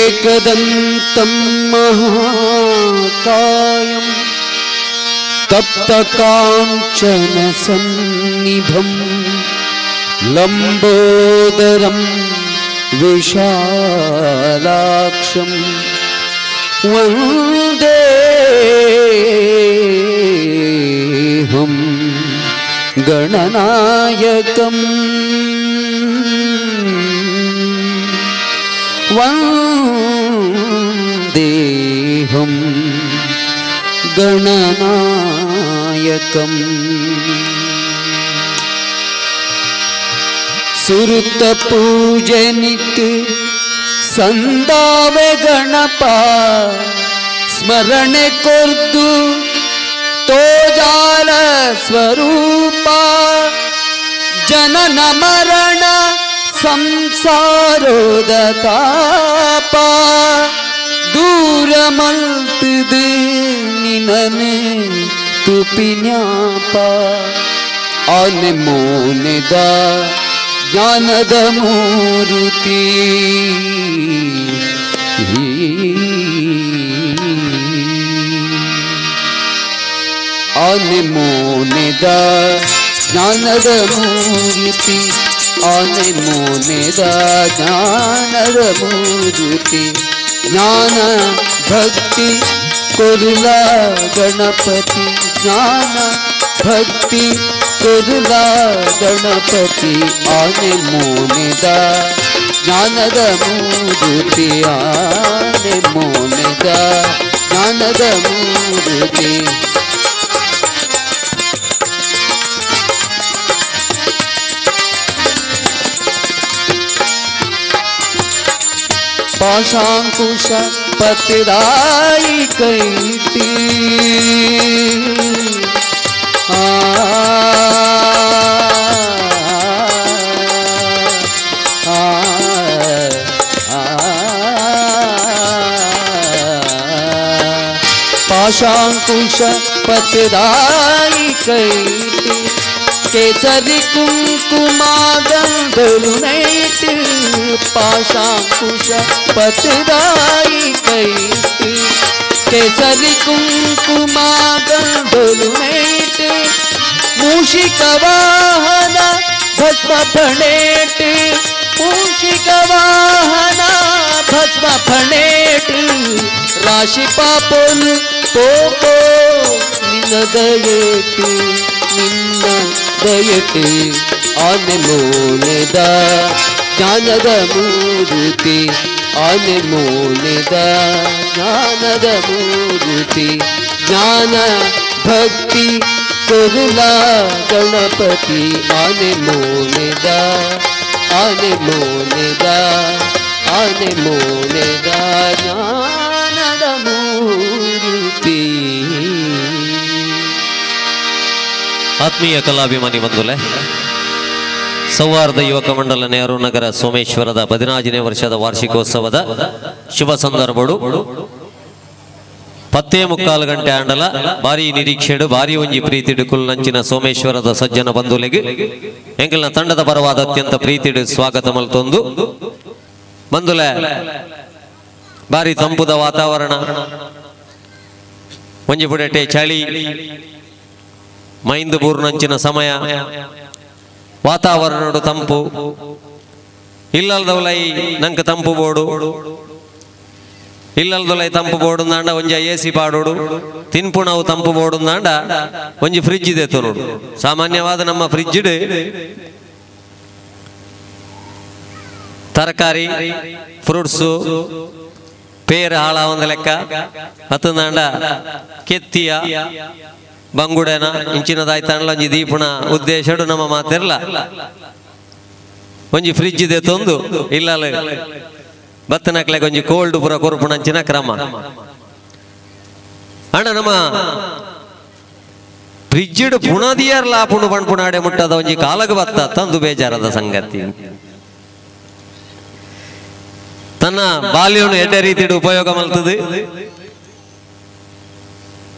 एकदन्तं महाकायं तप्तकाञ्चनसन्निभं लम्बोदरं विशालाक्षं वन्देऽहं गणनायकम् वन्देऽहं गणनायकम्। सुरत पूजनिक संदावे गणपा स्मरण कोर्दु तो जाल स्वरूपा जनन मरण संसारोदतापा दूर मल्तुदु निनने तुपिन्याप आने मोनेद ज्ञानद मूर्ति आने मोनेद ज्ञानद मूर्ति आने मोनेद ज्ञानद मूर्ति ज्ञान भक्ति कुरला गणपति ज्ञान भक्ति कुरला गणपति आने मोनेद ज्ञानद मूर्ति आने मोनेद ज्ञानद मूर्ति। पाशांकुश पतराई कैटी आ आ आ पाशांकुश पतराई कैटी केसरी कुंकुमा गंधलुनेट पाशांकुश पतराई कैटी केसरी कुंकुमा गंधलुनेट मूषिक वाहन भस्म फणेट मूषिक वाहन भस्म फणेट राशि पापोल पोपो निन्न दयेट निन्न दयेट आने मोनेद ज्ञानद मूर्ति आने मोनेद ज्ञानद मूर्ति ज्ञान भक्ति कुरला गणपति आने मोनेद आने मोनेद आने मोनेद ज्ञानद मूर्ति। ಆತ್ಮೀಯ ಕಲಾಭಿಮಾನಿ ಬಂಧುಲೆ, ಸೌಹಾರ್ದ ಯುವಕ ಮಂಡಲ ನೆಹರು ನಗರ ಸೋಮೇಶ್ವರದ 14ನೇ ವರ್ಷದ ವಾರ್ಷಿಕೋತ್ಸವದ ಶುಭ ಸಂದರ್ಭಡು 10:45 ಗಂಟೆ ಆಂಡಲ ಭಾರಿ ನಿರೀಕ್ಷೆಡು ಭಾರಿ ಒಂಜಿ ಪ್ರೀತಿಡು ಕುಲ್ನಂಚಿನ ಸೋಮೇಶ್ವರದ ಸಜ್ಜನ ಬಂಧುಲೆಗೆ ಎಂಕಲ್ನ ತಂಡದ ಪರವಾದ ಅತ್ಯಂತ ಪ್ರೀತಿಡು ಸ್ವಾಗತ ಮಲ್ತೊಂದು ಬಂಧುಲೆ. ಭಾರಿ ತಂಪುದ ವಾತಾವರಣ, ಒಂಜಿ ಪುಡೆಟೆ ಚಳಿ, ಮೈಂದು ಬೂರ್ನಂಚಿನ ಸಮಯ, ವಾತಾವರಣಡು ತಂಪು ಇಲ್ಲಲ್ದವಲೈ ನಂಗೆ ತಂಪು ಬೋಡು ಇಲ್ಲಲ್ದೊಲೈ ತಂಪು ಬೋಡುಂದಾಂಡ ಒಂಜಿ ಎ ಸಿ ಪಾಡೋಡು ತಿನ್ಪು ನಾವು ತಂಪು ಬೋಡುಂದಾಂಡ ಒಂಜಿ ಫ್ರಿಜ್ ಇದೆ ನೋಡು. ಸಾಮಾನ್ಯವಾದ ನಮ್ಮ ಫ್ರಿಜ್ ತರಕಾರಿ ಫ್ರೂಟ್ಸು ಪೇರು ಹಾಳ ಒಂದು ಲೆಕ್ಕ ಅತ್ತಂದಾಂಡ ಕೆತ್ತಿಯ ಬಂಗುಡೆನ ಇಂಚಿನದಾಯ್ತಾಂಡ್ಲ ಒಂಜಿ ದೀಪುಣ ಉದ್ದೇಶಡು ನಮ್ಮ ಮಾತಿರ್ಲ ಒಂಜಿ ಫ್ರಿಜ್ ಇದೆ ತಂದು ಇಲ್ಲ ಬತ್ತನಕ್ಲೆಗೆ ಒಂಜಿ ಕೋಲ್ಡ್ ಪುರ ಕೊರ್ಪುಣಂಚಿನ ಕ್ರಮ. ಅಣ್ಣ ನಮ್ಮ ಫ್ರಿಜ್ ಪುಣದಿಯರ್ಲ ಪುಣು ಪಣ್ಪುಣಾಡೆ ಮುಟ್ಟದ ಒಂಜಿ ಕಾಲಗ ಬತ್ತ ತಂದು ಬೇಜಾರದ ಸಂಗತಿ. ತನ್ನ ಬಾಲ್ಯವನ್ನು ಎಡ್ಡೆ ರೀತಿಡು ಉಪಯೋಗ ಮಲ್ತದೆ.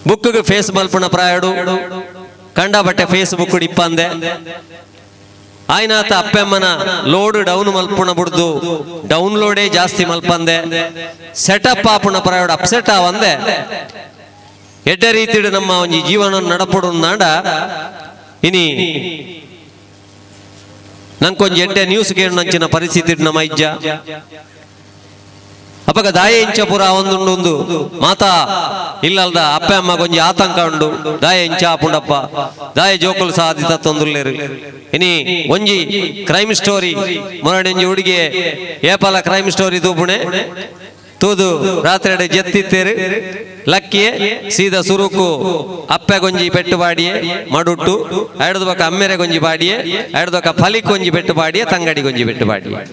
ಬುಕ್ಗೆ ಫೇಸ್ ಮಲ್ಪುಣ ಪ್ರಾಯಡು ಕಂಡ ಬಟ್ಟೆ ಫೇಸ್ಬುಕ್ ಇಪ್ಪಂದೆ ಆಯ್ನಾತ ಅಪ್ಪೆಮ್ಮನ ಲೋಡ್ ಡೌನ್ ಮಲ್ಪುಣ ಬುಡ್ದು ಡೌನ್ಲೋಡೇ ಜಾಸ್ತಿ ಮಲ್ಪಂದೆ ಸೆಟಪ್ ಆಪುಣ ಪ್ರಯೋಡ ಅಪ್ಸೆಟ್ ಆವಂದೆ ಎಡ್ಡೆ ರೀತಿಡು ನಮ್ಮ ಒಂಜಿ ಜೀವನ ನಡಪುಡು ನಾಡ ಇನಿ ನಂಕೊಂಜಿ ಎಡ್ಡೆ ನ್ಯೂಸ್ ಕೇಳು ಪರಿಸ್ಥಿತಿ ನಮ್ಮ ಇಜ್ಜ ಅಪಗ ದಾಯ ಇಂಚಪುರ ಒಂದುಂಡು ಮಾತಾ ಇಲ್ಲಲ್ದ ಅಪ್ಪ ಅಮ್ಮ ಕೊಂಜಿ ಆತಂಕ ಉಂಡು ದಾಯ ಇಂಚ ಆಪುಂಡಪ್ಪ ದಾಯ ಜೋಕುಲು ಸಾಧಿತ ತೊಂದುಲ್ಲೇರು ಇನಿ ಒಂಜಿ ಕ್ರೈಮ್ ಸ್ಟೋರಿ ಮೊರಡಿಂಜಿ ಹುಡುಗಿ ಏಪಲ ಕ್ರೈಮ್ ಸ್ಟೋರಿ ತೂಪುಣೆ ತೂದು ರಾತ್ರಿ ಜೆತ್ತಿತ್ತೇರು ಲಕ್ಕಿಯೇ ಸೀದಾ ಸುರುಕು ಅಪ್ಪೆ ಗೊಂಜಿ ಪೆಟ್ಟು ಬಾಡಿಯೇ ಮಡುಟ್ಟು ಐಡ್ದು ಬಕ್ಕ ಅಮ್ಮೆರೆ ಗೊಂಜಿ ಬಾಡಿಯೇ ಐಡ್ದು ಬಕ್ಕ ಫಲಿಕ್ ಗೊಂಜಿ ಪೆಟ್ಟು ಬಾಡಿಯೇ ತಂಗಡಿ ಗೊಂಜಿ ಪೆಟ್ಟು ಬಾಡಿಯೇ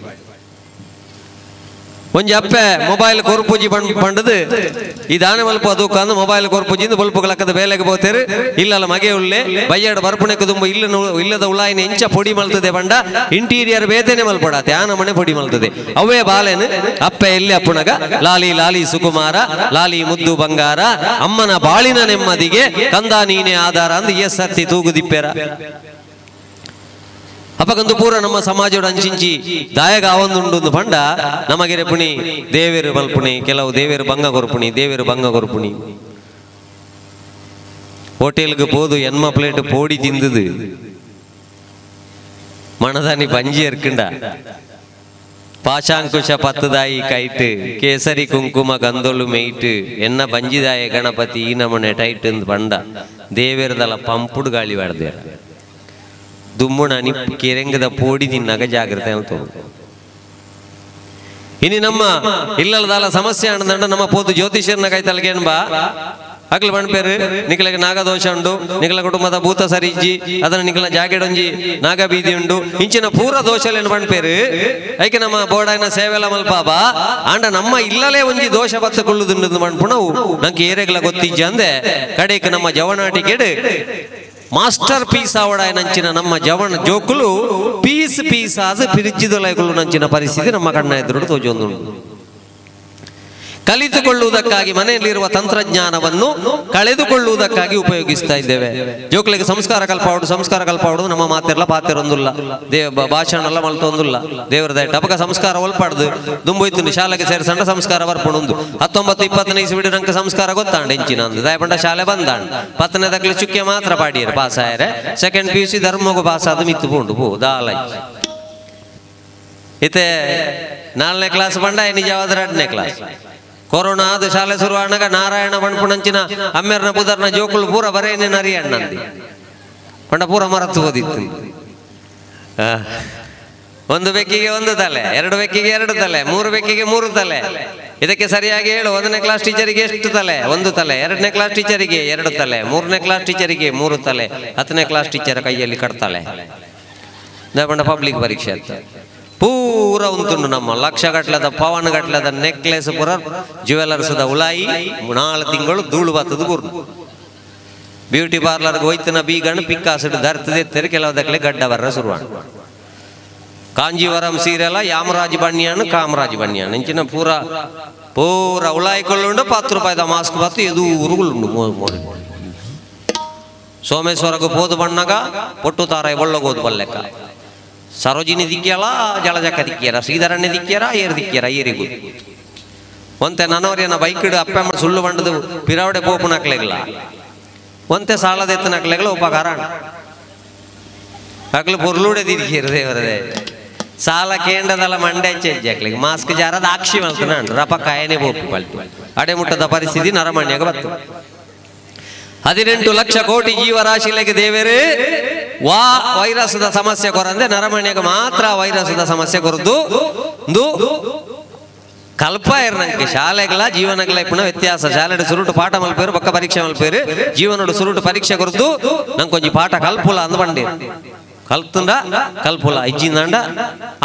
ಒಂಜಿ ಅಪ್ಪೆ ಮೊಬೈಲ್ ಕೊರ್ಪೂಜಿ ಬಂಡದು ಈ ದಾನೆ ಮಲ್ಪ ಅದು ಮೊಬೈಲ್ ಕೊರ್ಪೂಜಿಂದ ಬಲ್ಪುಗಳಕ್ಕದ ಬೇಲೆಗೆ ಬೋತೇರು ಇಲ್ಲಲ್ಲ ಮಗೆ ಉಳ್ಳೆ ಬಯ್ಯಾಡ ಬರ್ಪುಣೆக்கு ತುಂಬ ಇಲ್ಲ ಇಲ್ಲದ ಉಳಾಯಿನ ಎಂಚ ಪೊಡಿ ಮಲ್ತದೆ ಬಂಡ ಇಂಟೀರಿಯರ್ ಬೇತೇನೆ ಮಲ್ಪಡಾತೆ ಆನ ಮನೆ ಪೊಡಿ ಮಲ್ತದೆ ಅವೇ ಬಾಲೆನು ಅಪ್ಪೆ ಎಲ್ಲಿ ಅಪ್ಪುಣಗ ಲಾಲಿ ಲಾಲಿ ಸುಕುಮಾರ ಲಾಲಿ ಮುದ್ದು ಬಂಗಾರ ಅಮ್ಮನ ಬಾಳಿನ ನೆಮ್ಮದಿಗೆ ಕಂದ ನೀನೆ ಆಧಾರ ಅಂದು ಎಸ್ ಸತ್ತಿ ತೂಗುದಿಪ್ಪೆರ ಅಪಗಂದು ಪೂರ ನಮ್ಮ ಸಮಾಜೋಡ ಅಂಚಿಂಚಿ ದಾಯಗ ಆವೊಂದುಂಡು ಪಂಡ ನಮಗೆರೆ ಪುಣಿ ದೇವೇರು ಮಲ್ಪುಣಿ ಕೆಲವು ದೇವೇರು ಭಂಗ ಕೊರ್ಪುಣಿ ದೇವೇರು ಭಂಗ ಕೊರ್ಪುಣಿ ಹೋಟೆಲ್ಗೆ ಪೋದು ಎನ್ಮ ಪ್ಲೇಟ್ ಪೋಡಿ ತಿಂದುದು ಮಣದಾನಿ ಬಂಜಿ ಎರ್ಕಂಡ ಪಾಶಾಂಕುಶ ಪತ್ತದಾಯಿ ಕೈಟ್ ಕೇಸರಿ ಕುಂಕುಮ ಗಂದೊಲು ಮೇಯ್ಟ್ ಎನ್ನ ಬಂಜಿದಾಯ ಗಣಪತಿ ಈ ನಮನೆ ಟೈಟ್ ಅಂದ್ ಪಂಡ ದೇವೇರದಲ್ಲ ಪಂಪುಡು ಗಾಳಿ ಬಾಡ್ದೇರ ದುಮ್ಮುಣ ನಿಪ್ಪು ಕೆರೆಂಗದ ಪೋಡಿ ತಿನ್ನಾಗ ಜಾಗ್ರತೆ ಅಂತ ಇನಿ ನಮ್ಮ ಇಲ್ಲದಲ್ಲ ಸಮಸ್ಯೆ ಅಂದಂಡ ನಮ್ಮ ಪೋತು ಜ್ಯೋತಿಷ್ಯರನ್ನ ಕೈ ತಲಗೇನ್ ಬಾ ಅಗ್ಲ ಬಣ್ಪೇರು ನಿಖಲಗೆ ನಾಗದೋಷ ಉಂಡು ನಿಖಲ ಕುಟುಂಬದ ಭೂತ ಸರಿಜ್ಜಿ ಅದನ್ನ ನಿಖಲ ಜಾಗೆಡೊಂಜಿ ನಾಗಬೀದಿ ಉಂಡು ಇಂಚಿನ ಪೂರ ದೋಷಲೇನು ಬಣ್ಪೇರು ಐಕೆ ನಮ್ಮ ಬೋಡಾಯಿನ ಸೇವೆಲ ಮಲ್ಪಾಬ ಆಂಡ ನಮ್ಮ ಇಲ್ಲಲೇ ಒಂಜಿ ದೋಷ ಬತ್ತಕೊಳ್ಳುದುಂಡು ಮಣ್ಪುಣವು ನಂಗೆ ಏರೆಗ್ಲ ಗೊತ್ತಿಜ್ಜಿ ಅಂದೆ ಕಡೆಗೆ ನಮ್ಮ ಜವನಾಟಿಕೆಡು ಮಾಸ್ಟರ್ ಪೀಸ್ ಆವಡಾಯನಂಚಿನ ನಮ್ಮ ಜವನ ಜೋಕುಲು ಪೀಸ್ ಪೀಸ್ ಆದ ಪಿರಿಚಿದೊಲೈಗಳು ನಂಚಿನ ಪರಿಸ್ಥಿತಿ ನಮ್ಮ ಕಣ್ಣ ಎದುರು ತೋಜೊಂದು. ಕಲಿತುಕೊಳ್ಳುವುದಕ್ಕಾಗಿ ಮನೆಯಲ್ಲಿರುವ ತಂತ್ರಜ್ಞಾನವನ್ನು ಕಳೆದುಕೊಳ್ಳುವುದಕ್ಕಾಗಿ ಉಪಯೋಗಿಸ್ತಾ ಇದ್ದೇವೆ. ಜೋಕುಲಿಗೆ ಸಂಸ್ಕಾರ ಕಲ್ಪಾವಡು ಸಂಸ್ಕಾರ ಕಲ್ಪಾವಡು ನಮ್ಮ ಮಾತಿರಲ್ಲ ಪಾತಿರೊಂದುಲ್ಲ ದೇವ ಭಾಷಣ ಎಲ್ಲ ಮಲ್ತೊಂದುಲ್ಲ ದೇವರ ದಯ ಟಪಕ ಸಂಸ್ಕಾರ ಒಲ್ಪಾಡ್ದು ದುಂಬೋಯ್ತು ಶಾಲೆಗೆ ಸೇರಿಸಂಡ ಸಂಸ್ಕಾರ ಬರ್ಪಣೊಂದು 19 20 ಇಸ್ವಿಡು ನಂಗೆ ಸಂಸ್ಕಾರ ಗೊತ್ತಾಂಡ ಇಂಚಿನ ಅಂದು ದಯಪಂಡ ಶಾಲೆ ಬಂದಾಂಡ 10ನೇ ದಕ್ಲೆ ಚುಕ್ಕೆ ಮಾತ್ರ ಪಾಡಿಯರು ಪಾಸ್ ಆಯರೆ ಸೆಕೆಂಡ್ PUC ಧರ್ಮಗೂ ಪಾಸ್ ಆದ ಮಿತ್ತು ಪೋಂಡು ಪೋ ದಾಲೈ ಇತ್ತೆ 4ನೇ ಕ್ಲಾಸ್ ಬಂಡ ನಿಜವಾದ 2ನೇ ಕ್ಲಾಸ್ ಕೊರೋನಾ ಅದು ಶಾಲೆ ಶುರುವಾಣಗ ನಾರಾಯಣ ಬಣ್ಪುಣಂಚಿನ ಅಮ್ಮೆರ್ನ ಪುದರ್ನ ಜೋಕುಲು ಪೂರ ಬರೇನೆ ನರಿ ಅಣ್ಣಂದಿ ಪಂಡ ಪೂರ ಮರತು ಓದಿತ್ತು. ಒಂದು ಬೆಕ್ಕಿಗೆ ಒಂದು ತಲೆ, ಎರಡು ಬೆಕ್ಕಿಗೆ ಎರಡು ತಲೆ, ಮೂರು ಬೆಕ್ಕಿಗೆ ಮೂರು ತಲೆ. ಇದಕ್ಕೆ ಸರಿಯಾಗಿ ಹೇಳು, 1ನೇ ಕ್ಲಾಸ್ ಟೀಚರಿಗೆ ಎಷ್ಟು ತಲೆ? ಒಂದು ತಲೆ. 2ನೇ ಕ್ಲಾಸ್ ಟೀಚರಿಗೆ ಎರಡು ತಲೆ, 3ನೇ ಕ್ಲಾಸ್ ಟೀಚರಿಗೆ ಮೂರು ತಲೆ, 10ನೇ ಕ್ಲಾಸ್ ಟೀಚರ್ ಕೈಯಲ್ಲಿ ಕಟ್ತಾಳೆ. ಪಂಡ ಪಬ್ಲಿಕ್ ಪರೀಕ್ಷೆ ಅಂತ ಪೂರ ಉಂಟು ನಮ್ಮ ಲಕ್ಷ ಗಟ್ಲದ ಪವನ್ ಗಟ್ಲದ ನೆಕ್ಲೆಸ್ ಪೂರ ಜ್ಯುವೆಲರ್ಸ್ದ ಉಲಾಯಿ 4 ತಿಂಗಳು ಧೂಳು ಬತ್ತದ ಗುರ್ನು ಬ್ಯೂಟಿ ಪಾರ್ಲರ್ಗೆ ಹೋಯ್ತನ ಬೀಗಣ್ಣು ಪಿಕ್ಕಾಸಿಡು ಧರ್ತದೆ ತೆರೆ ಕೆಲವು ಗಡ್ಡ ಬರ್ರ ಶುರುವಾಣ. ಕಾಂಜೀವರಂ ಸೀರೆಲ್ಲ ಯಾಮರಾಜ್ ಬಣ್ಣಿಯಾನು ಕಾಮರಾಜ್ ಬಣ್ಣಿಯಾನು ಇಂಚಿನ ಪೂರ ಪೂರ ಉಲಾಯಿಕೊಳ್ಳುಂಡು 10 ರೂಪಾಯಿದ ಮಾಸ್ಕ್ ಬತ್ತು ಇದು ಉರುಗುಲುಂಡು. ಸೋಮೇಶ್ವರಗೂ ಪೋದು ಬಣ್ಣಗ ಪೊಟ್ಟು ತಾರ ಒಳ್ಳಗೋದು ಬಲ್ಲೆಕ್ಕ ಸರೋಜಿನಿ ದಿಕ್ಕಿಯಲ್ಲ ಜಲಜಕ್ಕ ದಿಕ್ಕಿಯರ ಶ್ರೀಧರಣ್ಯ ದಿಕ್ಕಿಯರ ಏರು ದಿಕ್ಕಿಯರ ಏರಿಗು ಒಂತೆ ನನವರಿಯನ ಬೈಕ್ ಅಪ್ಪ ಅಮ್ಮ ಸುಳ್ಳು ಬಂಡದು ಪಿರಾವಡೆ ಪೋಪು ನಕ್ಲೆಗ್ಲ ಒಂತೆ ಸಾಲದ ಎತ್ತು ನಕ್ಲೆಗ್ಲ ಉಪಕಾರ ಅಕ್ಲು ಪೊರ್ಲೂಡೆ ದಿಕ್ಕಿಯರು ದೇವರದೇ ಸಾಲ ಕೇಂದ್ರದಲ್ಲ ಮಂಡೆ ಚೆಜ್ಜಿ ಮಾಸ್ಕ್ ಜಾರದ ಆಕ್ಷಿ ಮಲ್ತನ ರಪ ಕಾಯನೆ ಪೋಪು ಪಲ್ಟಿ ಅಡೆಮುಟ್ಟದ ಪರಿಸ್ಥಿತಿ ನರಮಣ್ಯಾಗ ಬತ್ತು. 18 ಲಕ್ಷ ಕೋಟಿ ಜೀವರಾಶಿಲೆಗೆ ದೇವರೇ ವಾ ವೈರಸ್ದ ಸಮಸ್ಯೆ ಕೊರಂದೆ ನರಮಣ್ಯಗೆ ಮಾತ್ರ ವೈರಸ್ದ ಸಮಸ್ಯೆ ಕೊರದು ಕಲ್ಪ ಇರ್ನಂಗೆ ಶಾಲೆಗಳ ಜೀವನಗಳ ಪುನಃ ವ್ಯತ್ಯಾಸ. ಶಾಲೆಡು ಸುರುಟು ಪಾಠ ಮಲ್ಪೇರು ಬಕ್ಕ ಪರೀಕ್ಷೆ ಮಲ್ಪೇರು ಜೀವನಡು ಸುರುಟು ಪರೀಕ್ಷೆ ಕೊರದು ನಂಗೆ ಕೊಂಚ ಪಾಠ ಕಲ್ಪುಲ ಅಂದ್ ಬಂಡಿ ಕಲ್ತಂದ ಕಲ್ಪುಲ ಇಜ್ಜಿಂದಂಡ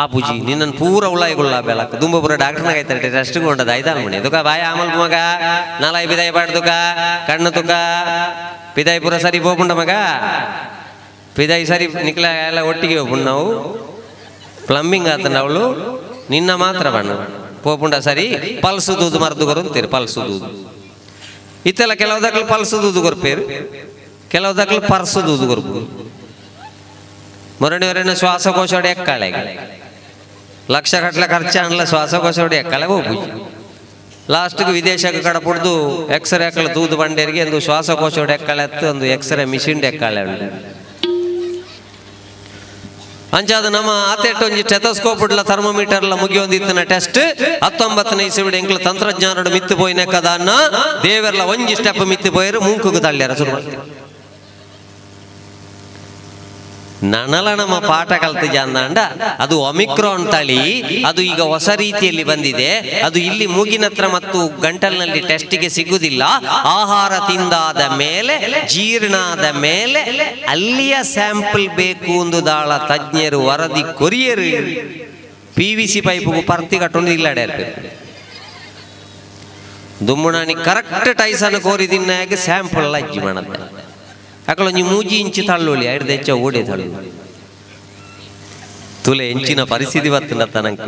ಆ ಪೂಜಿ ನಿನ್ನ ಪೂರ ಉಳಾಯಿಗುಳ್ಳ ಬೆಲಕ್ ದುಂಬ ಪೂರ ಡಾಕ್ಟರ್ನಾಗ ಆಯ್ತಾರೆ ರೆಸ್ಟ್ ಕೊಂಡದ ಐದಾಲ್ ಮಣಿ ದುಕ ಬಾಯ ಆಮಲ್ ಮಗ ನಾಲಾಯಿ ಬಿದಾಯಿ ಪಾಡ್ದುಕ ಕಣ್ಣು ತುಕ ಪಿದಾಯಿ ಪೂರ ಸರಿ ಪೋಪುಂಡ ಮಗ ಪಿದಾಯಿ ಸರಿ ನಿಕ್ಲ ಎಲ್ಲ ಒಟ್ಟಿಗೆ ಹೋಗ್ಪುಂಡು ನಾವು ಪ್ಲಂಬಿಂಗ್ ಆತಂಡ ಅವಳು ನಿನ್ನ ಮಾತ್ರ ಬಣ್ಣ ಪೋಪುಂಡ ಸರಿ ಪಲ್ಸು ದೂದು ಮರದು ಕೊರಂತೀರಿ ಪಲ್ಸು ದೂದು ಇತ್ತೆಲ್ಲ ಕೆಲವು ದಕ್ಲು ಪಲ್ಸು ದೂದು ಕೊರ್ಪೇರು ಕೆಲವು ದಕ್ಲು ಪರ್ಸು ದೂದು ಕೊರ್ಪು. ಮೊರಣಿಯವರೇನ ಶ್ವಾಸಕೋಶ ಎಕ್ಕಾಳೆ ಲಕ್ಷ ಗಟ್ಟಲೆ ಖರ್ಚಾಣಲ್ಲ ಶ್ವಾಸಕೋಶ ಎಕ್ಕಾಳೆ ಹೋಗು ಲಾಸ್ಟ್ಗೆ ವಿದೇಶಕ್ಕೆ ಕಡಪುಡ್ದು ಎಕ್ಸ್ರೇ ಹಾಕಲು ತೂದು ಬಂಡೇರಿಗೆ ಒಂದು ಶ್ವಾಸಕೋಶ ಎಕ್ಕಾಳೆ ಹತ್ತು ಒಂದು ಎಕ್ಸ್ರೇ ಮಿಷಿನ್ ಎಕ್ಕಾಳೆ ಉಂಟು. ಅಂಚಾದ ನಮ್ಮ ಆತೆಟ್ ಒಂಜಿ ಸ್ಟೆಥೋಸ್ಕೋಪ್ ಇಡ್ಲ ಥರ್ಮೋಮೀಟರ್ಲ ಮುಗಿಯೊಂದಿತ್ತಿನ ಟೆಸ್ಟ್ 19ನೇ ಇಸವಿಡ್ ಎಂಕ್ಲ ತಂತ್ರಜ್ಞಾನಡು ಮಿತ್ತು ಪೋಯಿನ ಕದಾನ್ನ ದೇವರ್ಲ ಒಂಜಿ ಸ್ಟೆಪ್ ಮಿತ್ತು ಪೋಯರು ಮೂಂಕುಗು ತಳ್ಳ್ಯಾರ ಶುರು ಮಾಡ್ತಾರೆ. ನನಲ ನಮ್ಮ ಪಾಠ ಕಲ್ತ ಜಾಂದಾಂಡ ಅದು ಒಮಿಕ್ರಾನ್ ತಳಿ, ಅದು ಈಗ ಹೊಸ ರೀತಿಯಲ್ಲಿ ಬಂದಿದೆ, ಅದು ಇಲ್ಲಿ ಮೂಗಿನ ಹತ್ರ ಮತ್ತು ಗಂಟಲಿನಲ್ಲಿ ಟೆಸ್ಟಿಗೆ ಸಿಗುವುದಿಲ್ಲ. ಆಹಾರ ತಿಂದಾದ ಮೇಲೆ ಜೀರ್ಣ ಆದ ಮೇಲೆ ಅಲ್ಲಿಯ ಸ್ಯಾಂಪಲ್ ಬೇಕು ಒಂದು ದಾಳ ತಜ್ಞರು ವರದಿ ಕೊರಿಯರು PVC ಪೈಪ್ಗೂ ಪರ್ತಿ ಕಟ್ಟೊಂದು ಇಲ್ಲಾಡೆ ದುಮ್ಮುಣಾನಿ ಕರೆಕ್ಟ್ ಟೈಸನ್ ಕೋರಿದಿನ್ನಾಗ ಸ್ಯಾಂಪಲ್ ಅಜ್ಜಿ ಮಾಡತ್ತೆ. ಅಕಲೊಂಜಿ ಮೂಜಿ ಇಂಚು ತಳ್ಳುಳಿ ಐಡ್ದ ಹೆಚ್ಚ ಓಡೆ ತಳ್ಳು ತುಲೆ ಎಂಚಿನ ಪರಿಸ್ಥಿತಿ ಬತ್ತನ ತನಕ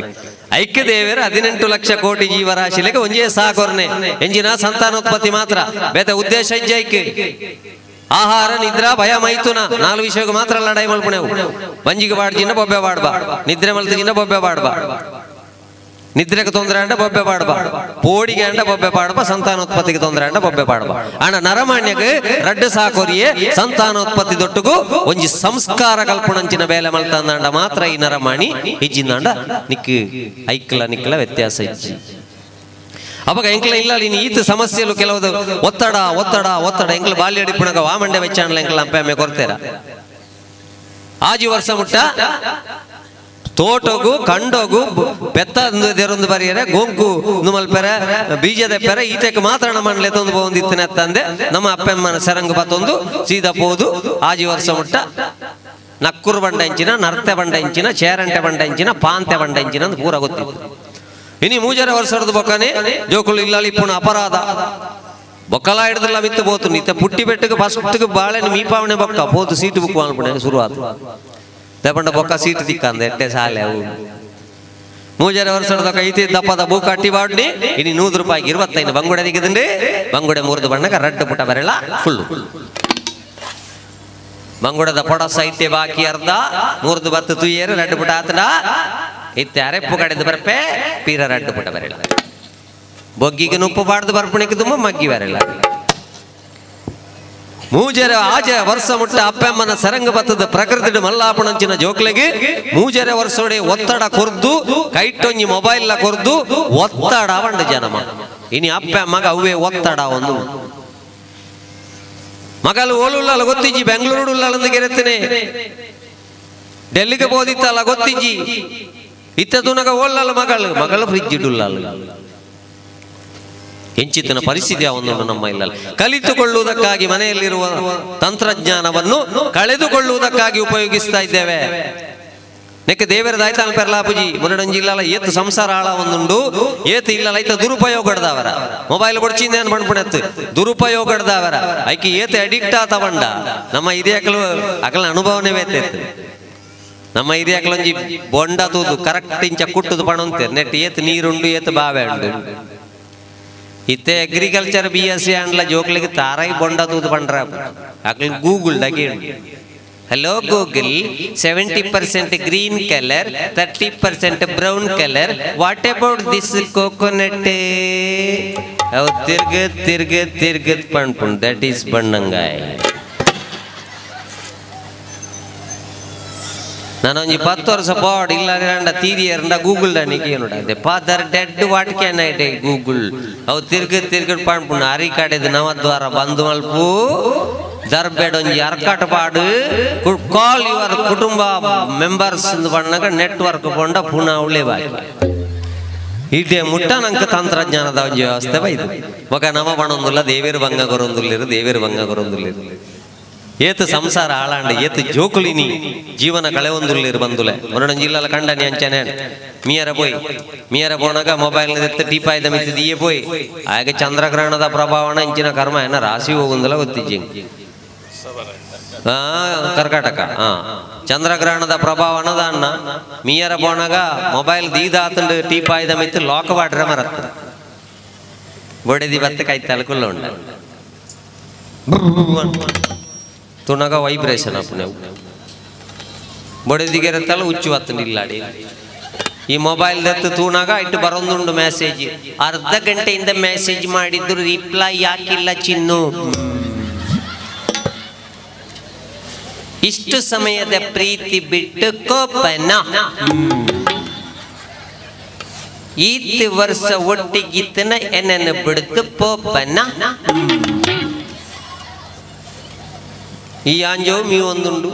ಐಕ್ಯ ದೇವರು 18 ಲಕ್ಷ ಕೋಟಿ ಜೀವರಾಶಿಲೆಗೆ ಒಂಜೇ ಸಾಕೊರ್ನೆ ಎಂಜಿನ ಸಂತಾನೋತ್ಪತ್ತಿ ಮಾತ್ರ ಬೇತ ಉದ್ದೇಶ ಇಜ್ಜೈಕ್ ಆಹಾರ ನಿದ್ರಾ ಭಯ ಮೈಥುನ 4 ವಿಷಯಕ್ಕೆ ಮಾತ್ರ ಲಡಾಯಿ ಮಲ್ಪುಣೆವು. ಬಂಜಿಗೆ ಬಾಡ್ಜಿನ ಬೊಬ್ಬೆ ಬಾಡ್ಬಾ, ನಿದ್ರೆ ಮಲ್ತಿಜಿನ ಬೊಬ್ಬೆ ಬಾಡ್ಬಾ, ನಿದ್ರೆಗೆ ತೊಂದರೆ ಅಂಡ ಬೊಬ್ಬೆ ಪಾಡ್ಬಾ, ಪೋಡಿಗೆ ಅಂಡ ಬೊಬ್ಬೆ ಪಾಡ್ಬಾ, ಸಂತಾನೋತ್ಪತ್ತಿಗೆ ತೊಂದರೆ ಅಂಡ ಬೊಬ್ಬೆ ಪಾಡ್ಬಾ. ಅಣ್ಣ ನರಮಾನ್ಯಗೆ ರಡ್ಡು ಸಾಕೋರಿಯೇ ಸಂತಾನೋತ್ಪತ್ತಿ ದೊಟ್ಟುಗು ಒಂಜಿ ಸಂಸ್ಕಾರ ಕಲ್ಪಣಂಚಿನ ಬೇಲೆ ಮಲ್ತಂದಾಂಡ ಮಾತ್ರ ಈ ನರಮಾಣಿ ಇಜ್ಜಿಂದಾಂಡ ನಿಕ್ ಐಕ್ಲ ನಿಕ್ಲ ವ್ಯತ್ಯಾಸ ಇಜ್ಜಿ. ಅವಾಗ ಎಂಕ್ಲ ಇಲ್ಲ ನೀನು ಈತ ಸಮಸ್ಯೆಲು ಕೆಲವು ಒತ್ತಡ ಒತ್ತಡ ಒತ್ತಡ ಎಂಕ್ಲ ಬಾಲ್ಯ ಅಡಿಪುಣಗ ವಾಮಂಡೆ ವೆಚ್ಚಾಣಲ ಎಂಕ್ಲ ಅಂಪೆ ಕೊರ್ತೇರ ಆಜಿ ವರ್ಷ ಮುಟ್ಟ ತೋಟಗು ಕಂಡೋಗು ಪೆತ್ತ ದೇರೊಂದು ಬರಿಯರೆ ಗೋಂಕು ನುಮಲ್ಪೆರೆ ಬೀಜದ ಪೆರೆ ಈತಕ್ಕೆ ಮಾತ್ರ ನಮ್ಮನ್ಲೆ ತಂದು ಬಂದಿತ್ತನೆ ತಂದೆ ನಮ್ಮ ಅಪ್ಪಮ್ಮನ ಸರಂಗು ಬತ್ತೊಂದು ಸೀದಾ ಪೋದು ಆಜಿ ವರ್ಷ ಮುಟ್ಟ ನಕ್ಕುರು ಬಂಡ ಇಂಚಿನ ನರ್ತೆ ಬಂಡ ಇಂಚಿನ ಚೇರಂಟೆ ಬಂಡ ಇಂಚಿನ ಪಾಂತೆ ಬಂಡ ಇಂಚಿನ ಅಂತ ಪೂರ ಗೊತ್ತಿತ್ತು. ಇನಿ ಮೂಜರೆ ವರ್ಷದ ಬೊಕ್ಕನೆ ಜೋಕುಳು ಇಲ್ಲ ಇಪ್ಪುಣ ಅಪರಾಧ ಬೊಕ್ಕಲ ಹಿಡ್ದಲ್ಲ ಮಿತ್ತು ಬೋತು ನಿತ್ತ ಪುಟ್ಟಿ ಬೆಟ್ಟಕ್ಕೆ ಫಸ್ಟ್ಗೆ ಬಾಳೆನ ಮೀಪಾವಣೆ ಬೊಕ್ಕ ಪೋತು ಸೀಟು ಬುಕ್ ಮಾಡ್ಬಿಟ್ಟೆ ಶುರುವಾತು ದಪಂಡ ಬೊಕ್ಕ ಸೀಟು ತಿಕ್ಕಂದ ಎಟ್ಟೆ ಸಾಲೆ ಅವು ಮೂಜರೆ ವರ್ಷದ ಐತಿ ದಪ್ಪದ ಬೂಕ ಅಟ್ಟಿ ಬಾಡ್ನಿ ಇನಿ 100 ರೂಪಾಯಿಗೆ 25 ಬಂಗುಡೆ ದಿಕ್ಕದಂడి ಬಂಗುಡೆ ಮೂರ್ದು ಬಣ್ಣಕ ರಡ್ಡು ಪುಟ ಬರಲ್ಲ ಫುಲ್ಲು ಬಂಗುಡದ ಪೊಡಸ ಐತೆ ಬಾಕಿ ಅರ್ಧ ಮೂರ್ದು ಬತ್ತು ತುಯ್ಯರು ರಡ್ಡು ಪುಟ ಆತನ ಇತ್ತೆ ಅರೆಪ್ಪು ಕಡೆದು ಬರ್ಪೆ ಪೀರ ರಡ್ಡು ಪುಟ ಬರಲ್ಲ ಬೊಗ್ಗಿಗೆ ನುಪ್ಪು ಬಾಡ್ದು ಬರ್ಪುಣಿಗೆ ತುಂಬ ಮಗ್ಗಿ ಬರಲ್ಲ. ಮೂಜರೆ ಆಜೆ ವರ್ಷ ಮುಟ್ಟ ಅಪ್ಪಮ್ಮನ ಸರಂಗ ಬತ್ತದ ಪ್ರಕೃತಿ ಮಲ್ಲಾಪಣಂಚಿನ ಜೋಕ್ಲೆಗೆ ಮೂಜರೆ ವರ್ಷೋಡೆ ಒತ್ತಡ ಕೊರ್ದು ಕೈಟೊಂಜಿ ಮೊಬೈಲ್ ಕೊರ್ದು ಒತ್ತಡ ಬಂಡ ಜನಮ ಇನಿ ಅಪ್ಪ ಮಗ ಅವೇ ಒತ್ತಡ ಒಂದು ಮಗಲು ಓಲುಲ್ಲ ಗೊತ್ತಿಜ್ಜಿ ಬೆಂಗಳೂರು ಉಳ್ಳಂದು ಗೆರೆತ್ತನೆ ಡೆಲ್ಲಿಗೆ ಬೋದಿತ್ತಲ್ಲ ಗೊತ್ತಿಜ್ಜಿ ಇತ್ತ ತುನಗ ಓಲ್ಲಲ್ಲ ಮಗಳು ಮಗಳು ಫ್ರಿಜ್ ಇಡುಲ್ಲ ಎಂಚಿತನ ಪರಿಸ್ಥಿತಿ ಒಂದು ನಮ್ಮ ಇಲ್ಲ. ಕಲಿತುಕೊಳ್ಳುವುದಕ್ಕಾಗಿ ಮನೆಯಲ್ಲಿರುವ ತಂತ್ರಜ್ಞಾನವನ್ನು ಕಳೆದುಕೊಳ್ಳುವುದಕ್ಕಾಗಿ ಉಪಯೋಗಿಸ್ತಾ ಇದ್ದೇವೆ. ನೆಕ್ಕೆ ದೇವರ ದಾಯ್ತಾನ ಪೆರ್ಲಾಪುಜಿ ಮುರಡಂಜಿ ಇಲ್ಲಲ್ಲ ಏತು ಸಂಸಾರ ಆಳ ಒಂದುಂಡು ಏತು ಇಲ್ಲಲ್ಲ ಐತ ದುರುಪಯೋಗಡ್ದವರ ಮೊಬೈಲ್ ಬಡ್ಚಿಂದ ಏನು ಬಂಡ್ಪುಣೆತ್ತು ದುರುಪಯೋಗಡ್ದವರ ಐಕೆ ಏತು ಅಡಿಕ್ಟ್ ಆತ ಬಂಡ ನಮ್ಮ ಇದೇ ಅಕಲು ಅಕಲ ಅನುಭವನೇ ಬೇತಿತ್ತು. ನಮ್ಮ ಇದೇ ಅಕಲೊಂಜಿ ಬೊಂಡ ತೂದು ಕರೆಕ್ಟ್ ಇಂಚ ಕುಟ್ಟುದು ಪಣಂತೆ ನೆಟ್ ಏತು ನೀರುಂಡು ಏತು ಬಾವೆ ಉಂಡು. ಇತ್ತೆ ಅಗ್ರಿಕಲ್ಚರ್ BSc ಅಂಡ್ಲ ಜೋಕ್ಲಿಗೆ ತಾರಾಯಿ ಬೊಂಡ ತೂದು ಪಂಡ್ರ Akal Google ಡಗೆ hello Google 70% green colour 30% brown colour what about this coconut ಅವು ತಿರ್ಗ ತಿರ್ಗ ತಿರ್ಗದ್ ಪಣ್ಪುಂಡು that is ಬಣ್ಣಂಗಾಯ್. ನಾನೊಂಜಿ 10 ವರ್ಷ ಪಾಡ್ ಇಲ್ಲ ರಂಡ ತೀರಿಯರಂಡ ಗೂಗಲ್ ದಾನಿಗೆ ಏನು father dead what can I day Google ಅವು ತಿರ್ಗ ತಿರ್ಗ ಪಣ್ಪುಂಡು ಅರಿ ಕಡೆದು ನವದ್ವಾರ ಬಂದು ಮಲ್ಪು ದರ್ಬೇಡೊಂಜಿ ಅರ್ಕಾಟ ಪಾಡು ಕಾಲ್ your ಕುಟುಂಬ ಮೆಂಬರ್ಸ್ ಬಣ್ಣಗ ನೆಟ್ವರ್ಕ್ ಪೊಂಡ ಪುನಃ ಉಳೆ ಬಾಕಿ ಇದೇ ಮುಟ್ಟ ನಂಗೆ ತಂತ್ರಜ್ಞಾನದ ಒಂಜಿ ವ್ಯವಸ್ಥೆ ಬೈದು ಬೊಕ ನಮ ಬಣೊಂದುಲ್ಲ ದೇವೇರು ಭಂಗ ಕೊರೊಂದುಲ್ಲೇರು ದೇವೇರು ಭಂಗ ಕೊರೊಂದುಲ್ಲೇರು ಏತು ಸಂಸಾರ ಆಳಾಂಡ ಏತು ಜೋಕುಲಿನಿ ಜೀವನ ಕಳೆವೊಂದುಲ್ಲೇರು ಬಂದುಲೆ ಮೊರಡೊಂಜಿ ಇಲ್ಲಲ್ಲ ಕಂಡನಿ ಅಂಚನೆ ಮಿಯರ ಪೋಯ್ ಮಿಯರ ಪೋಣಗ ಮೊಬೈಲ್ ಟೀಪಾಯ್ದ ಮಿತ್ತಿದೀಯೇ ಪೋಯ್ ಆಗ ಚಂದ್ರಗ್ರಹಣದ ಪ್ರಭಾವಣ ಇಂಚಿನ ಕರ್ಮ ಏನ ರಾಶಿ ಹೋಗುಂದಲ್ಲ ಗೊತ್ತಿಜ್ಜಿ ಕರ್ಕಾಟಕ ಚಂದ್ರಗ್ರಹಣದ ಪ್ರಭಾವ ಅನ್ನ ಮಿಯರ ಪೋಣಗ ಮೊಬೈಲ್ ದೀದಾತಂಡು ಟೀಪಾಯ್ದ ಮಿತ್ತು ಲಾಕ್ ಬಾಡ್ರೆ ಮರತ್ತ ಬೊಡೆದಿ ಬತ್ತ ಕೈ ತಲಕುಲ್ಲ ಉಂಡ ತುಣಗ ವೈಬ್ರೇಷನ್ ಅಪ್ಪನೆ ಬೊಡೆದಿಗೆರತ್ತಲ್ಲ ಹುಚ್ಚು ಹತ್ತನಿಲ್ಲಾಡಿ ಈ ಮೊಬೈಲ್ ದತ್ತು ತೂನಾಗ ಇಟ್ಟು ಬರೋದುಂಡು ಮೆಸೇಜ್ ಅರ್ಧ ಗಂಟೆಯಿಂದ ಮೆಸೇಜ್ ಮಾಡಿದ್ರು ರಿಪ್ಲೈ ಯಾಕಿಲ್ಲ ಚಿನ್ನು ಇಷ್ಟು ಸಮಯದ ಪ್ರೀತಿ ಬಿಟ್ಟು ಕೋಪನ ಈತ್ ವರ್ಷ ಒಟ್ಟಿಗಿತ್ತನ ಎನ್ನನ್ನು ಬಿಡುತ್ತು ಪೋಪನ ಈ ಆಂಜೋ ಮೀ ಒಂದುಂಡು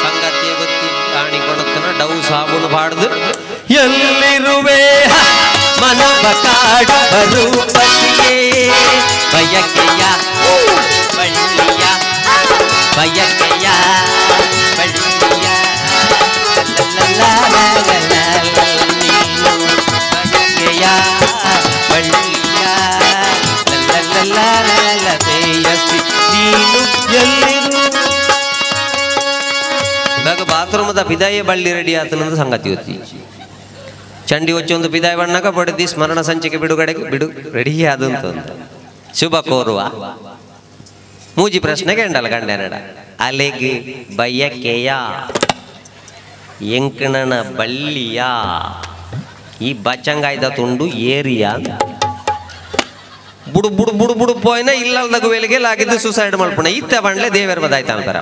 ಸಂಗತಿಯ ಗೊತ್ತಿ ಆಣಿ ಕೊಣತನ ಡೌ ಸಾಬೂನು ಬಾಡ್ದು ಎಲ್ಲಿರುವೆ ಮನವ ಕಾಡುವರು ಪತಿಯೇ ಬಯಕೆಯ ಬಳ್ಳಿಯ ಬಯಕೆಯ ಬಳ್ಳಿಯ ನೀನು ಬಯಕೆಯ ಬಳ್ಳಿಯ ಲಲಲಲಲಲಲಬೇಯಸಿ ನೀನು ಎಲ್ಲಿರು ಇವಾಗ ಬಾತ್ರೂಮದ ಪಿದಾಯ ಬಳ್ಳಿ ರೆಡಿ ಆತನಂದು ಸಂಗತಿ ಹೊತ್ತಿ ಚಂಡಿ ಹೊಚ್ಚೊಂದು ಪಿದಾಯ ಬಣ್ಣಕ ಬಡದಿ ಸ್ಮರಣ ಸಂಚಿಕೆ ಬಿಡುಗಡೆಗೆ ಬಿಡು ರೆಡಿ ಆದಂತ ಶುಭ ಕೋರುವ ಮೂಜಿ ಪ್ರಶ್ನೆಗೆ ಎಂಡಲ್ಲ ಗಂಡನಡ ಅಲೆಗೆ ಬಯಕೆಯ ಎಂಕಣನ ಬಳ್ಳಿಯ ಈ ಬಚಂಗಾಯ್ದ ತುಂಡು ಏರಿಯಾ ಬುಡು ಬುಡು ಬುಡು ಬುಡು ಪೋಯ್ನ ಇಲ್ಲಲ್ದಾಗ ವೇಳೆಗೆ ಲಾಗಿದ್ದು ಸುಸೈಡ್ ಮಲ್ಪುಣ ಇತ್ತ ಬಂಡ್ಲೆ ದೇವರ ಬದಾಯ್ತ ಅಂತಾರ.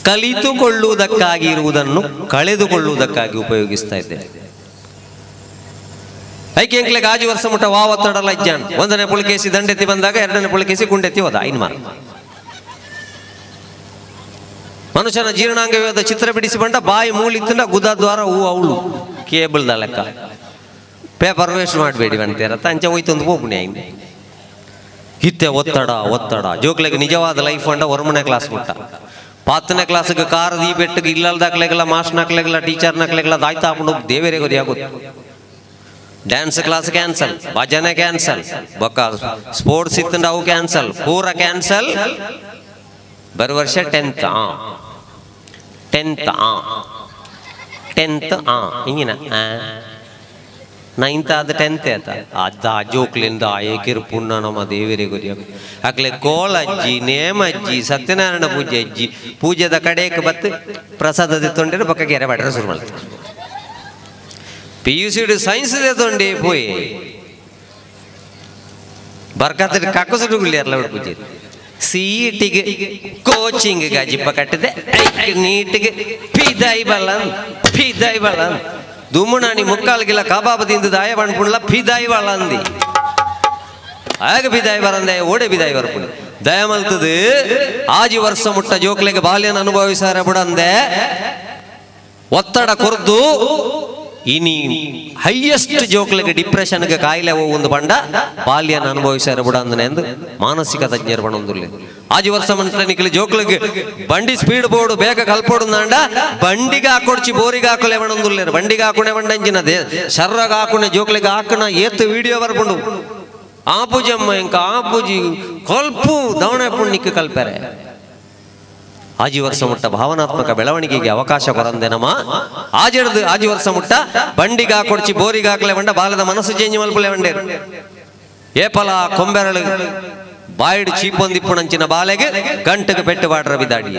ಕಲಿತುಕೊಳ್ಳುವುದಕ್ಕಾಗಿ ಇರುವುದನ್ನು ಕಳೆದುಕೊಳ್ಳುವುದಕ್ಕಾಗಿ ಉಪಯೋಗಿಸ್ತಾ ಇದ್ದೇವೆ. ಐಕೆ ಎಂಕ್ಲೆಗೆ ಆಜಿ ವರ್ಷ ಮುಟ್ಟ ವಾ ಒತ್ತಡಲ್ಲ ಇಜ್ಜಾನ್. ಒಂದನೇ ಪುಳಕೇಸಿ ದಂಡೆತ್ತಿ ಬಂದಾಗ ಎರಡನೇ ಪುಳಕೇಸಿ ಗುಂಡೆತ್ತಿ ಹೋದ. ಇನ್ ಮಾರ ಮನುಷ್ಯನ ಜೀರ್ಣಾಂಗವ್ಯದ ಚಿತ್ರ ಬಿಡಿಸಿ ಬಂಡ ಬಾಯಿ ಮೂಲಿತ್ತಿಂದ ಗುದದ್ವಾರ ಹೂ ಅವಳು ಕೇಬಲ್ದ ಲೆಕ್ಕ ಪೇಪರ್ ವೇಸ್ಟ್ ಮಾಡಬೇಡಿ ಅಂತೀರ ಅಂಚೆ ಹೋಯ್ತೊಂದು ಹೋಗ್ಬುಣಿ ಆಯ್ತು. ಹಿತ್ತೆ ಒತ್ತಡ ಒತ್ತಡ ಜೋಕ್ಲೆಗೆ ನಿಜವಾದ ಲೈಫ್ ಅಂಡ ಒರ್ಮನೆ ಕ್ಲಾಸ್ ಮುಟ್ಟ ಪಾತನೇ ಕ್ಲಾಸ್ಗೆ ಕಾರ್ ಈ ಬೆಟ್ಟಿಗೆ ಇಲ್ಲಲ್ದಾಕ್ಲೆಗಲ್ಲ ಮಾಸ್ಟ್ನಾಕ್ಲೆಗಲ್ಲ ಟೀಚರ್ನಾಕ್ಲೆಗಲ್ಲ ದಾಯ್ತಾ ಹಾಕೊಂಡು ದೇವರೇ ಗೊತ್ತಿಯಾಗುತ್ತೆ. ಡ್ಯಾನ್ಸ್ ಕ್ಲಾಸ್ ಕ್ಯಾನ್ಸಲ್, ಭಜನೆ ಕ್ಯಾನ್ಸಲ್, ಬೊಕ್ಕ ಸ್ಪೋರ್ಟ್ಸ್ ಇತ್ತಂಡ ಅವು ಕ್ಯಾನ್ಸಲ್, ಪೂರ ಕ್ಯಾನ್ಸಲ್. ಬರುವ ವರ್ಷ ಟೆಂತ್ ಆ ಟೆಂತ್ ಆ ಟೆಂತ್ ಆ ಹಿಂಗಿನ ನೈನ್ತ್ ಆದ ಟೆಂತ್ ಆತ ಅದ ಜೋಕ್ಲಿಂದ ಏಕಿರು ಪುಣ್ಯ ನಮ್ಮ ದೇವರಿಗೆ ಗೊತ್ತಿಯಾಗುತ್ತೆ. ಅಕ್ಲೆ ಕೋಲಜ್ಜಿ ನೇಮಜ್ಜಿ ಸತ್ಯನಾರಾಯಣ ಪೂಜೆ ಅಜ್ಜಿ ಪೂಜೆದ ಕಡೆಗೆ ಬತ್ತು ಪ್ರಸಾದದ ತೊಂದರೆ ಪಕ್ಕ ಗೆರೆ ಮಾಡ್ರೆ ಶುರು ಮಾಡ್ತಾರೆ. ಪಿ ಯು ಸಿ ಸೈನ್ಸ್ ತೊಂಡಿ ಪೋಯಿ ಬರ್ಕತ್ತ ಕಕ್ಕಸುಡುಗುಳ್ಳಿಯರ್ಲ ಪೂಜೆ ಸಿ ಇ ಟಿಗೆ ಕೋಚಿಂಗ್ ಜಿಪ್ಪ ಕಟ್ಟಿದೆ ನೀಟಿಗೆ ಫಿದಾಯಿ ಬಲ್ಲ ಫಿದಾಯಿ ಬಲ್ಲ ದುಮ್ಮುಣಾಣಿ ಮುಕ್ಕಾಲ್ಗಿಲ್ಲ ಕಬಾಬ್ ತಿಂದು ದಾಯ ಬಣ್ಪುಣ್ಲ ಫಿದಾಯಿ ಬಲ್ಲ ಅಂದಿ ಆಗ ಬಿದಾಯಿ ಬರಂದೆ ಓಡೆ ಬಿದಾಯಿ ಬರ್ಪುಣಿ ದಯಮಲ್ತದು ಆಜಿ ವರ್ಷ ಮುಟ್ಟ ಜೋಕ್ಲೆಗೆ ಬಾಲ್ಯನ ಅನುಭವಿಸಾರ ಬುಡಂದೆ ಒತ್ತಡ ಕೊರ್ದು ಇನಿ ಹೈಯೆಸ್ಟ್ ಜೋಕ್ಲೆಗೆ ಡಿಪ್ರೆಷನ್ಗೆ ಕಾಯಿಲೆ ಒಂದು ಬಂಡ ಬಾಲ್ಯನ ಅನುಭವಿಸಾರ ಬುಡಂದನೆ ಎಂದು ಮಾನಸಿಕ ತಜ್ಞರು ಬಣ್ಣೊಂದುರ್ಲಿ. ಆಜಿ ವರ್ಷ ಮಂಟ ನಿಕ್ಲಿ ಜೋಕ್ಲಿಗೆ ಬಂಡಿ ಸ್ಪೀಡ್ ಬೋರ್ಡು ಬೇಗ ಕಲ್ಪೋಡು ನಾಂಡ ಬಂಡಿಗೆ ಹಾಕೊಡ್ಚಿ ಬೋರಿಗೆ ಹಾಕೊಲೆ ಬಣ್ಣೊಂದುರ್ಲೇರು ಬಂಡಿಗೆ ಹಾకునే ಬಂಡಂಜಿನ they ಶರ್ರಗ ಹಾకునే ಜೋಕ್ಲಿಗೆ ಹಾಕಣ ಏತ್ತು ವಿಡಿಯೋ ಬರ್ಕೊಂಡು ಆ ಪೂಜಮ್ಮ ఇంకా ಆ ಪೂಜಿ ಕಲ್ಪು ದವಣೆ ಪುಣ್ಯಕ್ಕೆ ಕಲ್ಪರೆ. ಆಜಿ ವರ್ಷ ಮುಟ್ಟ ಭಾವನಾತ್ಮಕ ಬೆಳವಣಿಗೆಗೆ ಅವಕಾಶ ಕೊರಂದೆ ನಮ್ಮ ಆಜೆಡ್ದು ಆಜಿ ವರ್ಷ ಮುಟ್ಟ ಬಂಡಿಗೆ ಹಾಕೊಡ್ಚಿ ಬೋರಿಗೆ ಹಾಕಲೆ ಬಂಡ ಬಾಲದ ಮನಸ್ಸು ಚೇಂಜ್ ಮಲ್ಪಲೆ ಬಂಡೇರು ಏಪಲ ಕೊಂಬೆರಳು ಬಾಯಿಡು ಚೀಪೊಂದಿಪ್ಪುಣಂಚಿನ ಬಾಲೆಗೆ ಗಂಟೆಗೆ ಪೆಟ್ಟು ಬಾಡ್ರ ಬಿದಾಡಿ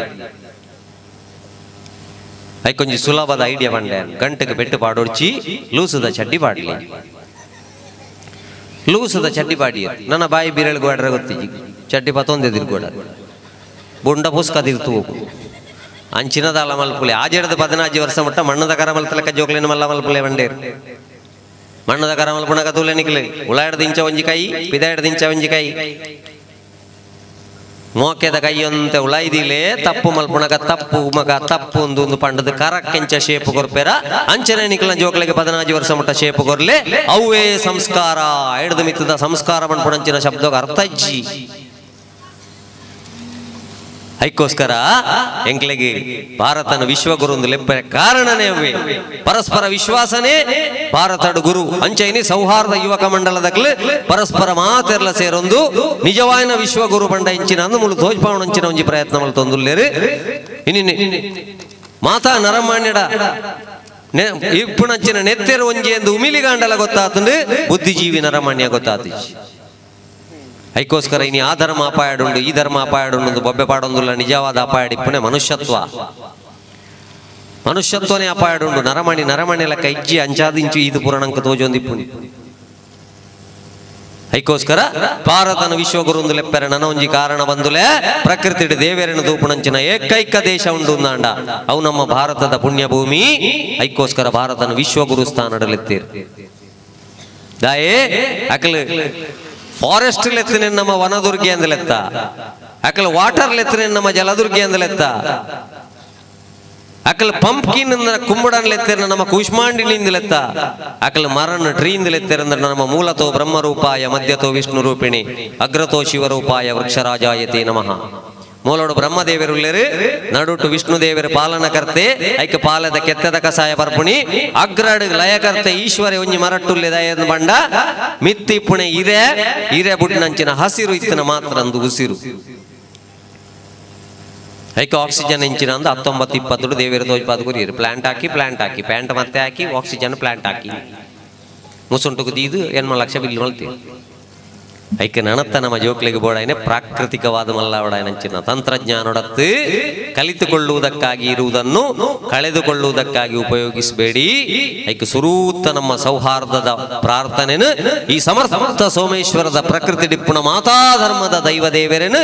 I ಕೊಂಚ ಸುಲಭದ ಐಡಿಯಾ ಬಂಡೆ ಗಂಟೆಗೆ ಪೆಟ್ಟು ಪಾಡೊಡ್ಚಿ ಲೂಸದ ಚಡ್ಡಿ ಪಾಡ್ಲಿ ಲೂಸದ ಚಡ್ಡಿ ಪಾಡಿ ನನ್ನ ಬಾಯಿ ಬಿರಳಿಗೆ ಬಾಡ್ರೆ ಗೊತ್ತಿಜ್ಜಿ ಚಡ್ಡಿ ಪತ್ತೊಂದೆದಿರ್ಗೋಡ ಬುಂಡ ಪುಸ್ಕ ತಿರ್ತು ಹೋಗು ಅಂಚಿನದಾಲ ಮಲ್ಪುಲೆ ಆಜೆಡ್ದು 14 ವರ್ಷ ಮುಟ್ಟ ಮಣ್ಣದ ಕರ ಮಲ್ತಲಕ್ಕ ಜೋಕ್ಲಿನ ಮಲ್ಲ ಮಲ್ಪುಲೆ ಬಂಡೇರು ಮಣ್ಣದ ಕರ ಮಲ್ಪುಣಕ ತೂಲೆ ನಿಕ್ಲೆ ಉಳಾಡ್ದು ಇಂಚ ಒಂಜಿ ಕೈ ಪಿದಾಡ್ದು ಇಂಚ ಒಂಜಿ ಕೈ ಮೋಕೆದ ಕೈಯೊಂತೆ ಉಳೈದಿಲೆ ತಪ್ಪು ಮಲ್ಪುಣಕ ತಪ್ಪು ಮಗ ತಪ್ಪು ಒಂದು ಒಂದು ಪಂಡದ ಕರಕ್ಕೆಂಚ ಶೇಪು ಕೊರ್ಪೆರ ಅಂಚನೆ ನಿಕ್ಲ ಜೋಕ್ಲೆಗೆ 14 ವರ್ಷ ಮುಟ್ಟ ಶೇಪು ಕೊರ್ಲೆ ಅವೇ ಸಂಸ್ಕಾರ ಎಡ್ದು ಮಿತ್ತದ ಸಂಸ್ಕಾರ ಮಣ್ಪುಣಂಚಿನ ಶಬ್ದಕ್ಕೆ ಅರ್ಥ ಅಜ್ಜಿ. ಐಕ್ಕೋಸ್ಕರ ಎಂಕ್ಲೆಗೆ ಭಾರತನ ವಿಶ್ವಗುರು ಒಂದು ಲೆಪ್ಪರೆ ಕಾರಣನೇ ಅವೇ ಪರಸ್ಪರ ವಿಶ್ವಾಸನೇ ಭಾರತಡು ಗುರು ಅಂಚೈನಿ ಸೌಹಾರ್ದ ಯುವಕ ಮಂಡಲದಕ್ಲು ಪರಸ್ಪರ ಮಾತೆರ್ಲ ಸೇರೊಂದು ನಿಜವಾಯಿನ ವಿಶ್ವಗುರು ಬಂಡ ಇಂಚಿನ ಅಂದು ಮುಳು ತೋಜ್ಪಾವಣಂಚಿನ ಒಂಜಿ ಪ್ರಯತ್ನ ಮಲ್ತೊಂದುಲ್ಲೇರು. ಇನ್ನಿನ್ನೆ ಮಾತಾ ನರಮಾನ್ಯಡ ಇಪ್ಪುಣಂಚಿನ ನೆತ್ತೆರು ಒಂಜಿ ಎಂದು ಉಮಿಲಿಗಾಂಡಲ ಗೊತ್ತಾತಂದು ಬುದ್ಧಿಜೀವಿ ನರಮಾನ್ಯ ಗೊತ್ತಾತಿ. ಐಕೋಸ್ಕರ ಇನಿ ಆ ಧರ್ಮ ಅಪಾಯಡುಂಡು ಈ ಧರ್ಮ ಅಪಾಯಡುಂಡು ಬೊಬ್ಬೆ ಪಾಡೊಂದುಲ್ಲ. ನಿಜವಾದ ಅಪಾಯಡಿಪ್ಪುನೆ ಮನುಷ್ಯತ್ವ, ಮನುಷ್ಯತ್ವನೇ ಅಪಾಯಡುಂಡು. ನರಮಣಿ ನರಮಣಿ ಲೆಕ್ಕ ಇಜ್ಜಿ ಅಂಚಾದಿಂಚು ಇದು ಪುರಾಣಂಕ ತೋಜೊಂದಿಪ್ಪುನಿ. ಐಕೋಸ್ಕರ ಭಾರತನ ವಿಶ್ವಗುರುಂದು ಲೆಪ್ಪೆರೆ ನನೊಂಜಿ ಕಾರಣ ಬಂದುಲೆ ಪ್ರಕೃತಿ ದೇವರನ್ನು ದೂಪುಣಂಚಿನ ಏಕೈಕ ದೇಶ ಉಂಡು ಅಂದಾಂಡ ಅವು ನಮ್ಮ ಭಾರತದ ಪುಣ್ಯಭೂಮಿ. ಐಕೋಸ್ಕರ ಭಾರತನ ವಿಶ್ವಗುರು ಸ್ಥಾನಡಲೆತ್ತೀರ್ ದಾಯೇ ಅಕಲ್ ಫಾರೆಸ್ಟ್ ಲೆತ್ತನೆ ನಮ್ಮ ವನದುರ್ಗೆ ಅಂದಲೆತ್ತ, ಅಕಲ್ ವಾಟರ್ ಲೆತ್ತನೆ ನಮ್ಮ ಜಲದುರ್ಗೆ ಅಂದಲೆತ್ತ, ಅಕಲ್ ಪಂಪ್ಕಿನ್ ಕುಂಬಡನ್ ಲೆತ್ತಿರ ನಮ್ಮ ಕೂಷ್ಮಾಂಡಿನಿಂದಲೆತ್ತ, ಅಕಲ್ ಮರನ್ ಟ್ರೀಂದಲೆತ್ತಿರಂದ್ರೆ ನಮ್ಮ ಮೂಲತೋ ಬ್ರಹ್ಮರೂಪಾಯ ಮಧ್ಯತೋ ವಿಷ್ಣು ರೂಪಿಣಿ ಅಗ್ರತೋ ಶಿವರೂಪಾಯ ವೃಕ್ಷರಾಜಾಯತೆ ನಮಃ. ಮೂಲೋಡು ಬ್ರಹ್ಮದೇವರುಲ್ಲೇರು, ನಡುಟು ವಿಷ್ಣು ದೇವರು ಪಾಲನಕರ್ತೆ ಐಕ ಪಾಲದ ಕೆತ್ತದ ಕಸಾಯ ಪರ್ಪುಣಿ, ಅಗ್ರಡು ಲಯಕರ್ತೆ ಈಶ್ವರ ಒಂಜಿ ಮರಟ್ಟುಲ್ಲೆ ಬಂಡ ಮಿತ್ತಿ ಪುಣೆ ಇರೆ ಇರೆ ಬುಡ್ನಂಚಿನ ಹಸಿರು ಇತ್ತಿನ ಮಾತ್ರ ಅಂದು ಉಸಿರು. ಐಕ ಆಕ್ಸಿಜನ್ ಎಂಚಿನ ಅಂದು 19 20 ದೇವಿಯರು ತೋಜ್ಪಾದ ಗುರಿಯರು ಪ್ಲಾಂಟ್ ಹಾಕಿ ಪ್ಲಾಂಟ್ ಹಾಕಿ ಪ್ಯಾಂಟ್ ಮತ್ತೆ ಹಾಕಿ ಆಕ್ಸಿಜನ್ ಪ್ಲಾಂಟ್ ಹಾಕಿ ಮುಸುಂಟುಕು ದೀದು 8 ಲಕ್ಷ ಬಿಲ್ ಮಲ್ತೀವಿ. ಐಕ ನನತ್ತ ನಮ್ಮ ಜೋಕ್ಲಿಗೆ ಬೋಡಾಯನೆ ಪ್ರಾಕೃತಿಕವಾದ ಮಲ್ಲವಡಾಯನಂಚಿನ ತಂತ್ರಜ್ಞಾನೊಡತ್ತು ಕಲಿತುಕೊಳ್ಳುವುದಕ್ಕಾಗಿ ಇರುವುದನ್ನು ಕಳೆದುಕೊಳ್ಳುವುದಕ್ಕಾಗಿ ಉಪಯೋಗಿಸಬೇಡಿ. ಐಕ ಸುರೂತ ನಮ್ಮ ಸೌಹಾರ್ದದ ಪ್ರಾರ್ಥನೆನು ಈ ಸಮರ್ಥ ಸೋಮೇಶ್ವರದ ಪ್ರಕೃತಿ ಡಿಪ್ಪುಣ ಮಾತಾ ಧರ್ಮದ ದೈವ ದೇವರೇನು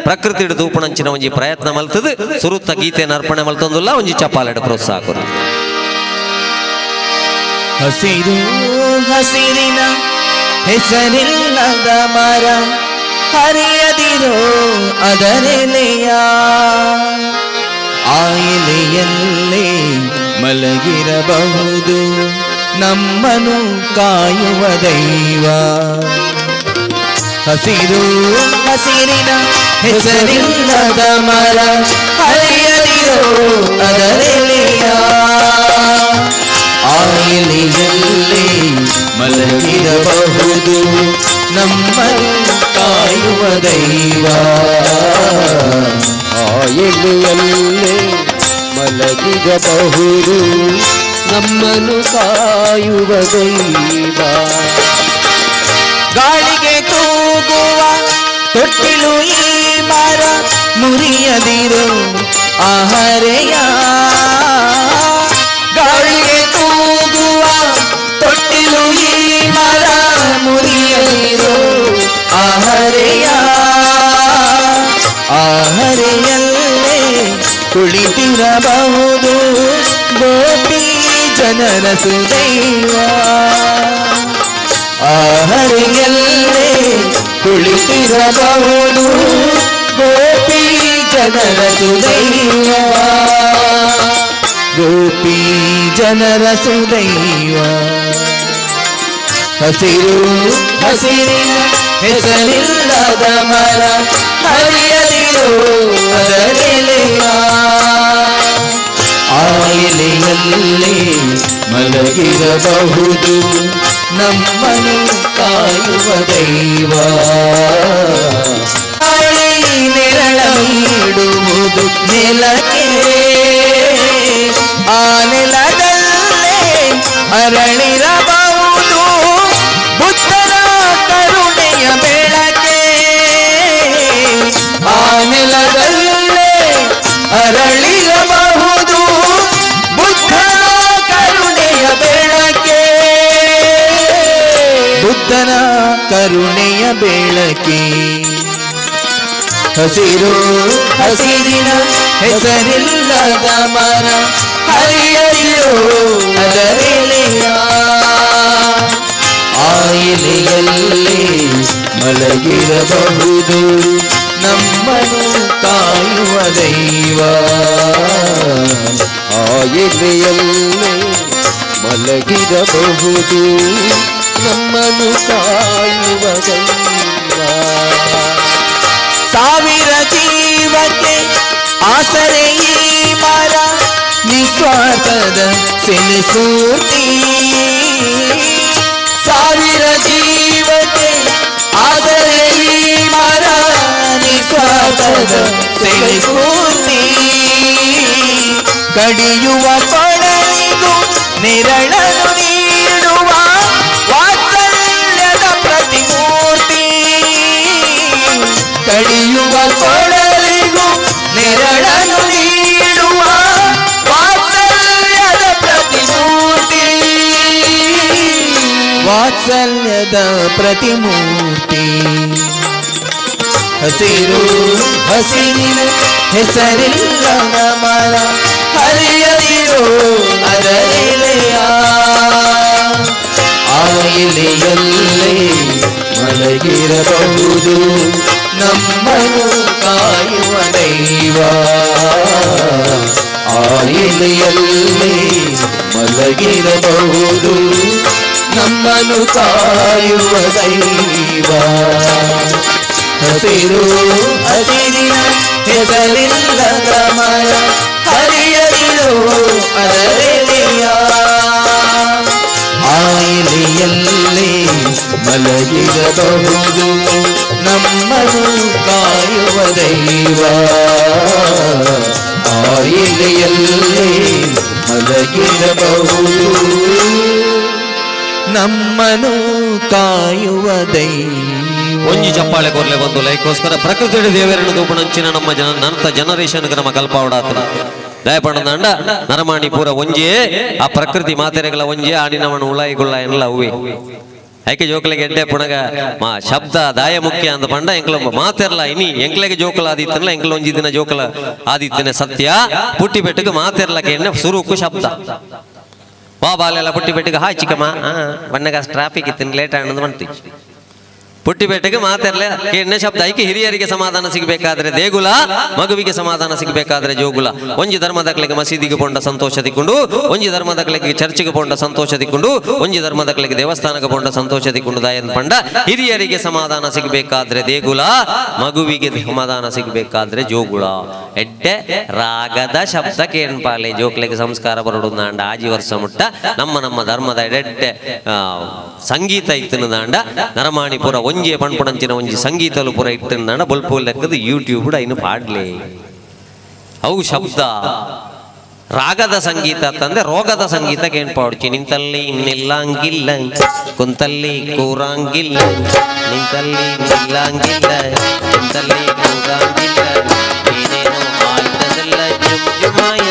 ಪ್ರಕೃತಿ ದೂಪುಣಂಚಿನ ಒಂಜಿ ಪ್ರಯತ್ನ ಮಲ್ತದು ಸುರುತ್ತ ಗೀತೆಯನ್ನು ಅರ್ಪಣೆ ಮಲ್ತೊಂದುಲ್ಲ ಒಂಜಿ ಚಪಾಲೆಡು ಪ್ರೋತ್ಸಾಹ ಕೊರು. ಹಸಿರು ಹಸಿರಿನ ಹೆಸರಿಲ್ಲದ ಮರ ಹರಿಯದಿರೋ ಅದರೆಲೆಯ, ಆ ಎಲೆಯಲ್ಲೇ ಮಲಗಿರಬಹುದು ನಮ್ಮನು ಕಾಯುವ ದೈವ. ಹಸಿರು ಹಸಿರಿನ ಹೆಸರಿಲ್ಲದ ಮರ ಹರಿಯದಿರೋ ಅದರೆಲೆಯ, ಆ ಎಲೆಯಲ್ಲೇ ಮಲಗಿರಬಹುದು ನಮ್ಮನ್ನು ಕಾಯುವ ದೈವ. ಆ ಎಲೆಯಲ್ಲೇ ಮಲಗಿರಬಹುದು ನಮ್ಮನ್ನು ಕಾಯುವ ದೈವ. ಗಾಳಿಗೆ ತೂಗುವ ತೊಟ್ಟಿಲು ಈ ಮರ ಮುರಿಯದಿರು ಆಹರೆಯ, ಗಾಳಿಗೆ ತೂಗುವ ತೊಟ್ಟಿಲು ಈ ಮರ ಮುರಿಯದಿರು ಆಹರೆಯ, ಆಹರೆಯಲ್ಲೇ ಕುಳಿತಿರಬಹುದು ಗೋಪಿ ಜನರ ಸುದೈವ. ಆಹರೆಯಲ್ಲೇ ಕುಳಿತಿರಬಹುದು ಗೋಪಿ ಜನರ ಸುದೈವ, ಗೋಪಿ ಜನರ ಸುದೈವ. ಹಸಿರು ಹಸಿರಿನ ಹೆಸರಿಲ್ಲದ ಮರ ಹರಿಯದಿರೋ ಅದರೆಲೆಯ, ಆ ಎಲೆಯಲ್ಲೇ ಮಲಗಿರಬಹುದು ನಮ್ಮನು ಕಾಯುವ ದೈವ. ನೆರಳ ನೀಡುವುದು ನೆಲಕ್ಕೆ, ಆ ನೆಲದಲ್ಲೇ ಅರಳಿರಬಹುದು ಬುದ್ಧನ ಕರುಣೆಯ ಬೆಳಕೆ, ಆ ನೆಲದಲ್ಲೇ ಅರಳಿರಬಹುದು ಬುದ್ಧನ ಕರುಣೆಯ ಬೆಳಕೆ, ಬುದ್ಧನ ಕರುಣೆಯ ಬೆಳಕೆ. ಹಸಿರು ಹಸಿರಿನ ಹೆಸರಿಲ್ಲದ ಮರ ಹರಿಯದಿರೋ ಅದರೆಲೆಯ, ಆ ಎಲೆಯಲ್ಲೇ ಮಲಗಿರಬಹುದು ನಮ್ಮನು ಕಾಯುವ ದೈವ. ಆ ಎಲೆಯಲ್ಲೇ ಮಲಗಿರಬಹುದು ನಮ್ಮನು ಕಾಯುವ ದೈವ. ಸಾವಿರ ಜೀವಕ್ಕೆ ಆಸರೆ ಈ ಮರ ನಿಸ್ವಾರ್ಥದ ಸೆಣಸೂರ್ತಿ, ಸಾವಿರ ಜೀವಕ್ಕೆ ಆಸರೆ ಈ ಮರ ನಿಸ್ವಾರ್ಥದ ಸೆಣಸೂರ್ತಿ. ಕಡಿಯುವ ಕೊಡಲಿಗೂ ನೆರಳನ್ನು ನೀಡುವ ವಾತ್ಸಲ್ಯದ ಪ್ರತಿಮೂರ್ತಿ, ವಾತ್ಸಲ್ಯದ ಪ್ರತಿಮೂರ್ತಿ. ಹಸಿರು ಹಸಿರಿನ ಹೆಸರಿಲ್ಲದ ಮರ ಹರಿಯದಿರೋ ಅದರೆಲೆಯ, ಆ ಎಲೆಯಲ್ಲೇ ಮಲಗಿರಬಹುದು ನಮ್ಮನು ಕಾಯುವ ದೈವ. ಆ ಎಲೆಯಲ್ಲೇ ಮಲಗಿರಬಹುದು ನಮ್ಮನು ಕಾಯುವ ದೈವ. ಹಸಿರು ಹಸಿರಿನ ಹೆಸರಿಲ್ಲದ ಮರ ಹರಿಯದಿರೋ ಅದರೆಲೆಯ, ಆ ಎಲೆಯಲ್ಲೇ ಮಲಗಿರಬಹುದು ನಮ್ಮನು ಕಾಯುವ ದೈವ. ಆ ಎಲೆಯಲ್ಲೇ ಮಲಗಿರಬಹುದು ನಮ್ಮನು ಕಾಯುವ ದೈವ. ಒಂಜಿ ಚಪ್ಪಾಳೆ ಕೊರ್ಲೆ ಬಂದು ಲೈಕೋಸ್ಕರ ಪ್ರಕೃತಿ ದೇವರನ್ನು ದೂಪಣಂಚಿನ ನಮ್ಮ ಜನ ನಂತ ಜನರೇಷನ್ ನಮ್ಮ ಕಲ್ಪಾವಡಾತನ ದಯಪಣ್ಣದಂಡ ನರಮಾಣಿ ಪೂರ ಒಂಜೇ ಆ ಪ್ರಕೃತಿ ಮಾತೆರೆಗಳ ಒಂಜೇ ಆಡಿನವನ ಉಳಾಯಿಗುಳ್ಳ ಎನ್ನಲ ಹೂವೆ ಐಕೆ ಜೋಕಲಿಗೆ ಎಡ್ಡೆ ಪುಣಗ ಮಾ ಶಬ್ದ ದಾಯ ಮುಖ್ಯ ಅಂದ ಪಂಡ ಎಂಕ್ಲ ಮಾತೆರ್ಲ ಇನಿ ಎಂಕ್ಲೆಗೆ ಜೋಕಲ ಆದಿತ್ತನಲ್ಲ ಎಂಕ್ಲ ಒಂಜಿ ದಿನ ಜೋಕಲ ಆದಿತ್ತನೆ ಸತ್ಯ ಪುಟ್ಟಿ ಬೆಟ್ಟಕ್ಕೆ ಮಾತೆರ್ಲಕ್ಕೆ ಎಣ್ಣೆ ಸುರುಕು ಶಬ್ದ ವಾ ಬಾಲೆಲ್ಲ ಪುಟ್ಟಿ ಬೆಟ್ಟಕ್ಕೆ ಹಾಯ್ ಚಿಕ್ಕಮ್ಮ ಬಣ್ಣಗ ಟ್ರಾಫಿಕ್ ಇತ್ತಿನ ಲೇಟ್ ಅನ್ನೋದು ಬಂತು ಪುಟ್ಟಿಪೇಟೆಗೆ ಮಾತೆರ್ಲೆ ಎಣ್ಣೆ ಶಬ್ದ ಐಕೆ ಹಿರಿಯರಿಗೆ ಸಮಾಧಾನ ಸಿಗಬೇಕಾದ್ರೆ ದೇಗುಲ, ಮಗುವಿಗೆ ಸಮಾಧಾನ ಸಿಗಬೇಕಾದ್ರೆ ಜೋಗುಲ. ಒಂಜಿ ಧರ್ಮದಕ್ಲೆಗೆ ಮಸೀದಿಗೆ ಪೊಂಡ ಸಂತೋಷ ತಿಕ್ಕೊಂಡು, ಒಂಜಿ ಧರ್ಮದಕ್ಲೆಗೆ ಚರ್ಚಿಗೆ ಪೊಂಡ ಸಂತೋಷ ತಿಕ್ಕೊಂಡು, ಒಂಜಿ ಧರ್ಮದಕ್ಲೆಗೆ ದೇವಸ್ಥಾನಕ್ಕೆ ಪೊಂಡ ಸಂತೋಷ ತಿಕ್ಕೊಂಡು ದಾಯನ್ ಪಂಡ ಹಿರಿಯರಿಗೆ ಸಮಾಧಾನ ಸಿಗಬೇಕಾದ್ರೆ ದೇಗುಲ, ಮಗುವಿಗೆ ಸಮಾಧಾನ ಸಿಗಬೇಕಾದ್ರೆ ಜೋಗುಳ. ಎಡ್ಡೆ ರಾಗದ ಶಬ್ದ ಕೇಳ್ಪಾಲೆ ಜೋಕ್ಲೆಗೆ ಸಂಸ್ಕಾರ ಬರಡು ನಾಂಡ ಆಜಿ ವರ್ಷ ಮುಟ್ಟ ನಮ್ಮ ನಮ್ಮ ಧರ್ಮದ ಎಡೆಡ್ಡೆ ಸಂಗೀತ ಇತ್ತು ದಾಂಡ ನರಮಾಣಿಪುರ ಒಂಜಿ ಪಣ್ಪುಣಂಚಿನ ಒಂಜಿ ಸಂಗೀತಲು ಪುರ ಇಟ್ಟು ಬೊಲ್ಪು ಲೆಕ್ಕದ ಯೂಟ್ಯೂಬ್ ಇನ್ನು ಪಾಡ್ಲಿ ಅವು ಶಬ್ದ ರಾಗದ ಸಂಗೀತ ಅಂತಂದ್ರೆ ರೋಗದ ಸಂಗೀತ ಕೇಳ್ಪಾಡ್ಚಿ. ನಿಂತಲ್ಲಿ ನಿಲ್ಲಂಗಿಲ್ಲ ಕುಂತಲ್ಲಿ ಕೂರಂಗಿಲ್ಲ, ನಿಂತಲ್ಲಿ ನಿಲ್ಲಂಗಿಲ್ಲ ಕುಂತಲ್ಲಿ ಕೂರಂಗಿಲ್ಲ, ಏನೇನೋ ಆಯ್ತದಲ್ಲ ಜುಮ್ ಜುಮಾಯ.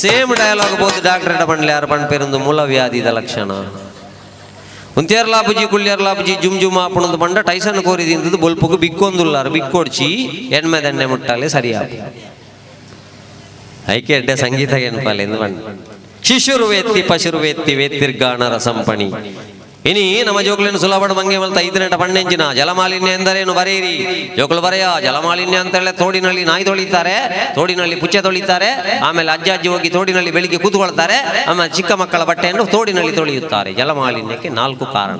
ಸೇಮ್ ಡೈಲಾಗ್ ಬೋದು ಡಾಕ್ಟರ್ ಪಂಡ್ಲೆ ಯಾರು ಪಣ್ ಪೇರೊಂದು ಮೂಲವ್ಯಾಧಿದ ಲಕ್ಷಣ. ಉಂತಿಯರ್ಲಾಪುಜಿ ಕುಳ್ಳಿಯರ್ಲಾಪುಜಿ ಜುಮ್ ಜುಮ್ ಆಪುಣದ ಪಂಡ ಟೈಸನ್ ಕೋರಿದಿಂದದ್ದು ಬೊಲ್ಪುಗು ಬಿಕ್ಕೊಂದುಲ್ಲಾರು ಬಿಕ್ಕೊಡ್ಚಿ ಎಣ್ಮೆ ದಣ್ಣೆ ಮುಟ್ಟಾಲೆ ಸರಿಯಾದ ಐಕೆ ಎಡ್ಡೆ ಸಂಗೀತ ಎನ್ಪಾಲೆ ಎಂದು ಬಂಡ. ಶಿಶುರು ವೇತ್ತಿ ಪಶುರು ವೇತ್ತಿ ವೇತ್ತಿರ್ಗಾಣ ರಸಂಪಣಿ. ಇನಿ ನಮ್ಮ ಜೋಕ್ಲೇನು ಸುಲಭ ಮಂಗೆ ಮಲ್ತ ಐದನೆಟ ಪಣ್ಣೆಂಜಿನ ಜಲಮಾಲಿನ್ಯ ಎಂದರೇನು ಬರೆಯಿರಿ. ಜೋಕುಲು ಬರೆಯ ಜಲಮಾಲಿನ್ಯ ಅಂತ ಹೇಳಿ ತೋಡಿನಲ್ಲಿ ನಾಯಿ ತೊಳಿತಾರೆ, ತೋಡಿನಲ್ಲಿ ಪುಚ್ಚೆ ತೊಳಿತಾರೆ, ಆಮೇಲೆ ಅಜ್ಜ ಅಜ್ಜಿ ಹೋಗಿ ತೋಡಿನಲ್ಲಿ ಬೆಳಿಗ್ಗೆ ಕೂತ್ಕೊಳ್ತಾರೆ, ಆಮೇಲೆ ಚಿಕ್ಕ ಮಕ್ಕಳ ಬಟ್ಟೆಯನ್ನು ತೋಡಿನಲ್ಲಿ ತೊಳೆಯುತ್ತಾರೆ. ಜಲಮಾಲಿನ್ಯಕ್ಕೆ 4 ಕಾರಣ.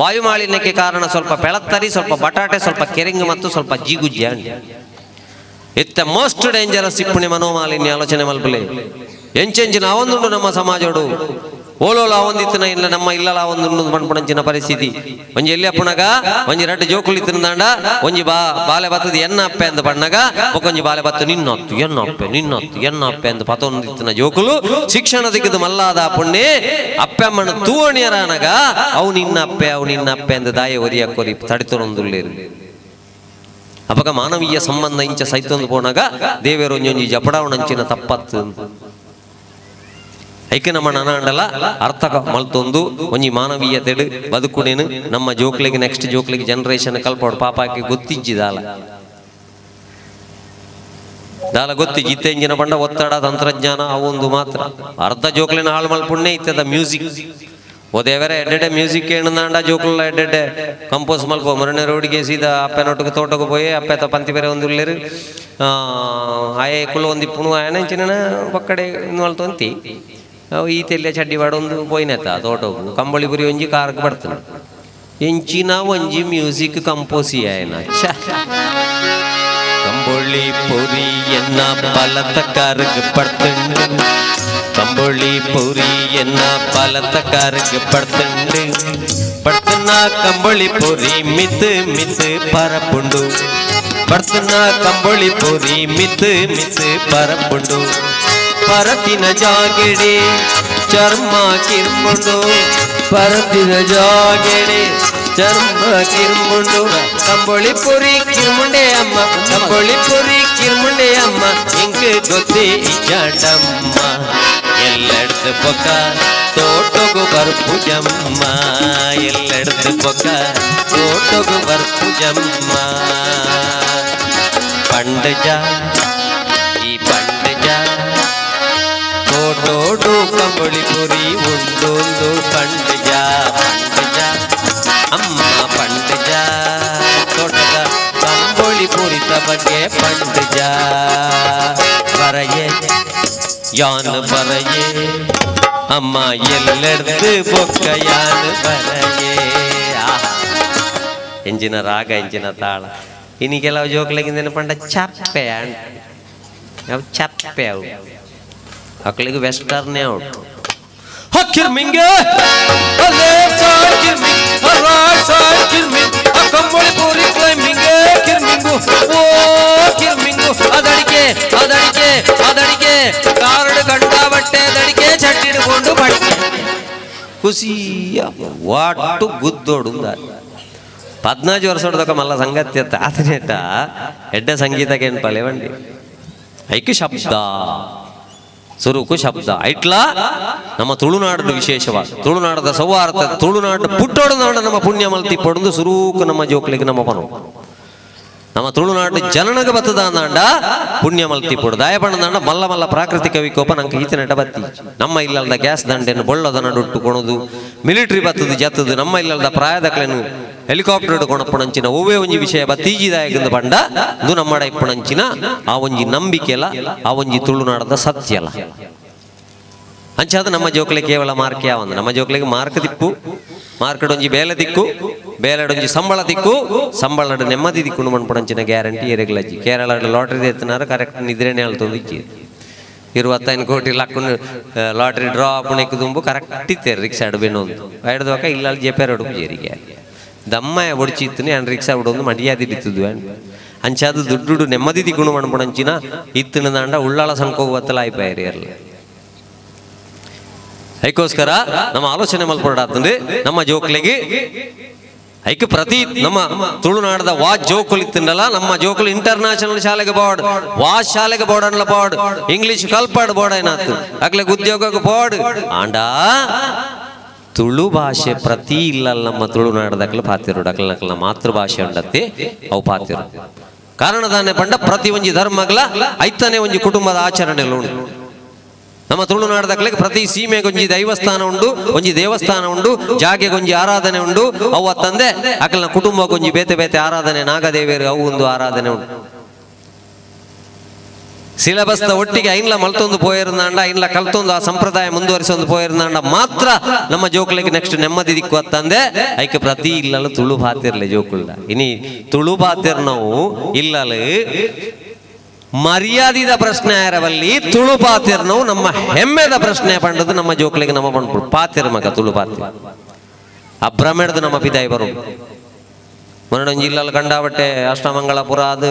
ವಾಯುಮಾಲಿನ್ಯಕ್ಕೆ ಕಾರಣ ಸ್ವಲ್ಪ ಪೆಳತ್ತರಿ, ಸ್ವಲ್ಪ ಬಟಾಟೆ, ಸ್ವಲ್ಪ ಕೆರಿಂಗು ಮತ್ತು ಸ್ವಲ್ಪ ಜಿಗುಜ್ಜಿ. ಇತ್ತ ಮೋಸ್ಟ್ ಡೇಂಜರಸ್ ಇಪ್ಪುಣಿ ಮನೋಮಾಲಿನ್ಯ ಆಲೋಚನೆ ಮಲ್ಪಲೆ ಎಂಚೆಂಚಿನ ಅವೊಂದುಂಡು ನಮ್ಮ ಸಮಾಜೋಡು. ಓಲೋಲ ಒಂದಿತ್ತಿನ ಇಲ್ಲ ನಮ್ಮ ಇಲ್ಲಲ ಒಂದು ಪಣ್ಪುಣಂಚಿನ ಪರಿಸ್ಥಿತಿ. ಒಂಜಿ ಎಲ್ಲಿ ಅಪ್ಪುಣಗ ಒಂಜಿ ರಡ್ಡು ಜೋಕುಲಿ ತಿಂದಾಂಡ ಒಂಜಿ ಬಾಲೆ ಬತ್ತದ ಎನ್ನ ಅಪ್ಪೆ ಅಂದ ಪಣ್ಣಗ ಒಂಜಿ ಬಾಲೆ ಬತ್ತು ನಿನ್ನೊತ್ತು ಎನ್ನಪ್ಪೆ ನಿನ್ನೊತ್ತು ಎನ್ನಪ್ಪೆ ಅಂದ ಪತೊಂದಿತ್ತಿನ ಜೋಕುಲು ಶಿಕ್ಷಣ ದಿಕ್ಕದು ಮಲ್ಲಾದ ಪುಣ್ಯ ಅಪ್ಪಮ್ಮನ ತೂವಣಿಯರಾನಗ ಅವು ನಿನ್ನಪ್ಪೆ ಅವು ನಿನ್ನಪ್ಪೆ ಅಂದ ದಾಯ ಒರಿಯ ಕೊರಿ ತಡಿತೊಂದುಳ್ಳೇರು. ಅಪಗ ಮಾನವೀಯ ಸಂಬಂಧ ಇಂಚ ಸೈತೊಂದು ಪೋನಾಗ ದೇವೇರು ಒಂಜೊಂಜಿ ಜಪಡಾವಣಂಚಿನ ತಪ್ಪತ್ತು ಐಕೆ ನಮ್ಮ ನನಾಂಡಲ ಅರ್ಥ ಮಲ್ತೊಂದು ಒಂಜಿ ಮಾನವೀಯತೆಡು ಬದುಕುನೇನು ನಮ್ಮ ಜೋಕ್ಲಿಗೆ ನೆಕ್ಸ್ಟ್ ಜೋಕ್ಲಿಗೆ ಜನರೇಷನ್ ಕಲ್ಪೋಡು ಪಾಪಾಕಿ ಗೊತ್ತಿಜ್ಜಿದಾಲ ದಾಲ ಗೊತ್ತಿಜ್ಜಿ ಇತ್ತೆಂಜಿನ ಪಂಡ ಒತ್ತಡ ತಂತ್ರಜ್ಞಾನ ಅವೊಂದು ಮಾತ್ರ ಅರ್ಧ ಜೋಕ್ಲಿನ ಹಾಳು ಮಲ್ಪುಣ್ಣೆ ಇತ್ತದ ಮ್ಯೂಸಿಕ್ ಓದೇವರೆ ಎಡ್ಡೆಡೆ ಮ್ಯೂಸಿಕ್ ಏನಂದಾಂಡ ಜೋಕುಲ ಎಡ್ಡೆಡೆ ಕಂಪೋಸ್ ಮಲ್ಪ ಮರಣ ರೋಡಿಗೆ ಸೀದಾ ಅಪ್ಪೆ ತೋಟಕ್ಕೆ ಪೋಯಿ ಅಪ್ಪೆ ಪಂತಿ ಬೇರೆ ಒಂದು ಉಳ್ಳೇರು ಆಯೆ ಕುಲ ಒಂದು ಇಪ್ಪುಣು ಆಯನ ಇಂಚಿನ ಒಕ್ಕಡೆ ಮಲ್ತೊಂತಿ ಈ ತೆಲ್ಲೆ ಚಡ್ಡಿ ಒಂದು ಪೋಯಿನತ್ತ ತೋಟకు ಕಂಬಳಿ ಪುರಿ ಒಂಜಿ ಕಾರ್ಗೆ ಬರ್ತದೆ ಎಂಚಿನ ಒಂಜಿ ಮ್ಯೂಸಿಕ್ ಕಂಪೋಸಿ ಆಯನ ಕಂಬಳಿ ಪುರಿ ಎನ್ನ ಬಲತ ಕಾರ್ಗೆ ಪಡ್ತುಂಡು ಕಂಬಳಿ ಪುರಿ ಎನ್ನ ಬಲತ ಕಾರ್ಗೆ ಪಡ್ತುಂಡು ಪಡ್ತನ ಕಂಬಳಿ ಪುರಿ ಮಿತ್ ಮಿತ್ ಪರಪುಂಡು ಪಡ್ತನ ಕಂಬಳಿ ಪುರಿ ಮಿತ್ ಮಿತ್ ಪರಪುಂಡು ಪರತಿನ ಜಾಗೆಡೆ ಚರ್ಮ ಕಿರ್ಮುಂಡು ಪರತಿನ ಜಾಗೆಡೆ ಚರ್ಮ ಕಿರ್ಮುಂಡು ಕಂಬಳಿ ಪುರಿ ಕಿರ್ಮುಂಡೆ ಅಮ್ಮ ಕಂಬಳಿ ಪುರಿ ಕಿರ್ಮುಂಡೆ ಅಮ್ಮ ಇಂಕ್ ಗೊತ್ತೇ ಇಜ್ಜಾಟಮ್ಮ ಎಲ್ಲೆಡ್ದು ಎಲ್ಲೆಡ್ದು ಬೊಕ್ಕ ತೋಟಗು ಬರ್ಪು ಜಮ್ಮ ಎಲ್ಲೆಡ್ದು ಬೊಕ್ಕ ತೋಟಗು ಬರ್ಪು ಜಮ್ಮ ಪಂಡಜ ಈ ಪಂಡಜ ತೋಟೋಡು ಕಂಬಳಿ ಪುರಿ ಉಂಡೊಂದು ಪಂಡಜ ಪಂಡಜ ಅಮ್ಮ ಪಂಡಜ ತೋಟದ ಕಂಬಳಿ ಪುರಿತ ಬಗ್ಗೆ ಪಂಡಜ ಬರಯೇ ಯಾನ್ ಬರಯೇ ಅಮ್ಮ ಎಲ್ಲೆಡ್ದು ಬೊಕ್ಕ ಯಾನ್ ಬರಯೇ. ಎಂಜಿನ ರಾಗ ಎಂಜಿನ ತಾಳ. ಇನ್ನು ಕೆಲವು ಜೋಕ್ಲಿಗಿಂದ ಪಂಡ ಚಪ್ಪೆ ಅವು ಚಪ್ಪೆ ಅವು ಮಕ್ಕಳಿಗೆ ವೆಸ್ಟರ್ನೇ ಔಟ್. ಕಿರ್ಮಿಂಗೆ ಕಂಬಳಿ ಪೂರಿ ಕ್ಲೈಂಬಿಂಗ್ ಕಿರ್ಮಿಂಗು ಓ ಕಿರ್ಮಿಂಗು ಅದಡಿಕೆ ಅದಡಿಕೆ ಅದಡಿಕೆ ಕಾರಡು ಗಂಡ ಬಟ್ಟೆ ಅದಡಿಕೆ ಚಟ್ಟಿಡ್ಕೊಂಡು ಬಟ್ಟೆ ಖುಷಿಯ ವಾಟು ಗುದ್ದೋಡು 14 ವರ್ಷದೊಕ ಮಲ್ಲ ಸಂಗತಿ ಅತ್ತ ಆತನೇಟ ಎಡ್ಡ ಸಂಗೀತಕ್ಕೆ ಏನು ಪಲೆವಂಡಿ ಐಕು ಶಬ್ದ ಸುರುಕು ಶಬ್ದ ಐಟ್ಲಾ ನಮ್ಮ ತುಳುನಾಡು ವಿಶೇಷವಾದ ತುಳುನಾಡದ ಸೌಹಾರ್ದ ತುಳುನಾಡು ಪುಟ್ಟೋಡು ನಾಡ ನಮ್ಮ ಪುಣ್ಯ ಮಲ್ತಿ ಪೊಡದು ಸುರೂಕು ನಮ್ಮ ಜೋಕ್ಲಿಗೆ ನಮ್ಮ ಪನು ನಮ್ಮ ತುಳುನಾಡು ಜನನಗ ಬತ್ತದ ಅಂದಾಂಡ ಪುಣ್ಯ ಮಲ್ತಿ ಪೊಡು ದಾಯಪಣ್ಣದಾಂಡ ಮಲ್ಲ ಮಲ್ಲ ಪ್ರಾಕೃತಿಕ ವಿಕೋಪ ನಂಗೆ ಈತನೆಟ ಬತ್ತಿ ನಮ್ಮ ಇಲ್ಲದ ಗ್ಯಾಸ್ ದಂಡೆಯನ್ನು ಬೊಳ್ಳದ ನಡುಟ್ಟು ಕೊಣದು ಮಿಲಿಟರಿ ಬತ್ತದು ಜತ್ತದು ನಮ್ಮ ಇಲ್ಲದ ಪ್ರಾಯದಕ್ಲೇನು ಹೆಲಿಕಾಪ್ಟರ್ ಕೊಣಪ್ಪಣಂಚಿನ ಒವ್ವೇ ಒಂಜಿ ವಿಷಯ ಬತ್ತೀಜಿದಾಯಕಂದ ಪಂಡ ಇದು ನಮ್ಮಡ ಇಪ್ಪಣಂಚಿನ ಆ ಒಂಜಿ ನಂಬಿಕೆಲ ಆ ಒಂಜಿ ತುಳುನಾಡದ ಸತ್ಯಲ. ಅಂಚಾದ ನಮ್ಮ ಜೋಕ್ಲೆ ಕೇವಲ ಮಾರ್ಕ್ ಯಾವಂದು ನಮ್ಮ ಜೋಕ್ಲೆಗೆ ಮಾರ್ಕ್ ತಿಪ್ಪು ಮಾರ್ಕೆಟ್ ಒಂಜಿ ಬೇಲೆ ದಿಕ್ಕು ಬೇಲೆಡೊಂಜಿ ಸಂಬಳ ದಿಕ್ಕು ಸಂಬಳಡು ನೆಮ್ಮದಿ ದಿಕ್ಕು ಮಣ್ಪುಣಂಚಿನ ಗ್ಯಾರಂಟಿ ಎರೆಗ್ಲಜ್ಜಿ. ಕೇರಳ ಲಾಟ್ರಿ ಎತ್ತಿನಾರ ಕರೆಕ್ಟ್ ನಿದ್ರೆನೇ ಹೇಳ್ತೊಂದು ಇಜ್ಜಿ 25 ಕೋಟಿ ಲಕ್ಕುನು ಲಾಟ್ರಿ ಡ್ರಾ ಆಪುಣೆಕ್ಕು ತುಂಬು ಕರೆಕ್ಟ್ ಇತ್ತೇರು ರಿಕ್ಷಾ ಬೆನ್ನೊಂದು ಐಡ್ದೋಕ ಇಲ್ಲ ಜೆಪೇರ್ ಅಡುಪು ಜೇರಿಗೆ ದಮ್ಮಯ ಒಡಿಚಿತ್ತುನಿ ಅನ್ ರಿಕ್ಷಾ ಬಿಡೊಂದು ಮರ್ಯಾದೆ ಬಿತ್ತದು ಅಂಚಾದ ದುಡ್ಡು ನೆಮ್ಮದಿ ದಿಕ್ಕು ಮಣ್ಪುಣಂಚಿನ ಇತ್ತಿನ ದಾಂಡ ಉಳ್ಳಾಳ ಸಂಕೋಗ ಬತ್ತಲ ಆಯ್ಪಾಯರಿ ಇರಲ್ಲ. ಅದಕ್ಕೋಸ್ಕರ ನಮ್ಮ ಆಲೋಚನೆ ಮಲ್ಪಡಾತಂದ್ರೆ ನಮ್ಮ ಜೋಕ್ಲಿಗೆ ಐಕ ಪ್ರತಿ ನಮ್ಮ ತುಳುನಾಡದ ವಾ ಜೋಕುಲು ಇತ್ತಿನಲ್ಲ ನಮ್ಮ ಜೋಕುಲು ಇಂಟರ್ನ್ಯಾಷನಲ್ ಶಾಲೆಗೆ ಬೋರ್ಡ್ ವಾ ಶಾಲೆಗೆ ಬೋರ್ಡ್ ಅನ್ಲ ಬೋರ್ಡ್ ಇಂಗ್ಲಿಷ್ ಕಲ್ಪಾಡ್ ಬೋರ್ಡ್ ಏನಾತು ಅಗ್ಲಿಗೆ ಉದ್ಯೋಗಕ್ಕೆ ಬೋರ್ಡ್ ಆಂಡ ತುಳು ಭಾಷೆ ಪ್ರತಿ ಇಲ್ಲಲ್ಲ ನಮ್ಮ ತುಳುನಾಡದಕ್ಲ ಪಾತಿರು ಡಕ್ಲ ಮಾತೃಭಾಷೆ ಉಂಡತ್ತೆ ಅವು ಪಾತಿರು ಕಾರಣದಾನೆ ಪಂಡ ಪ್ರತಿ ಒಂಜಿ ಧರ್ಮಗಳ ಐತನೇ ಒಂಜಿ ಕುಟುಂಬದ ಆಚರಣೆ ಉಂಟು. ನಮ್ಮ ತುಳುನಾಡದಕ್ಲಿಗೆ ಪ್ರತಿ ಸೀಮೆಗೊಂಜಿ ದೈವಸ್ಥಾನ ಉಂಡು ಒಂಜಿ ದೇವಸ್ಥಾನ ಉಂಡು ಜಾಗೆಗೊಂಜಿ ಆರಾಧನೆ ಉಂಡು ಅವು ತಂದೆ ಅಕಲ್ನ ಕುಟುಂಬಕ್ಕೊಂಜಿ ಬೇತೆ ಬೇತೆ ಆರಾಧನೆ ನಾಗದೇವಿಯರು ಅವು ಒಂದು ಆರಾಧನೆ ಉಂಟು. ಸಿಲೆಬಸ್ ಒಟ್ಟಿಗೆ ಐನ್ಲ ಮಲ್ತೊಂದು ಪೋಯಿರ್ನಾಂಡ ಐನ್ಲ ಕಲ್ತೊಂದು ಆ ಸಂಪ್ರದಾಯ ಮುಂದುವರಿಸೊಂದು ಪೋಯಿರ್ನಾಂಡ ಮಾತ್ರ ನಮ್ಮ ಜೋಕುಲಿಗೆ ನೆಕ್ಸ್ಟ್ ನೆಮ್ಮದಿ ದಿಕ್ಕು ಅಂತಂದೆ ಐಕೆ ಪ್ರತಿ ಇಲ್ಲಲು ತುಳು ಬಾತಿರ್ಲೆ ಜೋಕುಲ್ಡ ಇನಿ ತುಳು ಬಾತಿರ್ ನಾವು ಇಲ್ಲಲು ಮರ್ಯಾದಿದ ಪ್ರಶ್ನೆ ಆರವಲ್ಲಿ ತುಳು ಪಾತಿರ್ ನಾವು ನಮ್ಮ ಹೆಮ್ಮೆದ ಪ್ರಶ್ನೆ ಪಂಡದು ನಮ್ಮ ಜೋಕುಲಿಗೆ ನಮ್ಮ ಪಂಡ್ಪು ಪಾತಿರ್ ಮಗ ತುಳು ಪಾತಿರ್ ಆ ಭ್ರಮೆಡ್ದು ನಮ್ಮ ಪಿದಾಯಿ ಬರು ಮೊನ್ನೊಂಜಿ ಇಲ್ಲಲ್ಲಿ ಕಂಡಾಬಟ್ಟೆ ಅಷ್ಟಮಂಗಳಪುರ ಅದು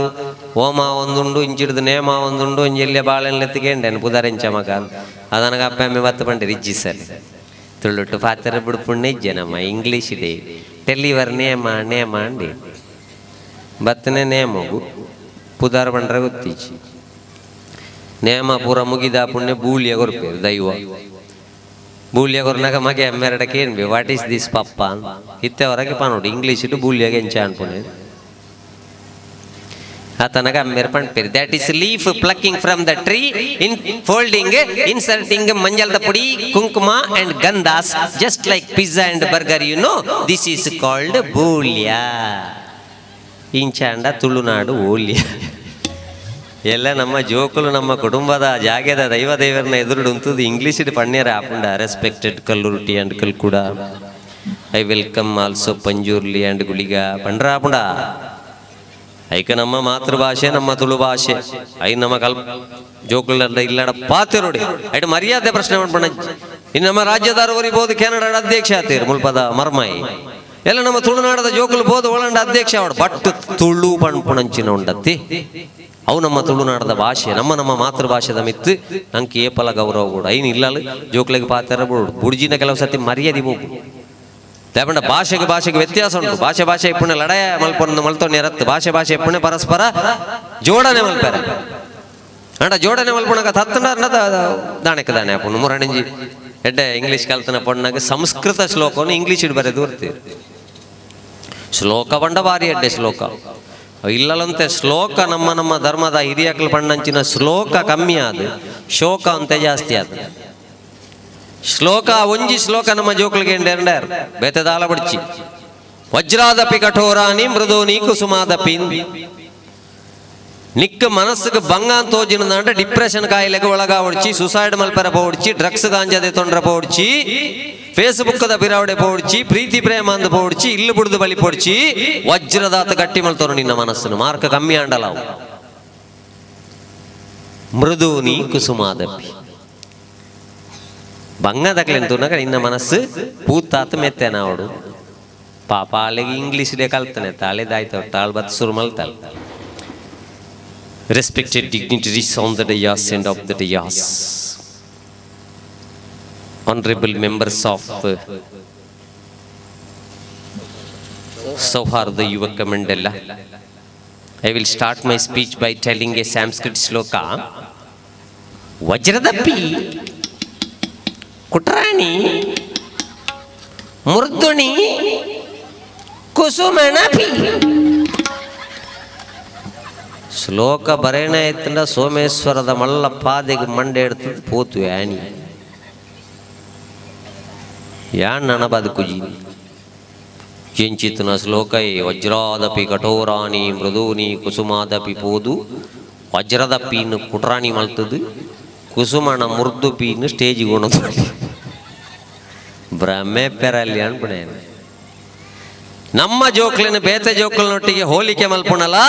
ಹೋಮ ಒಂದುಂಡು ಇಂಚಿಡ್ದು ನೇಮ ಒಂದುಂಡು ಇಂಜಿಲ್ಲೆ ಬಾಳೆನ್ನೆತ್ತಿಗೆಂಡೇನು ಪುದರೆಂಚ ಮಗ ಅದನಗ ಅಪ್ಪ ಅಮ್ಮೆ ಬತ್ತು ಪಂಡಿರು ಇಜ್ಜಿ ಸರ್ ತುಳುಟು ಪಾತಿರ ಬಿಡ್ಪುಣ್ಣ ಇಜ್ಜೆ ನಮ್ಮ ಇಂಗ್ಲೀಷ್ ಇದೆ ಟೆಲ್ಲಿವರ್ ನೇಮ ನೇಮ ಅಂಡಿ ಬತ್ತನೆ ನೇಮಗು ಪುದಾರ್ ಬಂಡ್ರೆ ಗೊತ್ತಿಚ್ಚಿ ನೇಮ ಪೂರ ಮುಗಿದ ಪುಣ್ಯ ಬೂಳಿಯ ಕೊರ್ಪೇರು ದೈವ ಬೂಳಿಯ ಕೊರ್ನಾಗ ಮಗೆ ಅಮ್ಮೆರಡಕ್ಕೆ ಏನು B what is this ಪಪ್ಪ ಇತ್ತೆವರೆಗೆ ಪಾನೋಡು ಇಂಗ್ಲೀಷ್ ಇಟ್ಟು ಬೂಳಿಯಾಗ ಎಂಚ ಅನ್ಪುಣೆ ಆತನಗ ಅಮ್ಮೆರ್ ಪಂಡ್ಪೇರು that is leaf plucking from the tree in folding inserting ಮಂಜಲ್ದ ಪುಡಿ ಕುಂಕುಮ ಅಂಡ್ ಗಂಧಾಸ್ just like pizza and burger you know this is called Boolya ಇಂಚಾಂಡ Tulunadu ಓಲ್ಯ. ಎಲ್ಲ ನಮ್ಮ ಜೋಕುಲು ನಮ್ಮ ಕುಟುಂಬದ ಜಾಗೆದ ದೈವ ದೇವರನ್ನ ಎದುರುಡು ಉಂತುದು English ಪಣ್ಯರ ಆಪುಂಡ respected Kallurti and Kalkuda I welcome also Panjurli and Guliga ಪಂಡ್ರ ಆಪುಂಡ. ಐಕ ನಮ್ಮ ಮಾತೃಭಾಷೆ ನಮ್ಮ ತುಳು ಭಾಷೆ I ನಮ್ಮ ಕಲ್ ಜೋಕುಲ ಇಲ್ಲಡ ಪಾತಿರೋಡಿ ಐಟ್ ಮರ್ಯಾದೆ ಪ್ರಶ್ನೆ ಮಾಡ್ಬಣ್ಣ. ಇನ್ನು ನಮ್ಮ ರಾಜ್ಯದಾರು ಬೋದು ಕೆನಡಾ ಅಧ್ಯಕ್ಷ ಆತೀರು ಮುಲ್ಪದ ಮರ್ಮಾಯಿ ಎಲ್ಲ ನಮ್ಮ ತುಳುನಾಡದ ಜೋಕುಲು ಬೋದು ಒಳಂಡ ಅಧ್ಯಕ್ಷ ಅವಡು ಬಟ್ ತುಳು ಪಣ್ಪುಣಂಚಿನ ಉಂಡತ್ತಿ ಅವು ನಮ್ಮ ತುಳುನಾಡದ ಭಾಷೆ ನಮ್ಮ ನಮ್ಮ ಮಾತೃಭಾಷೆದ ಮಿತ್ತು ನಂಗೆ ಏಪಲ ಗೌರವ ಕೂಡ ಐನು ಇಲ್ಲಲ್ಲ ಜೋಕ್ಲಿಗೆ ಪಾತ್ರ ಬಿಡು ಬುಡ್ಜಿನ ಕೆಲವು ಸತಿ ಮರ್ಯಾದೆ ಹೋಗು ದೇಪಂಡ ಭಾಷೆಗೆ ಭಾಷೆಗೆ ವ್ಯತ್ಯಾಸ ಉಂಟು ಭಾಷೆ ಭಾಷೆ ಇಪ್ಪುಣೆ ಲಡಾಯ ಮಲ್ಪೊಂದು ಮಲ್ತೊಂಡು ಇರತ್ತು ಭಾಷೆ ಭಾಷೆ ಇಪ್ಪುಣೆ ಪರಸ್ಪರ ಜೋಡಣೆ ಮಲ್ಪೆರ ಅಂಡ ಜೋಡಣೆ ಮಲ್ಪುಣಗ ತತ್ತಂಡ ದಾಣಕ್ಕೆ ದಾಣೆ ಅಪ್ಪುಂಡು ಮುರಣಿಂಜಿ ಎಡ್ಡೆ ಇಂಗ್ಲೀಷ್ ಕಲ್ತನ ಪೊಣ್ಣಾಗ ಸಂಸ್ಕೃತ ಶ್ಲೋಕವನ್ನು ಇಂಗ್ಲೀಷ್ ಬರೆದು ಬರ್ತೀವಿ. ಶ್ಲೋಕ ಬಂಡ ಭಾರಿ ಎಡ್ಡೆ ಶ್ಲೋಕ ಇಲ್ಲಲಂತೆ. ಶ್ಲೋಕ ನಮ್ಮ ನಮ್ಮ ಧರ್ಮದ ಹಿರಿಯಕ್ಲು ಪಣ್ಣಂಚಿನ ಶ್ಲೋಕ ಕಮ್ಮಿ ಆದ, ಶೋಕ ಅಂತ ಜಾಸ್ತಿ ಆದ. ಶ್ಲೋಕ ಒಂಜಿ ಶ್ಲೋಕ ನಮ್ಮ ಜೋಕ್ಲಿಗೆ ಎಂಡೆಂಡರ್ ಬೇತೆದಾಲ ಬಡ್ಚಿ. ವಜ್ರಾದಪಿ ಕಠೋರಾನಿ ಮೃದೋನಿ ಕುಸುಮಾದಪಿ. ನಿಕ್ಕ ಮನಸ್ಸಿಗೆ ಬಂಗ ಅಂತ ತೋಜಿನಂದ್ರೆ ಡಿಪ್ರೆಷನ್ ಕಾಯಿಲೆಗೆ ಒಳಗಾವಡ್ಚಿ, ಸುಸೈಡ್ ಮಲ್ಪರ ಪೋಡ್ಚಿ, ಡ್ರಗ್ಸ್ ಗಾಂಜಾದೆ ತೊಂದರೆ ಪೋಡ್ಚಿ, ಫೇಸ್ಬುಕ್ದ ಬಿರಾವಡೆ ಪೋಡ್ಚಿ, ಪ್ರೀತಿ ಪ್ರೇಮ ಅಂದ ಪೋಡ್ಚಿ, ಇಲ್ಲು ಬುಡ್ದು ಬಲಿ ಪೋಡ್ಚಿ, ವಜ್ರದಾತ ಗಟ್ಟಿ ಮಲ್ತೋರು ನಿನ್ನ ಮನಸ್ಸನ್ನು ಮಾರ್ಕ ಕಮ್ಮಿ ಆಂಡಲ. ಮೃದೂನಿ ಕುಸುಮಾದಪಿ ಬಂಗದಕ್ಲೆಂತುನಾಗ ನಿನ್ನ ಮನಸ್ಸು ಪೂತಾತ ಮೆತ್ತೆನಾವಡು. ಪಾಪ ಅಲ್ಲಿಗೆ ಇಂಗ್ಲೀಷ್ ಡೇ ಕಲ್ತಾನೆ ತಾಳಿದಾಯ್ತು ತಾಳ್ ಬತ್ ಸುರು ಮಲ್ತಾಳ. Respected dignitaries on the dais and of the dais, honorable members of Sauhardha Yuvaka Mandala, I will start my speech by telling a Sanskrit shloka. Vajradapi Kutrani Murduni Kusumanapi. ಶ್ಲೋಕ ಬರೇಣ ಎತ್ತಂಡ ಸೋಮೇಶ್ವರದ ಮಲ್ಲ ಪಾದೆಗೆ ಮಂಡೆ ಎಡ್ತದ ಪೋತು ಯಾಣಿ ಯಾನ್ ನನ ಬದುಕುಜಿ ಎಂಚಿತನ ಶ್ಲೋಕ ವಜ್ರಾದಪಿ ಕಠೋರಾಣಿ ಮೃದೂನಿ ಕುಸುಮಾದಪಿ ಪೋದು ವಜ್ರದ ಪೀನು ಕುಟ್ರಾಣಿ ಮಲ್ತದು ಕುಸುಮನ ಮುರ್ದು ಪೀನು ಸ್ಟೇಜಿಗೆ ಕೊಣದು ಭ್ರಮೆ ಪೆರಲ್ಲಿ ಅನ್ಬಿಡ. ನಮ್ಮ ಜೋಕ್ಲಿನ ಬೇತೆ ಜೋಕ್ಲಿನೊಟ್ಟಿಗೆ ಹೋಲಿಕೆ ಮಲ್ಪುಣಲ್ಲ,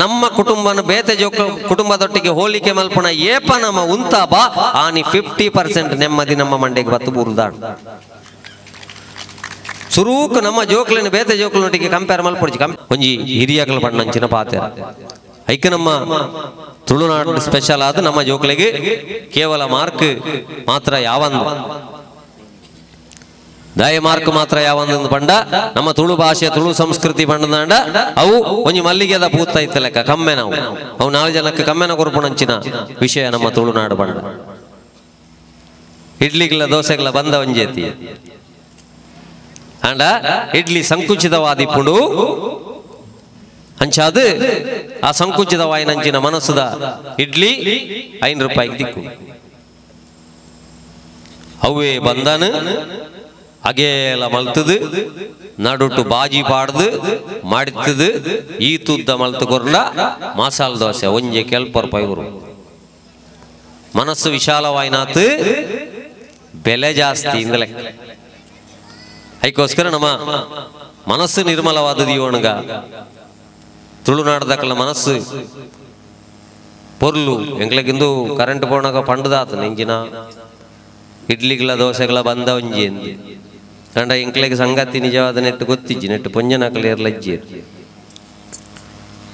ನಮ್ಮ ಕುಟುಂಬನ ಬೇತೆ ಜೋಕ್ ಕುಟುಂಬದೊಟ್ಟಿಗೆ ಹೋಲಿಕೆ ಮಲ್ಪುಣ ಏಪ ನಮ್ಮ ಉಂತಾಬ ಆನಿ 50% ನೆಮ್ಮದಿ ನಮ್ಮ ಮಂಡೆಗೆ ಬತ್ತು ಬೂರುದಾಡು. ಸುರೂಕ್ ನಮ್ಮ ಜೋಕ್ಲಿನ ಬೇತೆ ಜೋಕ್ಲಿನೊಟ್ಟಿಗೆ ಕಂಪೇರ್ ಮಲ್ಪೊಡ್ಚಿ. ಒಂಜಿ ಹಿರಿಯಕಲ ಬಣ್ಣಂಚಿನ ಪಾತೆ ಐಕ ನಮ್ಮ ತುಳುನಾಡು ಸ್ಪೆಷಲ್ ಆದ ನಮ್ಮ ಜೋಕ್ಲಿಗೆ ಕೇವಲ ಮಾರ್ಕ್ ಮಾತ್ರ ಯಾವಂದು ದಾಯ ಮಾರ್ಕ್ ಮಾತ್ರ ಯಾವಂದೊಂದು ಬಂಡ ನಮ್ಮ ತುಳು ಭಾಷೆ ತುಳು ಸಂಸ್ಕೃತಿ ಬಂಡದಾಂಡ ಅವು ಒಂಜಿ ಮಲ್ಲಿಗೆದ ಪೂತ ಇತ್ತ ಲೆಕ್ಕ ಕಮ್ಮೆ ನಾವು ಅವು 4 ಜನಕ್ಕೆ ಕಮ್ಮೆನ ಕೊರ್ಪುಣಂಚಿನ ವಿಷಯ ನಮ್ಮ ತುಳುನಾಡು ಬಂಡ. ಇಡ್ಲಿಗಳ ದೋಸೆಗಳ ಬಂದ ಒಂಜೇತಿ ಅಂಡ ಇಡ್ಲಿ ಸಂಕುಚಿತವಾದಿಪ್ಪುಂಡು ಅಂಚಾದು ಆ ಸಂಕುಚಿತವಾಯಿನಂಚಿನ ಮನಸ್ಸುದ ಇಡ್ಲಿ 5 ರೂಪಾಯಿಗೆ ದಿಕ್ಕು ಅವೇ ಬಂದನು ಅಗೇಲ ಮಲ್ತದು ನಡುಟು ಬಾಜಿ ಪಾಡ್ದು ಮಾಡಿತ್ತದು ಈ ತುದ್ದ ಮಲ್ತು ಕೊರ್ಲ ಮಸಾಲ ದೋಸೆ ಒಂಜೆ ಕೆಲ್ಪ ರೂಪಾಯಿ ಮನಸ್ಸು ವಿಶಾಲವಾಯಿನಾತು ಬೆಲೆ ಜಾಸ್ತಿ ಇಂದಲೆ. ಅದಕ್ಕೋಸ್ಕರ ನಮ್ಮ ಮನಸ್ಸು ನಿರ್ಮಲವಾದದ್ದು ಇವಣಗ ತುಳುನಾಡದಕ್ಕಲ್ಲ ಮನಸ್ಸು ಪೊರ್ಲು ಎಂಗ್ಲಕ್ಕಿಂದು ಕರೆಂಟ್ ಪೋಣಾಗ ಪಂಡದಾತ ನೆಂಜಿನ ಇಡ್ಲಿಗಳ ದೋಸೆಗಳ ಬಂದ ಒಂಜಿ ಎಂದು ಕಂಡ ಎಂಕ್ಲೆಗೆ ಸಂಗತಿ ನಿಜವಾದ ನೆಟ್ಟು ಗೊತ್ತಿಜ್ಜಿ ನೆಟ್ಟು ಪೊಂಜನಾಕಲಿ ಇರ್ಲಜ್ಜಿ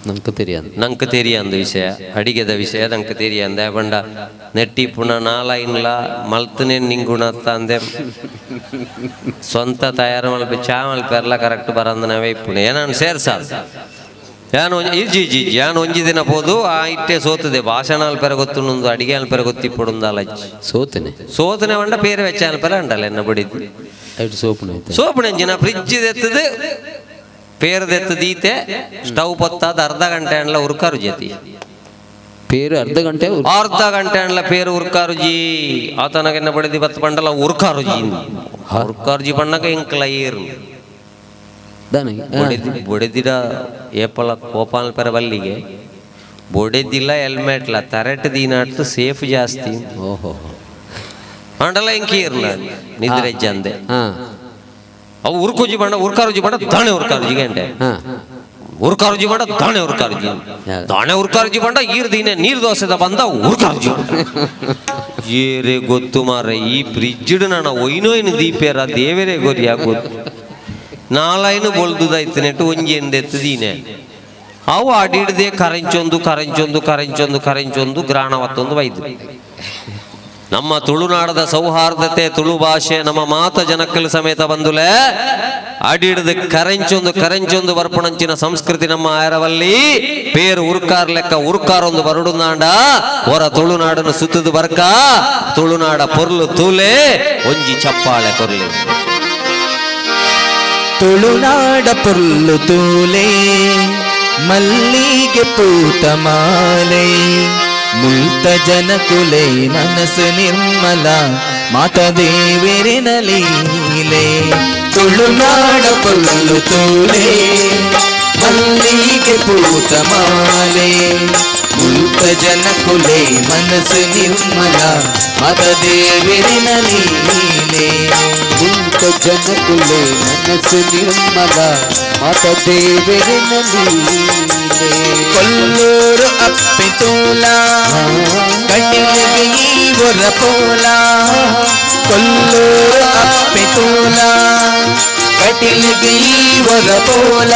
ನಂಗೆ ತೆರಿಯಂದು ನಂಗೆ ತೆರಿಯಂದು ವಿಷಯ ಅಡಿಗೆದ ವಿಷಯ ನಂಗೆ ತೆರಿಯಂದ ಬಂಡ ನೆಟ್ಟಿ ಪುನಃ ನಾಲೈನ್ಲ ಮಲ್ತನೆ ನಿಂಗುಣ ಅಂದೆ ಸ್ವಂತ ತಯಾರು ಮಲ್ಪ ಚಾ ಮಲ್ಪೆರ್ಲ ಕರೆಕ್ಟ್ ಬರಂದ ನಾವೇ ಇಪ್ಪುಣ ಏನಾನು ಸೇರ್ಸಾದ ಯಾನು ಇಜ್ಜಿ ಇಜ್ಜಿ ಯಾನು ಒಂಜಿ ದಿನ ಪೋದು ಆ ಇಟ್ಟೆ ಸೋತದೆ ಭಾಷಣ ಅಲ್ಪೆರ ಗೊತ್ತುಂಡು ಅಡಿಗೆ ಅಲ್ಪೆರ ಗೊತ್ತಿಪ್ಪುಡುಂದಲ್ಲ ಸೋತನೆ ಸೋತನೆ వంಡ పేరు వెచ్చాను ಅಂಡಲ್ಲ ಎನ್ನ ಬಡಿದ್ದು ಸೋಪು ನೆಂಜಿನ ಫ್ರಿಜ್ ದೆತ್ತದು ಪೇರು ದೆತ್ತದು ಈತೆ ಸ್ಟವ್ ಪೊತ್ತಾದ ಅರ್ಧ ಗಂಟೆ ಅಂಡ್ಲ ಉರ್ಕಾರು ಜತಿ ಪೇರು ಅರ್ಧ ಗಂಟೆ ಅರ್ಧ ಗಂಟೆ ಅಂಡ್ಲ ಪೇರು ಉರ್ಕಾರು ಜಿ ಆತನಗ ಎನ್ನ ಬಡಿದಿ ಬತ್ತು ಪಂಡಲ ಉರ್ಕಾರು ಜಿ ಉರ್ಕಾರು ಜಿ ಬಣ್ಣಗ ಇಂಕಲ ಏರು ಬೊಡೆದಿಡ ಏಪಲ ಕೋಪಾಲ್ ಪೆರ ಬಲ್ಲಿಗೆ ಬೊಡೆದಿಲ್ಲ ಹೆಲ್ಮೆಟ್ಲ ತರೆಟ್ ದೀನಾಟ್ತು ಸೇಫ್ ಜಾಸ್ತಿ ಓಹೋ ಅಂಡಲ ಇಂಕೀರ್ಲ ನಿದ್ರೆ ಜಂದೆ ಅವು ಉರ್ಕುಜಿ ಬಣ್ಣ ಉರ್ಕಾರುಜಿ ಬಣ್ಣ ದಾಣೆ ಉರ್ಕಾರುಜಿ ಗಂಟೆ ಉರ್ಕಾರುಜಿ ಬಣ್ಣ ದಾಣೆ ಉರ್ಕಾರುಜಿ ದಾಣೆ ಉರ್ಕಾರುಜಿ ಬಣ್ಣ ಈರ್ ದಿನ ನೀರು ದೋಸೆದ ಬಂದ ಉರ್ಕಾರುಜಿ ಏರೇ ಗೊತ್ತು ಮಾರ ಈ ಫ್ರಿಜ್ಡ್ ನಾನು ಒಯ್ನೋಯ್ನು ದೀಪೇರ ದೇವರೇ ಗೊರಿಯಾ ಗೊತ್ತು ನಾಲೈನು ಬೊಲ್ದುದಾಯ್ತು ನೆಟ್ಟು ಒಂಜಿ ಎಂದೆತ್ತು ದೀನೆ ಅವು ಅಡಿಡ್ದೆ ಕರೆಂಚೊಂದು ಕರೆಂಚೊಂದು ಕರೆಂಚೊಂದು ಕರೆಂಚೊಂದು ಗ್ರಾಣವತ್ತೊಂದು ಬೈದು ನಮ್ಮ ತುಳುನಾಡದ ಸೌಹಾರ್ದತೆ ತುಳು ಭಾಷೆ ನಮ್ಮ ಮಾತ ಜನಕ್ಕಲು ಸಮೇತ ಬಂದುಲೆ ಅಡಿಡ್ದು ಕರೆಂಚೊಂದು ಕರೆಂಚೊಂದು ಬರ್ಪಣಂಚಿನ ಸಂಸ್ಕೃತಿ ನಮ್ಮ ಆಯರವಲ್ಲಿ ಪೇರು ಉರ್ಕಾರ್ ಲೆಕ್ಕ ಉರ್ಕಾರೊಂದು ಬರುಡುನಾಂಡ ಹೊರ ತುಳುನಾಡನ್ನು ಸುತ್ತದು ಬರ್ಕ ತುಳುನಾಡ ಪೊರ್ಲು ತೂಲೆ ಒಂಜಿ ಚಪ್ಪಾಳೆ ಕೊರ್ಲಿ. ತುಳುನಾಡ ಪೊರ್ಲು ತೂಲೆ ಮಲ್ಲಿಗೆ ಪೂತ ಮಾಲೆ ಮುಲ್ತ ಜನಕುಲೆ ಮನಸ್ಸು ನಿರ್ಮಲ ಮಾತ ದೇವರಿನ ಲೀಲೆ. ತುಳುನಾಡ ಪೊರ್ಲು ತೂಲೆ ಮಲ್ಲಿಗೆ ಪೂತ ಮಾಲೆ ಮುಲ್ತ ಜನಕುಲೆ ಮನಸ್ಸು ನಿರ್ಮಲ ಮಾತ ದೇವರಿನ ಲೀಲೆ. ಮುಲ್ತ ಜನಕುಲೆ ಮನಸ್ಸು ನಿರ್ಮಲ ಮಾತ ದೇವರಿನ ಲೀಲೆ. ಕೊಲ್ಲೂರು ಅಪ್ಪೆ ತೋಲ ಕಟಿಲಿಗೆ ಈ ಒರ ಪೋಲ. ಕೊಲ್ಲೂರು ಅಪ್ಪೆ ತೋಲ ಕಟಿಲಿಗೆ ಈ ಒರ ಪೋಲ.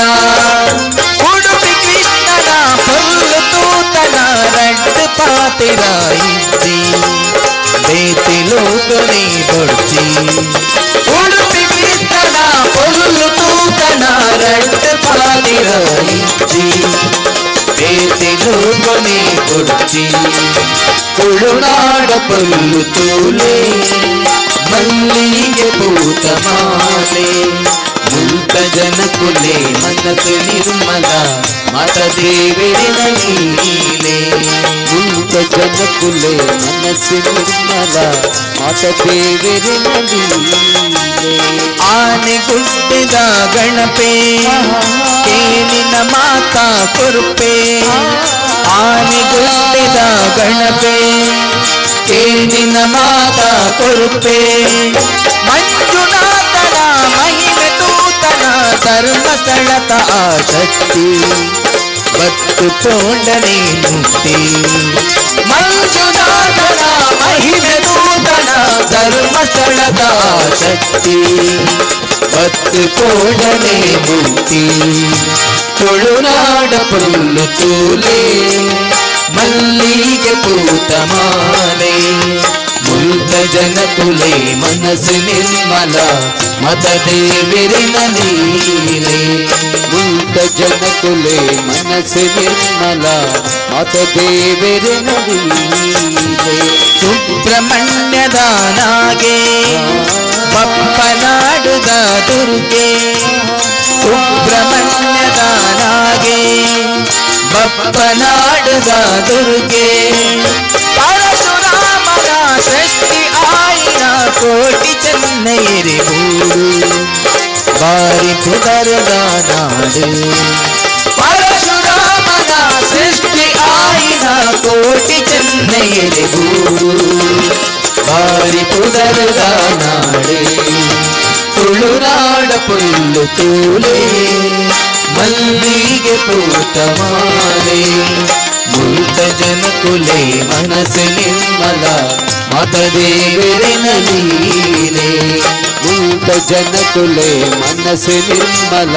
ಉಡುಪಿ ಕೃಷ್ಣನ ಪೊಲ್ಲು ತೂತನ ರಡ್ಡು ಪಾತಿರಾಯಿದ್ದಿ ಬೇತಿ ಲೋಕನೇ ಬೊಡ್ಚಿ. ಉಡುಪಿ ಕೃಷ್ಣನ ಪೊಲ್ಲು ತೂತನ ರಡ್ಡು ಪಾತಿರಾಯಿದ್ದಿ ಬೇತಿ ಲೋಕನೇ ಬೊಡ್ಚಿ. ತುಳುನಾಡ ಪೊಲ್ಲು ತೂಲೆ ಮಲ್ಲಿಗೆ ಪೂತ ಮಾಲೆ ಮುಲ್ತ ಜನಕುಲೆ ಮನಸ್ಸು ನಿರ್ಮಲ ಮಾತ ದೇವರಿನ ಲೀಲೆ. ಮುಲ್ತ ಜನಕುಲೆ ಮನಸ್ಸು ನಿರ್ಮಲ ಮಾತ ದೇವರಿನ ಲೀಲೆ. ಆನೆಗುಡ್ಡದ ಗಣಪೆ ಕೇನಿನ ಮಾತಾ ಕೊರುಪೆ. ಆನೆಗುಡ್ಡದ ಗಣಪೆ ಕೇನಿನ ಮಾತಾ ಕೊರುಪೆ. ಮಂಜುನಾಥನ ಮಹಿಮೆ ತೂತನ ಧರ್ಮಸ್ಥಳದ ಆ ಶಕ್ತಿ ಬತ್ತು ತೋಂಡನೆ ಮುಕ್ತಿ. ಮಂಜುನಾಥನ ಮಹಿಮೆ ತೂತನ ಧರ್ಮಸ್ಥಳದ ಶಕ್ತಿ ಬತ್ತು ತೋಂಡನೆ ಮುಕ್ತಿ. ತುಳುನಾಡ ಪೊಲ್ಲು ತೂಲೆ ಮಲ್ಲಿಗೆ ಪೂತ ಮಾಲೆ ಮುಲ್ತ ಜನಕುಲೆ ಮನಸ್ಸು ನಿರ್ಮಲ ಮತ ದೇವರಿನ ಲೀಲೆ. ಮುಲ್ತ ಜನಕುಲೆ ಮನಸ್ಸು ನಿರ್ಮಲ ಮಾತ ದೇವರಿನ ಲೀಲೆ. ಸುಬ್ರಹ್ಮಣ್ಯದ ನಾಗೆ ಬಪ್ಪನಾಡುದ ದುರ್ಗೆ. ಸುಬ್ರಹ್ಮಣ್ಯದ ನಾಗೆ ಬಪ್ಪನಾಡುದ ದುರ್ಗೆ. ಪರಶುರಾಮನ ಸೃಷ್ಟಿ ಆಯಿನ ಕೋಟಿ ಚೆನ್ನೈರಿ ಬೂಡು ಬಾರಿ ಪುದರದ ನಾಡು. ಪರಶುರಾಮನ ಸೃಷ್ಟಿ ಆಯಿನ ಕೋಟಿ ಚೆನ್ನೈರಿ ಬೂಡು ಬಾರಿ ಪುದರದ ನಾಡು. ತುಳುನಾಡ ಪೊಲ್ಲು ತೂಲೆ ಮಲ್ಲಿಗೆ ಪೂತ ಮಾಲೆ ಮುಲ್ತ ಜನಕುಲೆ ಮನಸ್ಸು ನಿರ್ಮಲ ಮಾತ ದೇವರಿನ ಲೀಲೆ. ಮುಲ್ತ ಜನಕುಲೆ ಮನಸ್ಸು ನಿರ್ಮಲ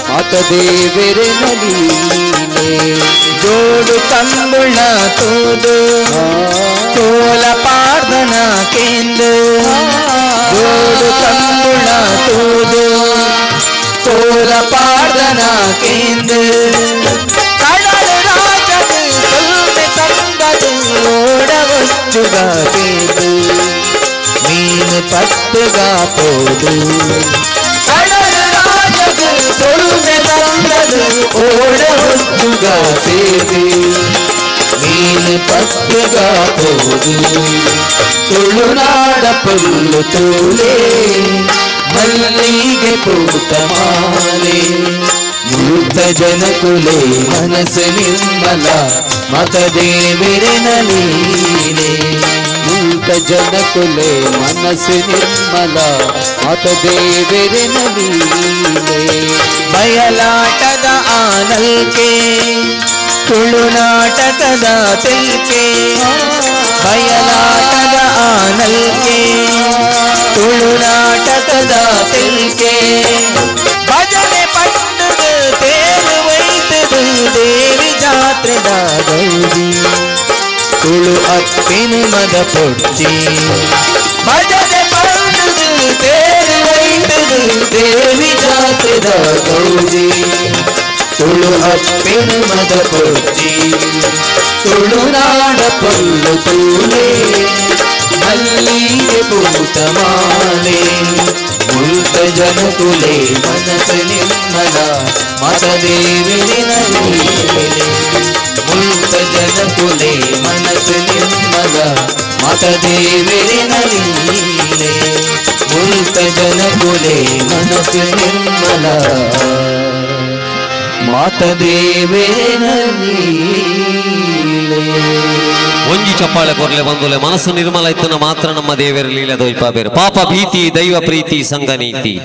ಮಾತ ದೇವರಿನ ಲೀಲೆ. ಜೋಡು ಕಂಬುಳ ತೂದು ಕೋಲ ಪಾರ್ದನ ಕೇಂದು. ಜೋಡು ಕಂಬುಳ ತೂದು ಕೋಲ ಪಾರ್ದನ ಕೇಂದು. ಕಡಲು ರಾಜದು ಸೊಲ್ಮೆ ತಂದದು ಓಡವಚ್ಚುಗ ಸೇದು ಮೀನು ಪತ್ತುಗ ಪೋದು. ಕಡಲು ರಾಜದು ಸೊಲ್ಮೆ ತಂದದು ಓಡವಚ್ಚುಗ ಸೇದು ಮೀನು ಪತ್ತುಗ ಪೋದು. ತುಳುನಾಡ ಪೊಲ್ಲು ತೂಲೆ ಮಲ್ಲಿಗೆ ಪೂತ ಮಾಲೆ ಮುಲ್ತ ಜನಕುಲೆ ಮನಸ್ಸು ನಿರ್ಮಲ ಮಾತ ದೇವರಿನ ಲೀಲೆ. ಮುಲ್ತ ಜನಕುಲೆ ಮನಸ್ಸು ನಿರ್ಮಲ ಮಾತ ದೇವರಿನ ಲೀಲೆ. ಬಯಲಾಟದ ಆನಲ್ಕೆ ತುಳುನಾಟಕದ ತೆಲ್ಕೆ. ಬಯಲಾಟದ ಆನಲ್ಕೆ ತುಳುನಾಟಕದ ತೆಲ್ಕೆ. ಭಜನೆ ಪಂಡದು ತೇರು ವೈತದು ದೇವಿ ಜಾತ್ರೆದ ಗೌರಿ Tulu ಅಪ್ಪಿನ ಮದ ಪೊಡ್ಚಿ ಭಜನೆ ಪಂಡದು ತೇರು ವೈತದು ದೇವಿ ಜಾತ್ರೆದ ಗೌಜಿ ತುಳು ಅಪ್ಪಿನ ಮದ ಪೊಡ್ಚಿ ತುಳುನಾಡ ಪೊಲ್ಲು ತೂಲೆ ಮಲ್ಲಿಗೆ ಪೂತ ಮಾಲೆ ಮುಲ್ತ ಜನಕುಲೆ ಮನಸ್ಸು ನಿರ್ಮಲ ಮತದೇವಿನ ಲೀಲೆ ಮುಲ್ತ ಜನಕುಲೆ ಮನಸ್ಸು ನಿರ್ಮಲ ಮತದೇವಿನ ಲೀಲೆ ಮುಲ್ತ ಜನಕುಲೆ ಮನಸ್ಸು ನಿರ್ಮಲ ಮಾತದೇವಿನ ಲೀಲೆ. ಒಂಜಿ ಚಪ್ಪಾಳೆ ಕೊರ್ಲೆ ಬಂದುಲೆ ಮನಸ್ಸು ನಿರ್ಮಲ ಇತ್ತನ ಮಾತ್ರ ನಮ್ಮ ದೇವರ ಲೀಲೆ ದೊಯ್ಪ ಬೇರೆ. ಪಾಪ ಭೀತಿ ದೈವ ಪ್ರೀತಿ ಸಂಘ ನೀತಿ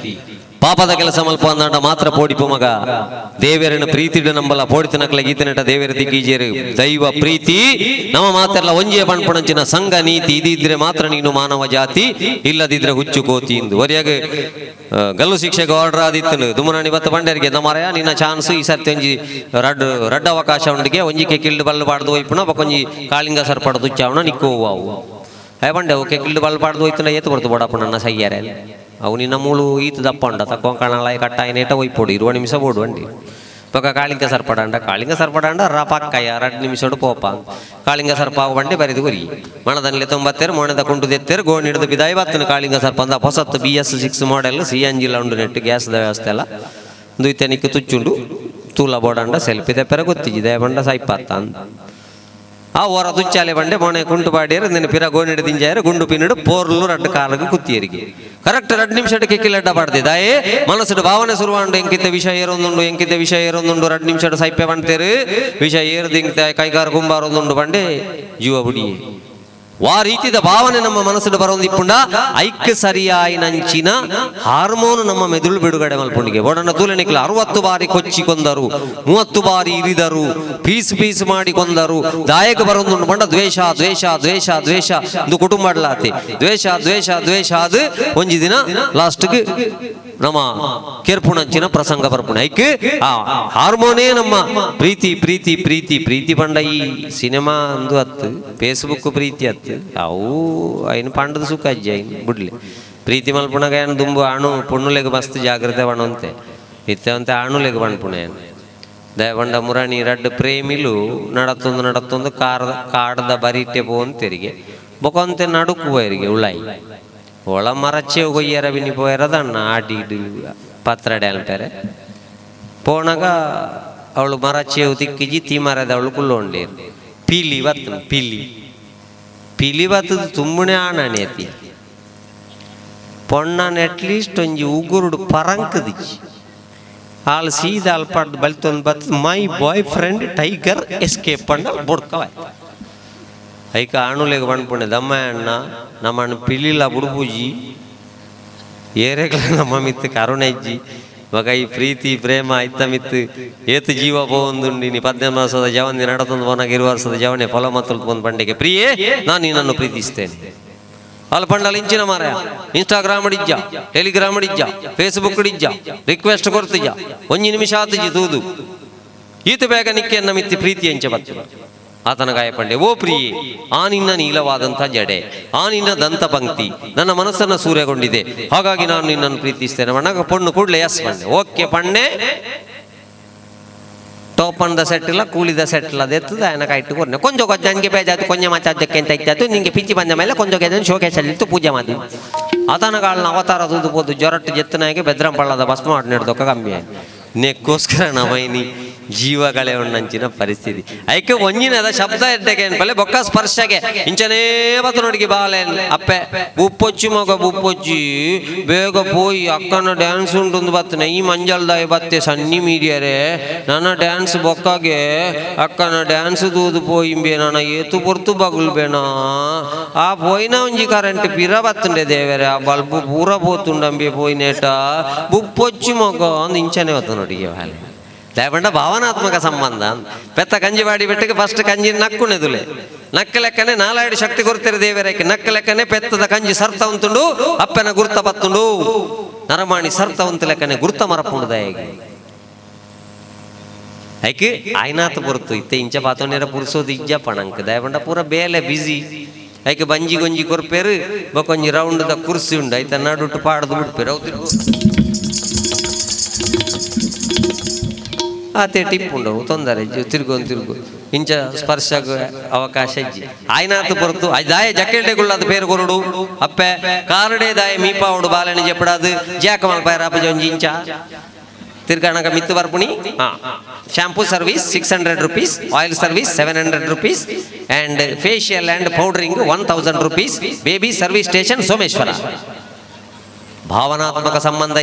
ಪಾಪದ ಕೆಲಸ ಮಲ್ಪ ಅಂದಾಂಡ ಮಾತ್ರ ಪೋಡಿಪು ಮಗ ದೇವರನ್ನು ಪ್ರೀತಿಡು ನಂಬಲ ಪೋಡಿತನಕ್ಲೆ ಗೀತನಟ ದೇವರ ದಿಗ್ಗೀಜೇರು ದೈವ ಪ್ರೀತಿ ನಮ್ಮ ಮಾತೆಲ್ಲ ಒಂಜೇ ಪಣ್ಪುಣಂಚಿನ ಸಂಘ ನೀತಿ ಇದಿದ್ರೆ ಮಾತ್ರ ನೀನು ಮಾನವ ಜಾತಿ ಇಲ್ಲದಿದ್ರೆ ಹುಚ್ಚು ಕೋತಿ ಇಂದು ಒರಿಯಾಗ ಗಲ್ಲು ಶಿಕ್ಷೆಗೆ ಆರ್ಡರ್ ಆದಿತ್ತು ದುಮನಾಣಿ ಬತ್ತ ಬಂಡರಿಗೆ ನಮ್ಮರಯ ನಿನ್ನ ಚಾನ್ಸ್ ಈ ಸರ್ತಿ ಒಂಜಿ ರಡ್ ರಡ್ಡ ಅವಕಾಶ ಉಂಡಿಗೆ ಒಂಜಿಕೆ ಕಿಲ್ಡು ಬಲ್ಲು ಬಾಡ್ದು ಒಯ್ಪುಣ ಬಕೊಂಜಿ ಕಾಳಿಂಗ ಸರ್ಪಡ ತುಚ್ಚಾವಣ ನಿಕ್ಕೋ ಅವು ಅಯ್ಯ ಬಂಡೆ ಓಕೆ ಕಿಲ್ಡು ಬಲ್ಲು ಬಾಡ್ದು ಹೋಯ್ತುನ ಏತು ಬರ್ತು ಬೋಡಪ್ಪ ನನ್ನ ಸಯ್ಯಾರೆ ಅವು ನಿನ್ನ ಮೂಳು ಈತ ದಪ್ಪ ಉಂಡ ತಕ್ಕೊಂಕಣಲ ಕಟ್ಟಾಯಿನೇಟ ಒಯ್ಪೋಡು 20 ನಿಮಿಷ ಬೋಡು ಅಂಡಿ ಪಕ್ಕ ಕಾಳಿಂಗ ಸರ್ಪಡಂಡ ಕಾಳಿಂಗ ಸರ್ಪಡಂಡ ರ ಪಕ್ಕಯ್ಯ 2 ನಿಮಿಷಡು ಪೋಪ ಕಾಳಿಂಗ ಸರ್ಪ ಬಂಡೆ ಬರೆದು ಗುರಿ ಮಣದಲ್ಲಿ 90 ಮೋಣದ ಕುಂಟು ದೆತ್ತೇರು ಗೋಣಿ ಹಿಡಿದು ಬಿದಾಯಿ ಬತ್ತನು ಕಾಳಿಂಗ ಸರ್ಪ ಅಂದ ಹೊಸತ್ತು BS6 model CNG ಉಂಡು ನೆಟ್ಟು ಗ್ಯಾಸ್ದ ವ್ಯವಸ್ಥೆ ಎಲ್ಲ ದುಯ್ತನಿಕ್ಕೆ ತುಚ್ಚುಂಡು ತೂಲ ಬೋಡಂಡ ಸೆಲ್ಫಿ ತೆಪ್ಪರ ಗೊತ್ತಿದೆ ಬಂಡ ಸೈಪಾತ ಅಂತ ಆ ಓರ ತುಚ್ಚಾಲೆ ಬಂಡೆ ಮೊಣೆ ಕುಂಟು ಬಾಡಿಯರು ನಿನ್ನ ಪಿರ ಗೋಣಿಡು ದಿಂಜಾಯರು ಗುಂಡು ಪಿನ್ನಿಡು ಪೋರ್ಲು ರಡ್ಡು ಕಾಲಗು ಕುತ್ತಿಯರಿಗೆ ಕರೆಕ್ಟ್ 2 ನಿಮಿಷ ಕೆಕ್ಕಿಲಡ್ಡ ಪಾಡ್ದೆ ದಾಯೇ ಮನಸ್ಸುಡು ಭಾವನೆ ಶುರುವಾಂಡು ಎಂಕಿದ್ದ ವಿಷಯ ಏರೊಂದುಂಡು ಎಂಕಿದ್ದ ವಿಷಯ ಏರೊಂದುಂಡು 2 ನಿಮಿಷ ಸೈಪೆ ಬಂತೇರು ವಿಷಯ ಏರ್ದು ಇಂಕ ಕೈಗಾರ ಕುಂಬಾರೊಂದುಂಡು ಬಂಡೆ ಜೀವ ಬುಡಿಯೇ ವಾ ರೀತಿದ ಭಾವನೆ ನಮ್ಮ ಮನಸ್ಸುಡು ಬರೋಂದಿಪ್ಪುಂಡ ಐಕ್ ಸರಿಯಾಯಿನಂಚಿನ ಹಾರ್ಮೋನ್ ನಮ್ಮ ಮೆದುಳು ಬಿಡುಗಡೆ ಮಲ್ಪುಂಡಿಗೆ ಬೋಡಣ್ಣ ತೂಲೆನಿಕ್ಲ 60 ಬಾರಿ ಕೊಚ್ಚಿ ಕೊಂದರು 30 ಬಾರಿ ಇರಿದರು ಪೀಸ್ ಪೀಸ್ ಮಾಡಿ ಕೊಂದರು ದಾಯಕ ಬರೋದುಂಡು ಬಂಡ ದ್ವೇಷ ದ್ವೇಷ ದ್ವೇಷ ದ್ವೇಷ ಇದು ಕುಟುಂಬ ದ್ವೇಷ ದ್ವೇಷ ದ್ವೇಷ ಅದು ಒಂಜಿ ದಿನ ಲಾಸ್ಟ್ಗೆ ನಮ್ಮ ಕೆರ್ಪುಣಂಚಿನ ಪ್ರಸಂಗ ಬರ್ಪುಣ ಐಕ್ ಆ ಹಾರ್ಮೋನೇ ನಮ್ಮ ಪ್ರೀತಿ ಪ್ರೀತಿ ಪ್ರೀತಿ ಪ್ರೀತಿ ಪಂಡ ಈ ಸಿನಿಮಾ ಅಂದು ಅತ್ತು ಫೇಸ್ಬುಕ್ ಪ್ರೀತಿ ಅತ್ತು ಅವು ಐನು ಪಂಡದ ಸುಖ ಅಜ್ಜಿ ಐನು ಬಿಡ್ಲಿ ಪ್ರೀತಿ ಮಲ್ಪುಣಗ ಏನು ದುಂಬು ಅಣು ಪೊಣ್ಣುಲೆಗ್ ಮಸ್ತ್ ಜಾಗ್ರತೆ ಬಣಂತೆ ಇತ್ತಂತೆ ಅಣುಲೆಗ್ ಬಣ್ಪುಣೆ ದಯಬಂಡ ಮುರಾಣಿ ರಡ್ಡು ಪ್ರೇಮಿಲು ನಡತ್ತೊಂದು ನಡತ್ತೊಂದು ಕಾರದ ಕಾಡದ ಬರಿಟೆ ಪೋಂತೆರಿಗೆ ಬೊಕೊಂತೆ ನಡುಕುವ ಇರಿಗೆ ಉಳಾಯಿ ಒಳ ಮರಚೆ ಕೊಯ್ಯರ ಬಿನಿ ಪೋಯರದಣ್ಣ ಆಡಿ ಇಡು ಪತ್ರಡೆ ಅನ್ಪೇರೆ ಪೋಣಗ ಅವಳು ಮರಚೇವು ತಿಕ್ಕಿಜಿ ತೀ ಮರದ ಅವಳು ಕುಲ್ಲೊಂಡೇರು ಪೀಲಿ ಬತ್ತು ಪೀಲಿ ಪಿಲಿ ಬತ್ತದ ತುಂಬುಣೆ ಆಣಿ ಅತಿ ಪೊಣ್ಣನ ಅಟ್ಲೀಸ್ಟ್ ಒಂಜಿ ಉಗುರುಡು ಪರಂಕದಿಚ್ಚಿ ಆಳು ಸೀದಾ ಅಲ್ಪಾಡ್ದು ಬಲಿತೊಂದು ಬತ್ತದ my boy friend tiger escape ಪಂಡ ಬೊಡ್ಕವ ಐಕ ಆಣುಲೆಗ್ ಪಣ್ಪುಣೆ ದಮ್ಮ ಅಣ್ಣ ನಮ್ಮಣ್ಣ ಪಿಲಿಲ ಬುಡುಪೂಜಿ ಏರೆಗ್ಲ ನಮ್ಮ ಮಿತ್ತು ಕರುಣೆ ಇಜ್ಜಿ ಮಗ ಈ ಪ್ರೀತಿ ಪ್ರೇಮ ಇತ್ತ ಮಿತ್ತು ಏತು ಜೀವ ಪೋಂದುಂಡಿ ನೀ 18 ವರ್ಷದ ಜವನಿ ನಡತೊಂದು ಪೋನಾಗ 20 ವರ್ಷದ ಜವನೆ ಫಲ ಮತ್ತೊಂದು ಪೋಂದು ಪಂಡಿಗೆ ಪ್ರಿಯೇ ನಾನು ನಿನ್ನನ್ನು ಪ್ರೀತಿಸ್ತೇನೆ ಅಲ್ಲ ಪಂಡಲ ಇಂಚಿನ ಮಾರಾಯ ಇನ್ಸ್ಟಾಗ್ರಾಮ್ ಇಜ್ಜ ಟೆಲಿಗ್ರಾಮ್ ಇಜ್ಜ ಫೇಸ್ಬುಕ್ ಇಜ್ಜ ರಿಕ್ವೆಸ್ಟ್ ಕೊರ್ತಿಜ ಒಂಜಿ ನಿಮಿಷ ಆತಿಜಿ ತೂದು ಈತ ಬೇಗ ನಿಕ್ಕೆನ್ನ ಮಿತ್ತಿ ಪ್ರೀತಿ ಎಂಚ ಬತ್ತು ಆತನ ಗಾಯಪಂಡೆ ಓ ಪ್ರಿಯೆ ಆ ನಿನ್ನ ನೀಲವಾದಂಥ ಜಡೆ ಆ ನಿನ್ನ ದಂತ ಪಂಕ್ತಿ ನನ್ನ ಮನಸ್ಸನ್ನು ಸೂರ್ಯಗೊಂಡಿದೆ ಹಾಗಾಗಿ ನಾನು ನಿನ್ನನ್ನು ಪ್ರೀತಿಸ್ತೇನೆ ಬಣ್ಣಗ ಪೊಣ್ಣು ಕೂಡಲೇ ಎಸ್ ಪಂಡೆ ಓಕೆ ಪಣ್ಣೆ ಟೋಪನ್ದ ಸೆಟ್ ಇಲ್ಲ ಕೂಲಿದ ಸೆಟ್ ಇಲ್ಲ ಅದೆತ್ತದ ఆయన ಕೈಟ್ಟು ಕೊರ್ನೆ ಕೊಂಚ ಕೊಂಚ ಬೇಜಾತು ಕೊಂಚ ಮಾಚಾದಕ್ಕೆ ಅಂತ ಇತ್ತು ನಿಂಗೆ ಪಿಚ್ಚಿ ಬಂದ ಮೇಲೆ ಕೊಂಚ ಶೋಕೇಶಲ್ಲಿತ್ತು ಪೂಜೆ ಮಾಡಿ ಆತನ ಕಾಲನ ಅವತಾರ ತೂದು ಪೋದು ಜ್ವರಟ್ಟು ಜೆತ್ತನಾಗೆ ಬೆದ್ರಂಪಳ್ಳದ ಭಸ್ಮ ಮಾಡಿ ನೆಡ್ದೊಕ್ಕ ಕಮ್ಮಿ ಆಯ್ತು ನೆಕ್ಕೋಸ್ಕರ ನಮೈನಿ ಜೀವಗಳೇ ಉಣ್ಣಂಚಿನ ಪರಿಸ್ಥಿತಿ ಐಕೆ ಒಂಜಿನದ ಶಬ್ದ ಎಡ್ಡೆಗೆ ಪಲ್ಲೆ ಬೊಕ್ಕ ಸ್ಪರ್ಶಗೆ ಇಂಚನೇ ಬತ್ತು ನೋಡಿಗೆ ಬಾಲೆ ಅಪ್ಪೆ ಬುಪ್ಪೊಚ್ಚಿ ಮಗ ಬುಪ್ಪೊಚ್ಚಿ ಬೇಗ ಪೋಯಿ ಅಕ್ಕನ ಡ್ಯಾನ್ಸ್ ಉಂಟು ಬತ್ತನೆ ಈ ಮಂಜಲ್ದಾಯಿ ಬತ್ತೆ ಸನ್ನಿ ಮೀಡಿಯರೇ ನನ್ನ ಡ್ಯಾನ್ಸ್ ಬೊಕ್ಕಾಗೆ ಅಕ್ಕನ ಡ್ಯಾನ್ಸ್ ದೂದು ಪೋಯಿಂಬೆ ನನ್ನ ಏತು ಪೊರ್ತು ಬಗುಲ್ಬೇನ ಆ ಪೋಯಿನ ಒಂಜಿ ಕರೆಂಟ್ ಪಿರ ಬತ್ತುಂಡೆ ದೇವರೇ ಆ ಬಲ್ಬು ಪೂರ ಪೋತುಂಡಂಬೆ ಪೋಯಿನೇಟ ಬುಪ್ಪೊಚ್ಚಿ ಮಗ ಅಂದ್ ಇಂಚನೆ ಬತ್ತು ನೋಡಿಗೆ ಬಾಲೆ ದಯಪಂಡ ಭಾವನಾತ್ಮಕ ಸಂಬಂಧ ಪೆತ್ತ ಕಂಜಿ ಬಾಡಿ ಬೆಟ್ಟಕ್ಕೆ ಫಸ್ಟ್ ಕಂಜಿ ನಕ್ಕುನೆದುಲೆ ನಕ್ಕ ಲೆಕ್ಕನೆ ನಾಲಾಡಿ ಶಕ್ತಿ ಕೊರ್ತಿರ ದೇವರಕ್ಕೆ ನಕ್ಕ ಲೆಕ್ಕನೆ ಪೆತ್ತದ ಕಂಜಿ ಸರ್ತ ಉಂಟುಂಡು ಅಪ್ಪನ ಗುರ್ತ ಬತ್ತುಂಡು ನರಮಾಣಿ ಸರ್ತ ಉಂಟು ಲೆಕ್ಕನೆ ಗುರ್ತ ಮರಪುಂಡು ದಯಗೆ ಐಕ್ ಆಯ್ನಾತ್ ಪೊರ್ತು ಇತ್ತೆ ಇಂಚ ಪಾತೊಂಡೇರ ಪುರ್ಸೋದು ಇಜ್ಜಪ್ಪ ನಂಗೆ ದಯಪಂಡ ಪೂರ ಬೇಲೆ ಬಿಸಿ ಐಕೆ ಬಂಜಿ ಗೊಂಜಿ ಕೊರ್ಪೇರು ಬೊಕೊಂಜಿ ರೌಂಡ್ the ಕುರ್ಸಿ ಉಂಡು ಐತ ನಡುಟು ಪಾಡ್ದು ಬಿಡ್ಪೇರು ಅವು ಆತೆ ಟಿಪ್ ಉಂಡವು ತೊಂದರೆ ತಿರುಗೊಂದು ತಿರುಗು ಇಂಚ ಸ್ಪರ್ಶ ಅವಕಾಶ ಇಜ್ಜಿ ಆಯ್ನಾತ್ ಪೊರ್ತು ದಾಯ ಜಕ್ಕೆಲ್ಡೆಗುಳ್ಳಾದ ಪೇರು ಕೊರಡು ಅಪ್ಪೆ ಕಾರಡೆ ದಾಯ ಮೀಪಾವುಡು ಬಾಲನೆ ಜೆಪ್ಪಡಾದು ಜಾಕ ಮಲ್ಪಾಯರ ಅಪ್ಪ ಒಂಜಿ ಇಂಚ ತಿರ್ಗಾಣಕ ಮಿತ್ತು ಬರ್ಪುಣಿ shampoo service 600 rupees, oil service 700 rupees and facial and powdering 1000 rupees, baby service station Someshwara. ಭಾವನಾತ್ಮಕ ಸಂಬಂಧ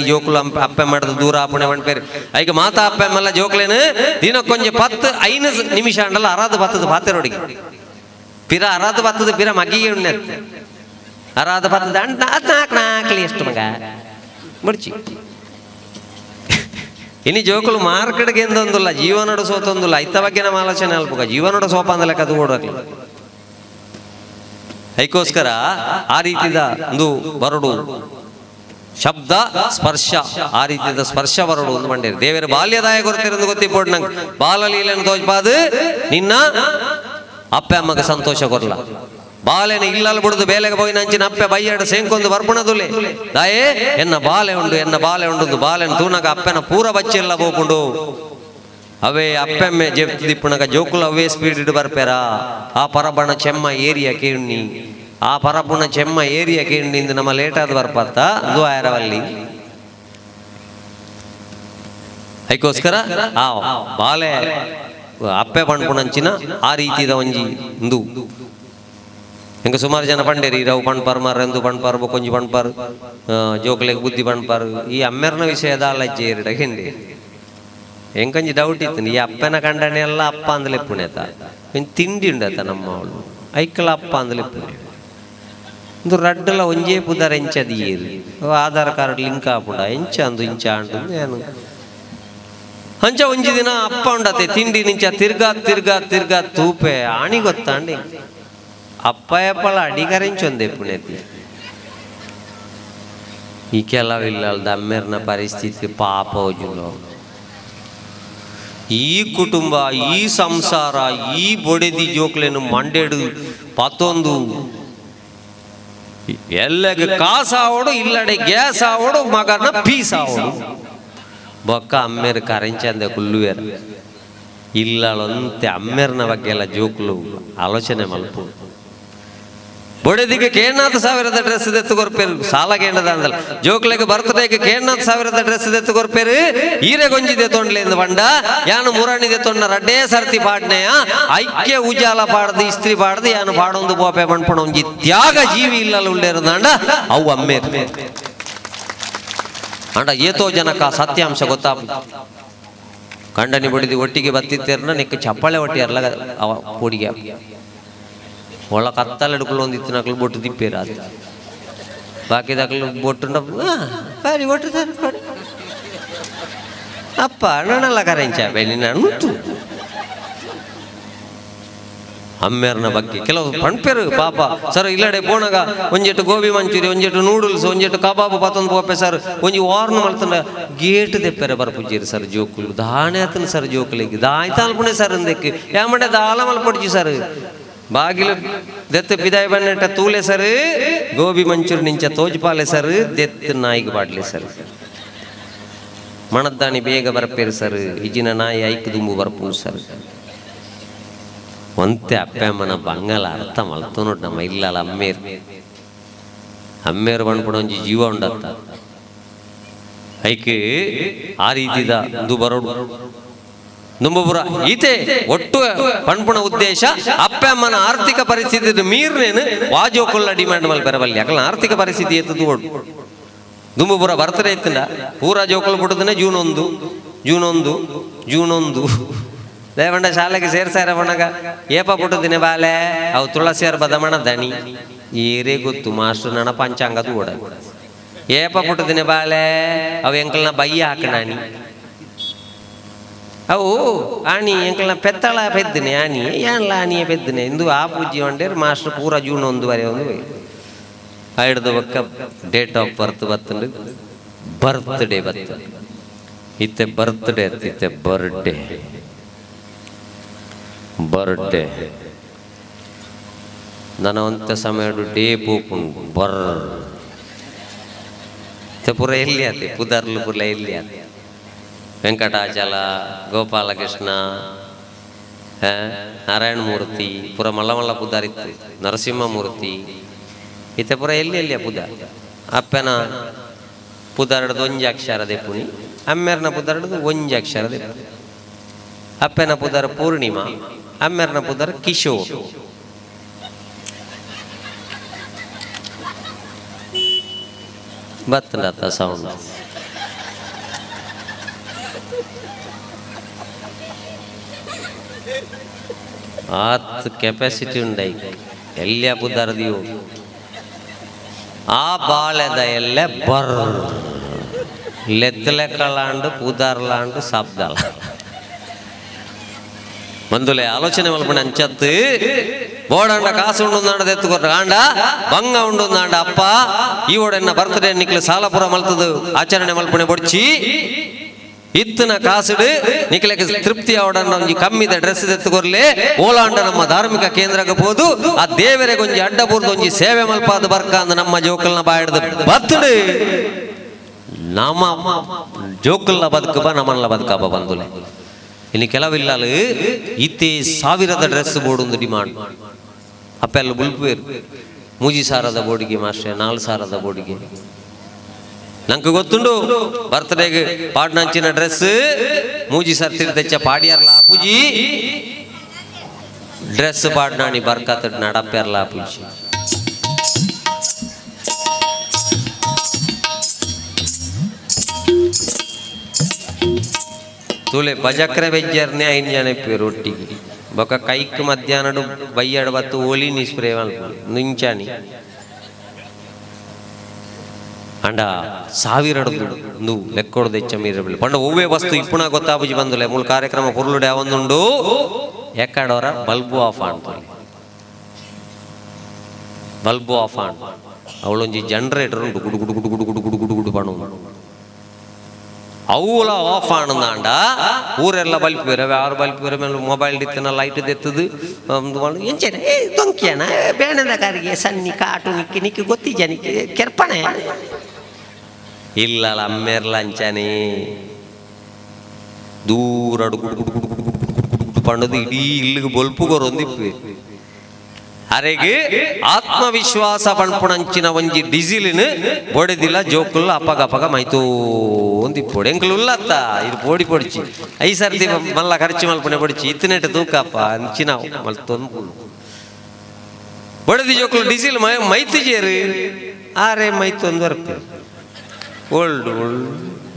ಜೋಕುಲು ಅಪ್ಪೆ ಮಾಡಿದ ದೂರ ಆಪುಣೆ ಪೇರು ಐಕ ಮಾತಾ ಅಪ್ಪೆ ಮಲ್ಲ ಜೋಕ್ಲೇನು ದಿನಕ್ಕೊಂಜ 10-5 ನಿಮಿಷ ಅಂಡಲ್ಲ ಅರಾದ ಬತ್ತದ ಪಾತೆರೊಡಿಗೆ ಪಿರ ಅರಾದ ಬತ್ತದ ಪಿರ ಮಗ್ಗಿಗೆ ಉಣ್ಣೆ ಅರಾದ ಬತ್ತದ ಅಂಡ್ ನಾಲ್ಕು ನಾಲ್ಕಲಿ ಎಷ್ಟು ಮಗ ಮುಡ್ಚಿ ಇನ್ನು ಜೋಕುಲು ಮಾರ್ಕೆಟ್ಗೆ ಎಂದೊಂದಿಲ್ಲ ಜೀವನೋಡ ಸೋತೊಂದಿಲ್ಲ ಐತ ಬಗ್ಗೆ ನಮ್ಮ ಆಲೋಚನೆ ಅಲ್ಪಕ ಜೀವನೋಡ ಸೋಪ ಅಂದಲ್ಲ ಕದು ಓಡೋಕ್ಲಿ ಐಕೋಸ್ಕರ ಆ ರೀತಿದ ಒಂದು ಬರಡು ಶಬ್ದ ಸ್ಪರ್ಶ ಆ ರೀತಿಯ ಸ್ಪರ್ಶ ಬರಡು ಒಂದು ಮಂಡೇರಿ ದೇವರ ಬಾಲ್ಯದಾಯ ಗೊತ್ತಿರೋದು ಗೊತ್ತಿಪ್ಪೋಡು ನಂಗೆ ಬಾಲಲೀಲನ್ನು ತೋಜ್ಪಾದು ನಿನ್ನ ಅಪ್ಪೆ ಅಮ್ಮಗೆ ಸಂತೋಷ ಕೊರ್ಲ ಬಾಲೆನ ಇಲ್ಲಲ್ಲಿ ಬಿಡುದು ಬೇಲೆಗೆ ಹೋಗಿ ನಂಚಿನ ಅಪ್ಪೆ ಬೈಯಾಡು ಸೇಂಕೊಂದು ಬರ್ಪಣದುಲೆ ದಾಯೇ ಎನ್ನ ಬಾಲೆ ಉಂಡು ಎನ್ನ ಬಾಲೆ ಉಂಡು ಬಾಲೆನ ತೂನಗ ಅಪ್ಪೆನ ಪೂರ ಬಚ್ಚಿಲ್ಲ ಬೋಪುಂಡು ಅವೇ ಅಪ್ಪೆಮ್ಮೆ ಜೆಪ್ತಿಪ್ಪುನಗ ಜೋಕುಲು ಅವೇ ಸ್ಪೀಡ್ ಇಡು ಬರ್ಪೇರಾ ಆ ಪರಬಣ ಚೆಮ್ಮ ಏರಿಯಾ ಕೇಣ್ಣಿ ಆ ಪರಪುಣ ಚೆಮ್ಮ ಏರಿಯಾ ಕೇಂಡಿಂದ ನಮ್ಮ ಲೇಟಾದ ಬರ್ಪತ್ತ ಅದು ಆಯರವಲ್ಲಿ ಅದಕ್ಕೋಸ್ಕರ ಆ ಬಾಲೆ ಅಪ್ಪೆ ಪಣ್ಪುಣಂಚಿನ ಆ ರೀತಿದ ಒಂಜಿ ಇಂದು ಹಿಂಗೆ ಸುಮಾರು ಜನ ಪಂಡೇರಿ ರವು ಪಣ್ಪಾರು ಮಾರ ಎಂದು ಪಣ್ಪಾರು ಬೊಕೊಂಜಿ ಪಣ್ಪಾರು ಜೋಕ್ಲೆಗ್ ಬುದ್ಧಿ ಪಣ್ಪಾರು ಈ ಅಮ್ಮೆರ್ನ ವಿಷಯದ ಅಲಜ್ಜೆ ಎರಡ ಹಿಂಡಿ ಎಂಕೊಂಜಿ ಡೌಟ್ ಇತ್ತು ಈ ಅಪ್ಪನ ಕಂಡನೆ ಎಲ್ಲ ಅಪ್ಪ ಅಂದಲೆ ಪುಣೆತ ತಿಂಡಿ ಉಂಡತ ನಮ್ಮ ಅವಳು ಐಕಲ ಅಪ್ಪ ಅಂದಲೆ ಪುಣೆ ಒಂದು ರಡ್ಡಲ ಒಂಜೇ ಪುದರ್ ಎಂಚದ ಏರು ಆಧಾರ್ ಕಾರ್ಡ್ ಲಿಂಕ್ ಆಪುಂಡ ಎಂಚ ಅಂದು ಇಂಚ ಅಂಡು ಏನು ಅಂಚ ಒಂಜಿ ದಿನ ಅಪ್ಪ ಉಂಡತೆ ತಿಂಡಿ ನಿಂಚ ತಿರ್ಗಾ ತಿರ್ಗಾ ತಿರ್ಗಾ ತೂಪೆ ಆಣಿ ಗೊತ್ತಾಂಡಿ ಅಪ್ಪ ಎಪ್ಪಲ ಅಡಿಗರೆಂಚೊಂದೆ ಪುಣೆತಿ ಈ ಕೆಲವಿಲ್ಲ ಅಮ್ಮೆರ್ನ ಪರಿಸ್ಥಿತಿ ಪಾಪ ಹೋಜುಲು ಈ ಕುಟುಂಬ ಈ ಸಂಸಾರ ಈ ಬೊಡೆದಿ ಜೋಕ್ಲೇನು ಮಂಡೇಡು ಪತ್ತೊಂದು ಎಲ್ಲಗೆ ಕಾಸಾವಡು ಇಲ್ಲಡೆ ಗ್ಯಾಸ್ ಆವಡು ಮಗನ ಪೀಸ್ ಆವಡು ಬೊಕ್ಕ ಅಮ್ಮೇರು ಕರೆಂಚಂದೆ ಕುಲ್ಲುವೇರ ಇಲ್ಲಂತೆ ಅಮ್ಮೇರ್ನ ಬಗ್ಗೆ ಎಲ್ಲ ಜೋಕ್ಲು ಆಲೋಚನೆ ಮಲ್ಪು ಬೊಡೆದಿಗೆ ಕೇಳ್ನಾಥ ಸಾವಿರದ ಡ್ರೆಸ್ ದೆತ್ತು ಕೊರ್ಪೇರು ಸಾಲ ಕೇಂಡದ ಅಂದಲ್ಲ ಜೋಕ್ಲೆಗೆ ಬರ್ತ್ಡೇಗೆ ಕೇಳ್ನಾಥ ಸಾವಿರದ ಡ್ರೆಸ್ ದೆತ್ತು ಕೊರ್ಪೇರು ಈರೆ ಗೊಂಜಿದೆ ತೊಂಡ್ಲೆಂದು ಬಂಡ ಯಾನು ಮುರಣಿದೆ ತೊಂಡ ರಡ್ಡೇ ಸರ್ತಿ ಪಾಡ್ನೆಯ ಐಕ್ಯ ಉಜಾಲ ಪಾಡ್ದು ಇಸ್ತ್ರಿ ಪಾಡ್ದು ಯಾನು ಪಾಡೊಂದು ಬೋಪೆ ಬಣ್ಪಣ ಒಂಜಿ ತ್ಯಾಗ ಜೀವಿ ಇಲ್ಲಲ್ಲ ಉಳ್ಳೇರುದಾಂಡ ಅವು ಅಮ್ಮೇರು ಅಂಡ ಏತೋ ಜನಕ ಸತ್ಯಾಂಶ ಗೊತ್ತಾ ಕಂಡನಿ ಬಡಿದು ಒಟ್ಟಿಗೆ ಬತ್ತಿತ್ತೇರ್ನ ನೆಕ್ಕ ಚಪ್ಪಾಳೆ ಒಟ್ಟಿ ಅರ್ಲ ಅವ ಪೋಡಿಗೆ ಒಳ ಕತ್ತಲೆ ಹಿಡ್ಕೊಂಡು ಒಂದು ಇತ್ತಿನಕ್ಲು ಬೊಟ್ಟು ತಿಪ್ಪೇರ ಅದು ಬಾಕಿದಾಕ್ಲು ಬೊಟ್ಟು ಬಾರಿ ಬೊಟ್ಟು ಅಪ್ಪ ನನ್ನಲ್ಲ ಕರೆಂಚ ಬೆಳಿ ನಾನು ಅಮ್ಮೇರ್ನ ಬಗ್ಗೆ ಕೆಲವು ಪಣ್ಪೇರು ಪಾಪ ಸರ್ ಇಲ್ಲಡೆ ಪೋಣಗ ಒಂಜೆಟ್ಟು ಗೋಬಿ ಮಂಚೂರಿ ಒಂಜೆಟ್ಟು ನೂಡಲ್ಸ್ ಒಂಜೆಟ್ಟು ಕಬಾಬು ಪತ್ತೊಂದು ಪೋಪೆ ಸರ್ ಒಂಜಿ ವಾರ್ನ್ ಮಲ್ತಂಡ ಗೇಟ್ ದೆಪ್ಪೆರೆ ಬರ್ಪುಜೀರು ಸರ್ ಜೋಕುಲು ದಾಣೆ ಆತನ ಸರ್ ಜೋಕುಲಿಗೆ ದಾಯ್ತ ಅಲ್ಪುಣೆ ಸರ್ ಅಂದಕ್ಕೆ ಯಾಮಂಡೆ ದಾಲ ಮಲ್ಪೊಡ್ಜಿ ಸರ್ ಬಾಗಿಲು ದೆತ್ತ ಪಿದಾಯಿ ಬನ್ನೆಟ್ಟ ತೂಲೆ ಸರ್ ಗೋಬಿ ಮಂಚೂರಿ ನಿಂಚ ತೋಜ್ಪಾಲೆ ಸರ್ ದೆತ್ತ ನಾಯಿಗೆ ಬಾಡ್ಲೆ ಸರ್ ಮಣದ್ದಾನಿ ಬೇಗ ಬರ್ಪೇರು ಸರ್ ಇಜಿನ ನಾಯಿ ಐಕ್ ದುಂಬು ಬರ್ಪುನು ಸರ್ ಒಂತೆ ಅಪ್ಪೆ ಅಮ್ಮನ ಬಂಗಲ ಅರ್ಥ ಮಲ್ತು ನೋಡು ನಮ್ಮ ಇಲ್ಲಲ್ಲ ಅಮ್ಮೇರು ಅಮ್ಮೇರು ಬಂದ್ಬಿಡ ಒಂಜಿ ಜೀವ ಉಂಡತ್ತ ಐಕೆ ಆ ರೀತಿದ ಒಂದು ಬರೋಡು ದುಂಬಪುರ ಈತೆ ಒಟ್ಟು ಪಣ್ಪುಣ ಉದ್ದೇಶ ಅಪ್ಪೆ ಅಮ್ಮನ ಆರ್ಥಿಕ ಪರಿಸ್ಥಿತಿ ಮೀರ್ನೇನು ವಾಜೋಕುಲ್ಲ ಡಿಮ್ಯಾಂಡ್ ಮಲ್ಪೆರವಲ್ಲಿ ಯಾಕಲ್ಲ ಆರ್ಥಿಕ ಪರಿಸ್ಥಿತಿ ಎತ್ತದು ಓಡು ದುಂಬಪುರ ಬರ್ತಡೇ ಇತ್ತಿಂದ ಪೂರ ಜೋಕುಲು ಬಿಟ್ಟದನೆ June 1 June 1 June 1 ದೇವಂಡ ಶಾಲೆಗೆ ಸೇರ್ಸಾರ ಬಣ್ಣಗ ಏಪ ಪುಟ್ಟದಿನ ಬಾಲೆ ಅವು ತುಳಸಿಯರ್ ಬದಮಣ ದಣಿ ಏರೇ ಗೊತ್ತು ಮಾಸ್ಟರ್ ನಣ ಪಂಚಾಂಗದು ಓಡ ಏಪ ಪುಟ್ಟದಿನ ಬಾಲೆ ಅವು ಎಂಕಲ್ನ ಬಯ್ಯ ಹಾಕಣಾಣಿ ಅವು ಆಣಿ ಎಂಕಲ್ನ ಪೆತ್ತಳ ಪೆದ್ದನೆ ಆಣಿ ಏನ್ಲ ಆಣಿಯ ಪೆದ್ದನೆ ಇಂದು ಆ ಪೂಜೆ ಒಂಡೇರು ಮಾಸ್ಟರ್ ಪೂರ ಜೂನ್ 1 ವರೆ ಒಂದು ಹಿಡ್ದು ಬಕ್ಕ date of birth ಬತ್ತಂಡು birthday ಬತ್ತ ಇತ್ತೆ ಬರ್ತ್ಡೇ ಇತ್ತೆ ಬರ್ಡೇ ಬರ್ಡೇ ನನ್ನ ಒಂತ ಸಮಯ ಡೇ ಪೋಪುಂಡು ಬರ್ ಪೂರ ಎಲ್ಲಿ ಆತೆ ಪುದರ್ಲು ಪುರ ಎಲ್ಲಿ ಆತೆ ವೆಂಕಟಾಚಲ ಗೋಪಾಲಕೃಷ್ಣ ನಾರಾಯಣ ಮೂರ್ತಿ ಪೂರ ಮಲ್ಲ ಮಲ್ಲ ಪುದಾರಿತ್ತು ನರಸಿಂಹ ಮೂರ್ತಿ ಇತ್ತೆ ಪೂರ ಎಲ್ಲಿ ಎಲ್ಲಿಯ ಪುದ ಅಪ್ಪನ ಪುದಾರಡ್ದು ಒಂಜಿ ಅಕ್ಷರ ದೆಪ್ಪುನಿ ಅಮ್ಮೆರ್ನ ಪುದಾರಡ್ದು ಒಂಜಿ ಅಕ್ಷರ ದೆಪ್ಪುನಿ ಅಪ್ಪನ ಪುದಾರ ಪೂರ್ಣಿಮಾ ಅಮ್ಮೆರ್ನ ಪುದಾರ ಕಿಶೋರ್ ಬತ್ತಂಡತ್ತ ಸೌಂಡ್ ಆತ್ ಕೆಪಾಸಿಟಿ ಉಂಡೈ ಎಲ್ಲಿಯ ಪುದಾರದಿಯೋ ಆ ಬಾಳೆದ ಎಲ್ಲೆ ಬರ್ ಲೆತ್ತಲೆಕ್ಕಲಾಂಡು ಪುದಾರ್ಲಾಂಡು ಶಬ್ದಲ ಬಂದುಲೆ ಆಲೋಚನೆ ಮಲ್ಪಣ ಅಂಚತ್ತು ಬೋಡಂಡ ಕಾಸು ಉಂಡು ಎತ್ತುಕೊರ್ರ ಆಂಡ ಬಂಗ ಉಂಡು ಅಂಡ ಅಪ್ಪ ಈ ಓಡೆನ್ನ ಬರ್ತ್ಡೇ ನಿಕ್ಲು ಸಾಲಪುರ ಮಲ್ತದು ಆಚರಣೆ ಮಲ್ಪಣೆ ಬೊಡ್ಚಿ ಇತ್ತನ ಕಾಸುಡು ನಿಕ್ಲೆಗೆ ತೃಪ್ತಿ ಅವಡನ್ನ ಒಂಜಿ ಕಮ್ಮಿದ ಡ್ರೆಸ್ ಎತ್ತುಕೊರ್ಲೆ ಓಲಾಂಡ ನಮ್ಮ ಧಾರ್ಮಿಕ ಕೇಂದ್ರಕ್ಕೆ ಹೋದು ಆ ದೇವರಿಗೆ ಒಂಜಿ ಅಡ್ಡ ಬೂರ್ದು ಒಂಜಿ ಸೇವೆ ಮಲ್ಪಾದ ಬರ್ಕ ಅಂದ ನಮ್ಮ ಜೋಕಲ್ನ ಬಾಯಿಡ್ದು ಬರ್ತಡೆ ನಮ್ಮ ಜೋಕಲ್ನ ಬದುಕಬ ನಮ್ಮನ್ನ ಬದುಕಬ ಬಂದುಲೆ ಇನ್ನು ಕೆಲವಿಲ್ಲಲು ಇತ್ತೆ ಸಾವಿರದ ಡ್ರೆಸ್ ಬೋರ್ಡ್ ಒಂದು ಡಿಮಾಂಡ್ ಅಪ್ಪೆಲ್ಲ ಬುಲ್ಪೇರು ಮೂಜಿ ಸಾರದ ಬೋರ್ಡಿಗೆ ಮಾಸ್ಟರ್ 4 ಸಾವಿರದ ಬೋರ್ಡಿಗೆ ನಂಗೆ ಗೊತ್ತುಂಡು ಬರ್ತ್ಡೇಗೆ ಪಾಡ್ನಂಚಿನ ಡ್ರೆಸ್ ಮೂಜಿ ಸರ್ತಿರ್ ತೆಚ್ಚ ಪಾಡಿಯಾರ್ಲ ಆಪುಜಿ ಡ್ರೆಸ್ ಪಾಡ್ನಾಣಿ ಬರ್ಕತ್ ನಡಪ್ಪಾರ್ಲ ಆಪುಜಿ ತೂಲೆ ಬಜಕ್ರೆ ಬೆಜ್ಜರ್ನೆ 5 ಜನ ಇಪ್ಪೇರು ಒಟ್ಟಿಗೆ ಬೊಕ ಕೈಕ್ ಮಧ್ಯಾಹ್ನಡು ಬಯ್ಯಾಡು ಬತ್ತು ಓಲಿನಿ ಸ್ಪ್ರೇ ನಿಂಚಾನಿ ಅಂಡ ಸಾವಿರಡು నువ్వు ಲೆಕ್ಕೊಡ್ದು ಹೆಚ್ಚ ಮೀರಬಿಲ್ಲ ಪಂಡ ಒವ್ವೇ ವಸ್ತು ಇಪ್ಪುಣ ಗೊತ್ತಾಬುಜಿ ಬಂದುಲೆ ಮೂಲ ಕಾರ್ಯಕ್ರಮ ಪೊರ್ಲುಡೆ ಯಾವೊಂದುಂಡು ಎಕ್ಕಡೋರ ಬಲ್ಬು ಆಫ್ ಆಣ್ತೊಲಿ bulb off on ಅವಳೊಂಜಿ generator ಉಂಟು ಗುಡು ಗುಡು ಗುಡು ಗುಡು ಗುಡು ಗುಡು ಗುಡು ಗುಡು ಪಣು ಅವುಲ ಆಫ್ ಆಣಂದಾಂಡ ಊರೆಲ್ಲ ಬಲ್ಪಿರ ಯಾರು ಬಲ್ಪಿರ ಮೇಲೆ ಮೊಬೈಲ್ ಇತ್ತಿನ ಲೈಟ್ ದೆತ್ತದು ಎಂಚೇನೆ ಏ ದೊಂಕಿಯನ ಬೇಣದ ಕಾರಿಗೆ ಸನ್ನಿ ಕಾಟು ನಿಕ್ಕಿ ನಿಕ್ಕಿ ಗೊತ್ತಿಜ ನಿಕ್ಕಿ ಕೆರ್ಪಣೆ ಇಲ್ಲ ಅಮ್ಮೇರ್ಲ ಅಂಚಾನೆ ದೂರ ಗುಡು ಗುಡು ಗುಡು ಗುಡು ಗುಡು ಗುಡು ಗುಡು ಪಂಡದು ಇಡೀ ಇಲ್ಲಿಗೆ ಬೊಲ್ಪು ಕೊರೊಂದಿಪ್ಪು ಅರೆಗೆ ಆತ್ಮವಿಶ್ವಾಸ ಪಣ್ಪುಣಂಚಿನ ಒಂಜಿ ಡೀಸಿಲಿನ ಬೊಡೆದಿಲ್ಲ ಜೋಕುಲ್ಲ ಅಪ್ಪಗ ಅಪ್ಪಗ ಮೈತೋಂದಿಪ್ಪೊಡು ಎಂಕಲು ಉಲ್ಲತ್ತ ಇದು ಪೋಡಿ ಪೊಡಿಚಿ I ಸರ್ತಿ ಮಲ್ಲ ಖರ್ಚು ಮಲ್ಪುಣೆ ಪೊಡಿಚಿ ಇತ್ತನೆಟ್ಟು ತೂಕಪ್ಪ ಅಂಚಿನ ಮಲ್ತೊಂದು ಬೊಡೆದಿ ಜೋಕುಲು ಡೀಸಿಲ್ ಮೈತು ಜೇರು ಆರೆ ಮೈತೊಂದು ಬರ್ಪೆ ಓಲ್ಡ್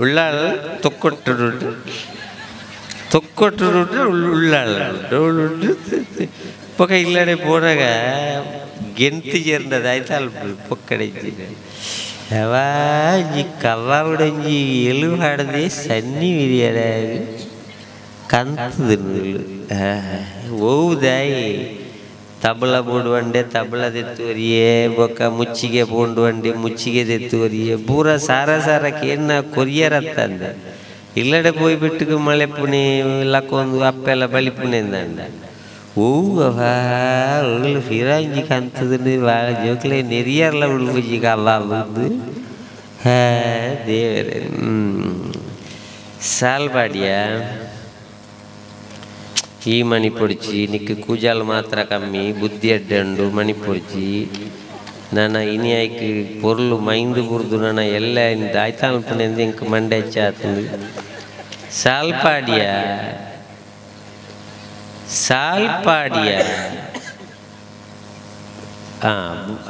ಉಳ್ಳಾಳ ತೊಕ್ಕೊಟ್ಟು ತೊಕ್ಕೊಟ್ಟು ಉಳ್ಳಾಳ ಪೊಕ್ಕ ಇಲ್ಲಡೆ ಪೋನಾಗ ಗೆಂತಿ ചേರ್ந்தது ಆಯ್ತಲ್ಲ ಪೊಕ್ಕಡೆ ಅವಾಜಿ ಕವ್ವಾಬಿಡಂಜಿ ಎಲು ಹಾಡದೆ ಸನ್ನಿ ವಿರಿಯಡ ಕಂತದು ಓದಾಯಿ ತಬಲ ಬೋಡುವಂಡೆ ತಬಲ ದೆತ್ತುವರಿಯೇ ಬೊಕ್ಕ ಮುಚ್ಚಿಗೆ ಬೋಂಡುವಂಡೆ ಮುಚ್ಚಿಗೆ ದೆತ್ತುವರಿಯೇ ಪೂರ ಸಾರ ಸಾರ ಕೇನ್ನ ಕೊರಿಯರತ್ತಂದೆ ಇಲ್ಲಡೆ ಪೋಯಿ ಬಿಟ್ಟು ಮಳೆ ಪುಣೆ ಲಕ್ಕೊಂದು ಅಪ್ಪೆಲ್ಲ ಬಳಿ ಪುಣೆ ಅಂದ ಓ ಫಿರಾಂಜಿ ಕಂತದ ಭಾಳ ಜೋಕ್ಲೆ ನೆರಿಯರ್ಲ ಉಳ್ಪುಜಿ ಕವ್ವ ಬಂದು ಹೇ ದೇವರೇ ಸಾಲ್ಬಾಡಿಯ ಈ ಮಣಿ ಪೊಡಿಚಿ ನಿಕ್ಕ ಕೂಜಾಲು ಮಾತ್ರ ಕಮ್ಮಿ ಬುದ್ಧಿ ಅಡ್ಡಂಡು ಮಣಿ ಪೊಡಿಚಿ ನನ್ನ ಇನಿಯಾಯ್ಕ್ ಪೊರ್ಲು ಮೈಂದು ಬುರ್ದು ನನ್ನ ಎಲ್ಲ ಆಯ್ತಾಲ್ಪನೆಂದು ಇಂಕ ಮಂಡೆ ಹೆಚ್ಚಾತಂದು ಸಾಲ್ಪಾಡಿಯ ಸಾಲ್ಪಾಡಿಯ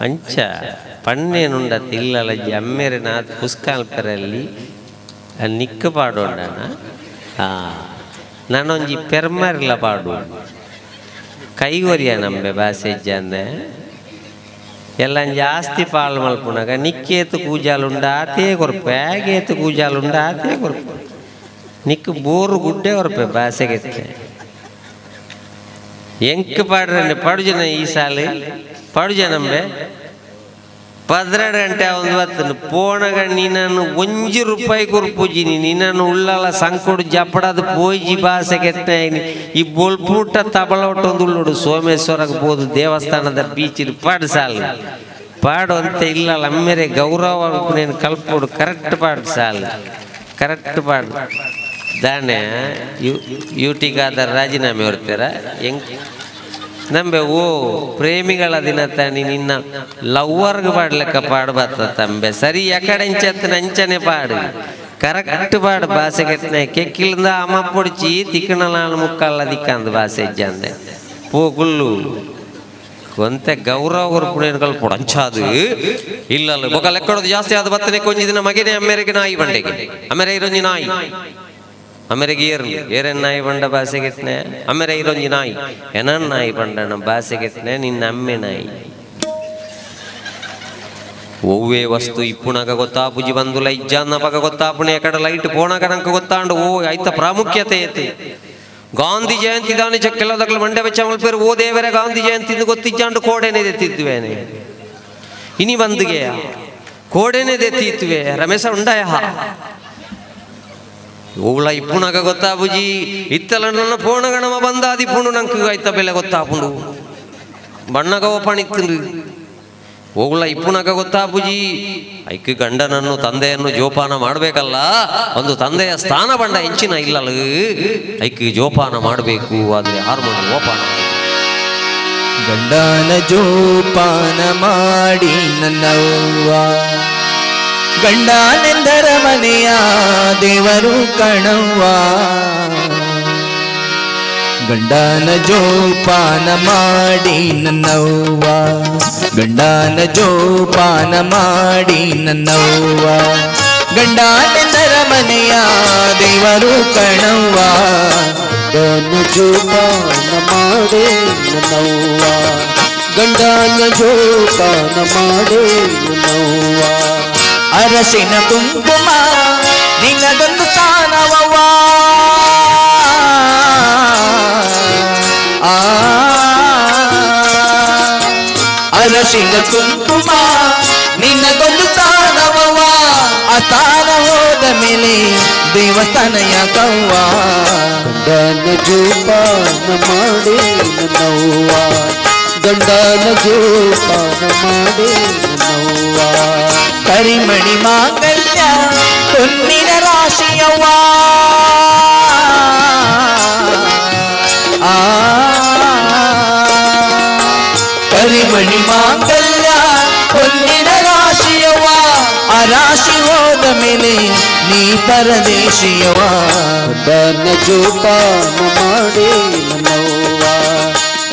ಅಂಚ ಪಣ್ಣೇನುಂಡ ತಿಲ್ಲಲಜ್ಜಿ ಅಮ್ಮೇರೆ ನಾತ್ ಪುಸ್ಕಾಲ್ಪೆರಲ್ಲಿ ನಿಕ್ಕ ಪಾಡೋಣ ನಾನೊಂಜಿ ಪೆರ್ಮರ್ಲ ಪಾಡು ಕೈಗೊರಿಯ ನಂಬೆ ಬಾಸೆಜ್ಜ ಅಂದೆ ಎಲ್ಲ ಜಾಸ್ತಿ ಪಾಳು ಮಲ್ಪುನಾಗ ನಿಕ್ಕೇತು ಕೂಜಾಲುಂಡ ಆತೇ ಕೊರ್ಪೆ ಆಗೇತು ಕೂಜಾಲುಂಡ ಆತೇ ಕೊರ್ಪೆ ನಿಕ್ಕ ಬೋರು ಗುಡ್ಡೆ ಕೊರ್ಪೆ ಬಾಸೆಗೆತ್ತೆ ಎಂಕ್ ಪಾಡ್ರೆ ಪಾಡು ಜನ ಈ ಸಾಲು ಪಾಡು ಜನ ನಂಬೆ 12 ಗಂಟೆ ಒಂದು ಬತ್ತನು ಪೋಣಗ ನೀನನ್ನು 1 ರೂಪಾಯಿ ಕೊರ್ಪೂಜಿನಿ ನಿನ್ನನ್ನು ಉಳ್ಳಲ ಸಂಕೊಡು ಜಪಡದ ಪೋಜಿ ಭಾಷೆ ಕೆಟ್ಟ ಈ ಬೊಲ್ಪೂಟ ತಬಲ ಒಟ್ಟೊಂದು ಉಳ್ಳೋಡು ಸೋಮೇಶ್ವರಕ್ಕೆ ಬೋದು ದೇವಸ್ಥಾನದ ಬೀಚಿನ ಪಾಡು ಸಾಲು ಪಾಡು ಅಂತ ಇಲ್ಲಲ್ಲ ಅಮ್ಮೇರೆ ಗೌರವ ನೀನು ಕಲ್ಪೋಡು ಕರೆಕ್ಟ್ ಪಾಡು ಸಾಲು ಕರೆಕ್ಟ್ ಪಾಡು ದಾನೆ ಯೂಟಿಗಾದ ರಾಜೀನಾಮೆ ಹೊರ್ತೀರ ಹೆಂಗ್ ನಂಬೆ ಓ ಪ್ರೇಮಿಗಳ ದಿನ ತಾನಿ ನಿನ್ನ ಲವ್ವರ್ಗೆ ಪಾಡ್ಲೆಕ್ಕ ಪಾಡ್ಬತ್ತ ತಂಬೆ ಸರಿ ಎಕಡೆಂಚತ್ತಿನ ಅಂಚನೆ ಪಾಡು ಕರೆಕ್ಟ್ ಪಾಡು ಭಾಷೆ ಕೆಟ್ಟನೆ ಕೆಕ್ಕಿಲಿಂದ ಅಮ್ಮ ಪೊಡಿಚಿ ತಿಕ್ಕಣ ನಾಲ್ ಮುಕ್ಕಲ್ಲ ದಿಕ್ಕಂದು ಭಾಷೆ ಇಜ್ಜಂದೆ ಪೋಗುಲ್ಲು ಕೊಂತೆ ಗೌರವ ಕೊರ್ಪುಣೇನು ಕಲ್ಪೊಡು ಅಂಚಾದು ಇಲ್ಲ ಬೊಕ ಲೆಕ್ಕಡೋದು ಜಾಸ್ತಿ ಆದ ಬತ್ತನೆ ಕೊಂಜಿ ದಿನ ಮಗನೇ ಅಮ್ಮೆರೆಗೆ ನಾಯಿ ಬಂಡೆಗೆ ಅಮ್ಮೆರೆ ಇರೊಂಜಿ ನಾಯಿ ಅಮೆರೆಗೆ ಏರ್ಲಿ ಏರನ್ ನಾಯಿ ಬಂಡ ಭಾಷೆಗೆಟ್ನೆ ಅಮೆರೆ ಇರೊಂಜಿ ನಾಯಿ ಎನನ್ ನಾಯಿ ಬಂಡನ ಭಾಷೆಗೆಟ್ನೆ ನಿನ್ನ ಅಮ್ಮೆ ನಾಯಿ ಒವ್ವೇ ವಸ್ತು ಇಪ್ಪುಣಗ ಗೊತ್ತಾಪುಜಿ ಬಂದುಲ ಇಜ್ಜಾನ್ನ ಪಗ ಗೊತ್ತಾಪುಣೆ ಕಡ ಲೈಟ್ ಪೋಣಗ ನಂಕ ಗೊತ್ತಾಂಡು ಓ ಐತ ಪ್ರಾಮುಖ್ಯತೆ ಐತೆ ಗಾಂಧಿ ಜಯಂತಿ ದಾನಿ ಕೆಲದಕ್ಲ ಮಂಡ್ಯ ಬೆಚ್ಚ ಮಲ್ಪೇರು ಓ ದೇವರೇ ಗಾಂಧಿ ಜಯಂತಿ ಗೊತ್ತಿಜ್ಜಾಂಡು ಕೋಡೆನೆ ದೆತ್ತಿದ್ವೇನೆ ಇನಿ ಬಂದುಗೆ ಕೋಡೆನೆ ದೆತ್ತಿತ್ವೆ ರಮೇಶ ಉಂಡಾಯ ಓಳ ಇಪ್ಪುಣಗ ಗೊತ್ತಾಪುಜಿ ಇತ್ತಲ ನನ್ನ ಪೋಣಗಣಮ ಬಂದಾದಿ ಪುಣು ನಂಕು ಐತ ಬೆಲೆ ಗೊತ್ತಾಪುಂಡು ಬಣ್ಣಗ ಓಪಣಿತ್ತು ಓಗಳ ಇಪ್ಪುಣಗ ಗೊತ್ತಾಪುಜಿ ಐಕ್ ಗಂಡನನ್ನು ತಂದೆಯನ್ನು ಜೋಪಾನ ಮಾಡಬೇಕಲ್ಲ ಒಂದು ತಂದೆಯ ಸ್ಥಾನ ಬಂಡ ಹೆಂಚಿನ ಇಲ್ಲಲ್ಲ ಐಕ್ ಜೋಪಾನ ಮಾಡಬೇಕು ಆದರೆ ಹಾರ್ಮೋನಿ ಓಪಾನ ಗಂಡನ ಜೋಪಾನ ಮಾಡಿ ನನ್ನವ್ವ ಗಂಡನೆಂದರ ಮನೆಯ ದೇವರು ಕಣವ್ವ ಗಂಡನ ಜೋಪಾನ ಮಾಡಿ ನನ್ನವ್ವ ಗಂಡನ ಜೋಪಾನ ಮಾಡಿ ನನ್ನವ್ವ ಗಂಡನೆಂದರ ಮನೆಯ ದೇವರು ಕಣವ್ವ ಗಂಡನ ಜೋಪಾನ ಮಾಡಿ ನನ್ನವ್ವ ಗಂಡನ ಜೋಪಾನ ಮಾಡಿ ನನ್ನವ್ವ ಅರಸಿನ ಕುಂಕುಮ ನಿನ್ನದೊಂದು ಸ್ಥಾನವವ್ವ ಆ ಅರಸಿನ ಕುಂಕುಮ ನಿನ್ನದೊಂದು ಸ್ಥಾನವವ್ವ ಆ ಸ್ಥಾನ ಹೋದ ಮೇಲೆ ದೇವಸ್ಥಾನ ಯಾಕವ್ವ ಗಂಡನ ಜೋಪಾನ ಮಾಡಿ ನನ್ನವ್ವ ಗಂಡನ ಜೋಪಾನ ಮಾಡಿ ನನ್ನವ್ವ ಕರಿಮಣಿ ಮಾಂಗಲ್ಯ ಹೊನ್ನಿನ ರಾಶಿಯವ್ವ ಆ ಕರಿಮಣಿ ಮಾಂಗಲ್ಯ ಹೊನ್ನಿನ ರಾಶಿಯವ್ವ ಆ ರಾಶಿ ಹೋದ ಮೇಲೆ ನೀ ಪರದೇಶಿಯವ್ವ ಗಂಡನ ಜೋಪಾನ ಮಾಡಿ ನನ್ನವ್ವ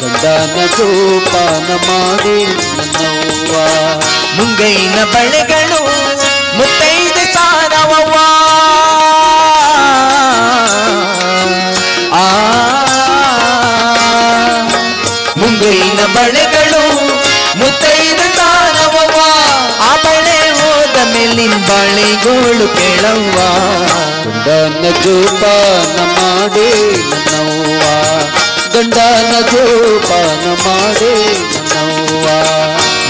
ಗಂಡನ ಜೋಪಾನ ಮಾಡಿ ನನ್ನವ್ವ ಮುಂಗೈನ ಬಳೆಗಳು ಮುತ್ತೈದೆ ಸಾರವವ್ವ ಆ ಮುಂಗೈನ ಬಳೆಗಳು ಮುತ್ತೈದೆ ಸಾರವವ್ವ ಆ ಬಳೆ ಹೋದ ಮೇಲಿನ ಬಳೆಗೋಳು ಕೇಳವ್ವ ಗಂಡನ ಜೋಪಾನ ಮಾಡಿ ನನ್ನವ್ವ ಗಂಡನ ಜೋಪಾನ ಮಾಡಿ ನನ್ನವ್ವ